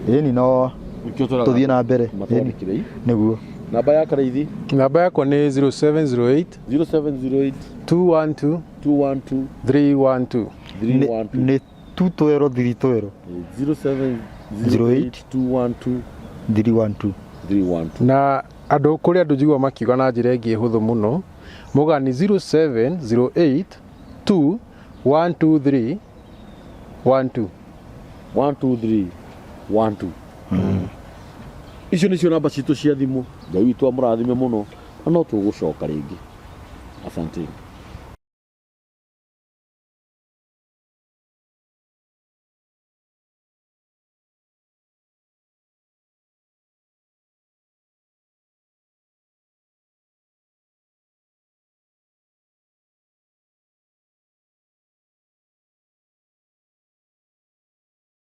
ĩni no Nĩkĩo tũraga tũthiĩ na mbere Ĩni, matwandĩkĩre nĩguo namba ya Karĩithi Namba yakwa nĩ 0708 0708 212 212 312. 312 nĩ tu twero thiri twero 0708 212 312 312 Na andũ kũrĩ andũ njigua makiuga na njĩra ĩngĩ hũthũ mũno muga nĩ 0708 2 123 12. 1 2 3 1 2 icio nĩcio namba citũ cia thimũ Ngai witũ amũrathime mũno na no tũgũcoka rĩngĩ asanteni.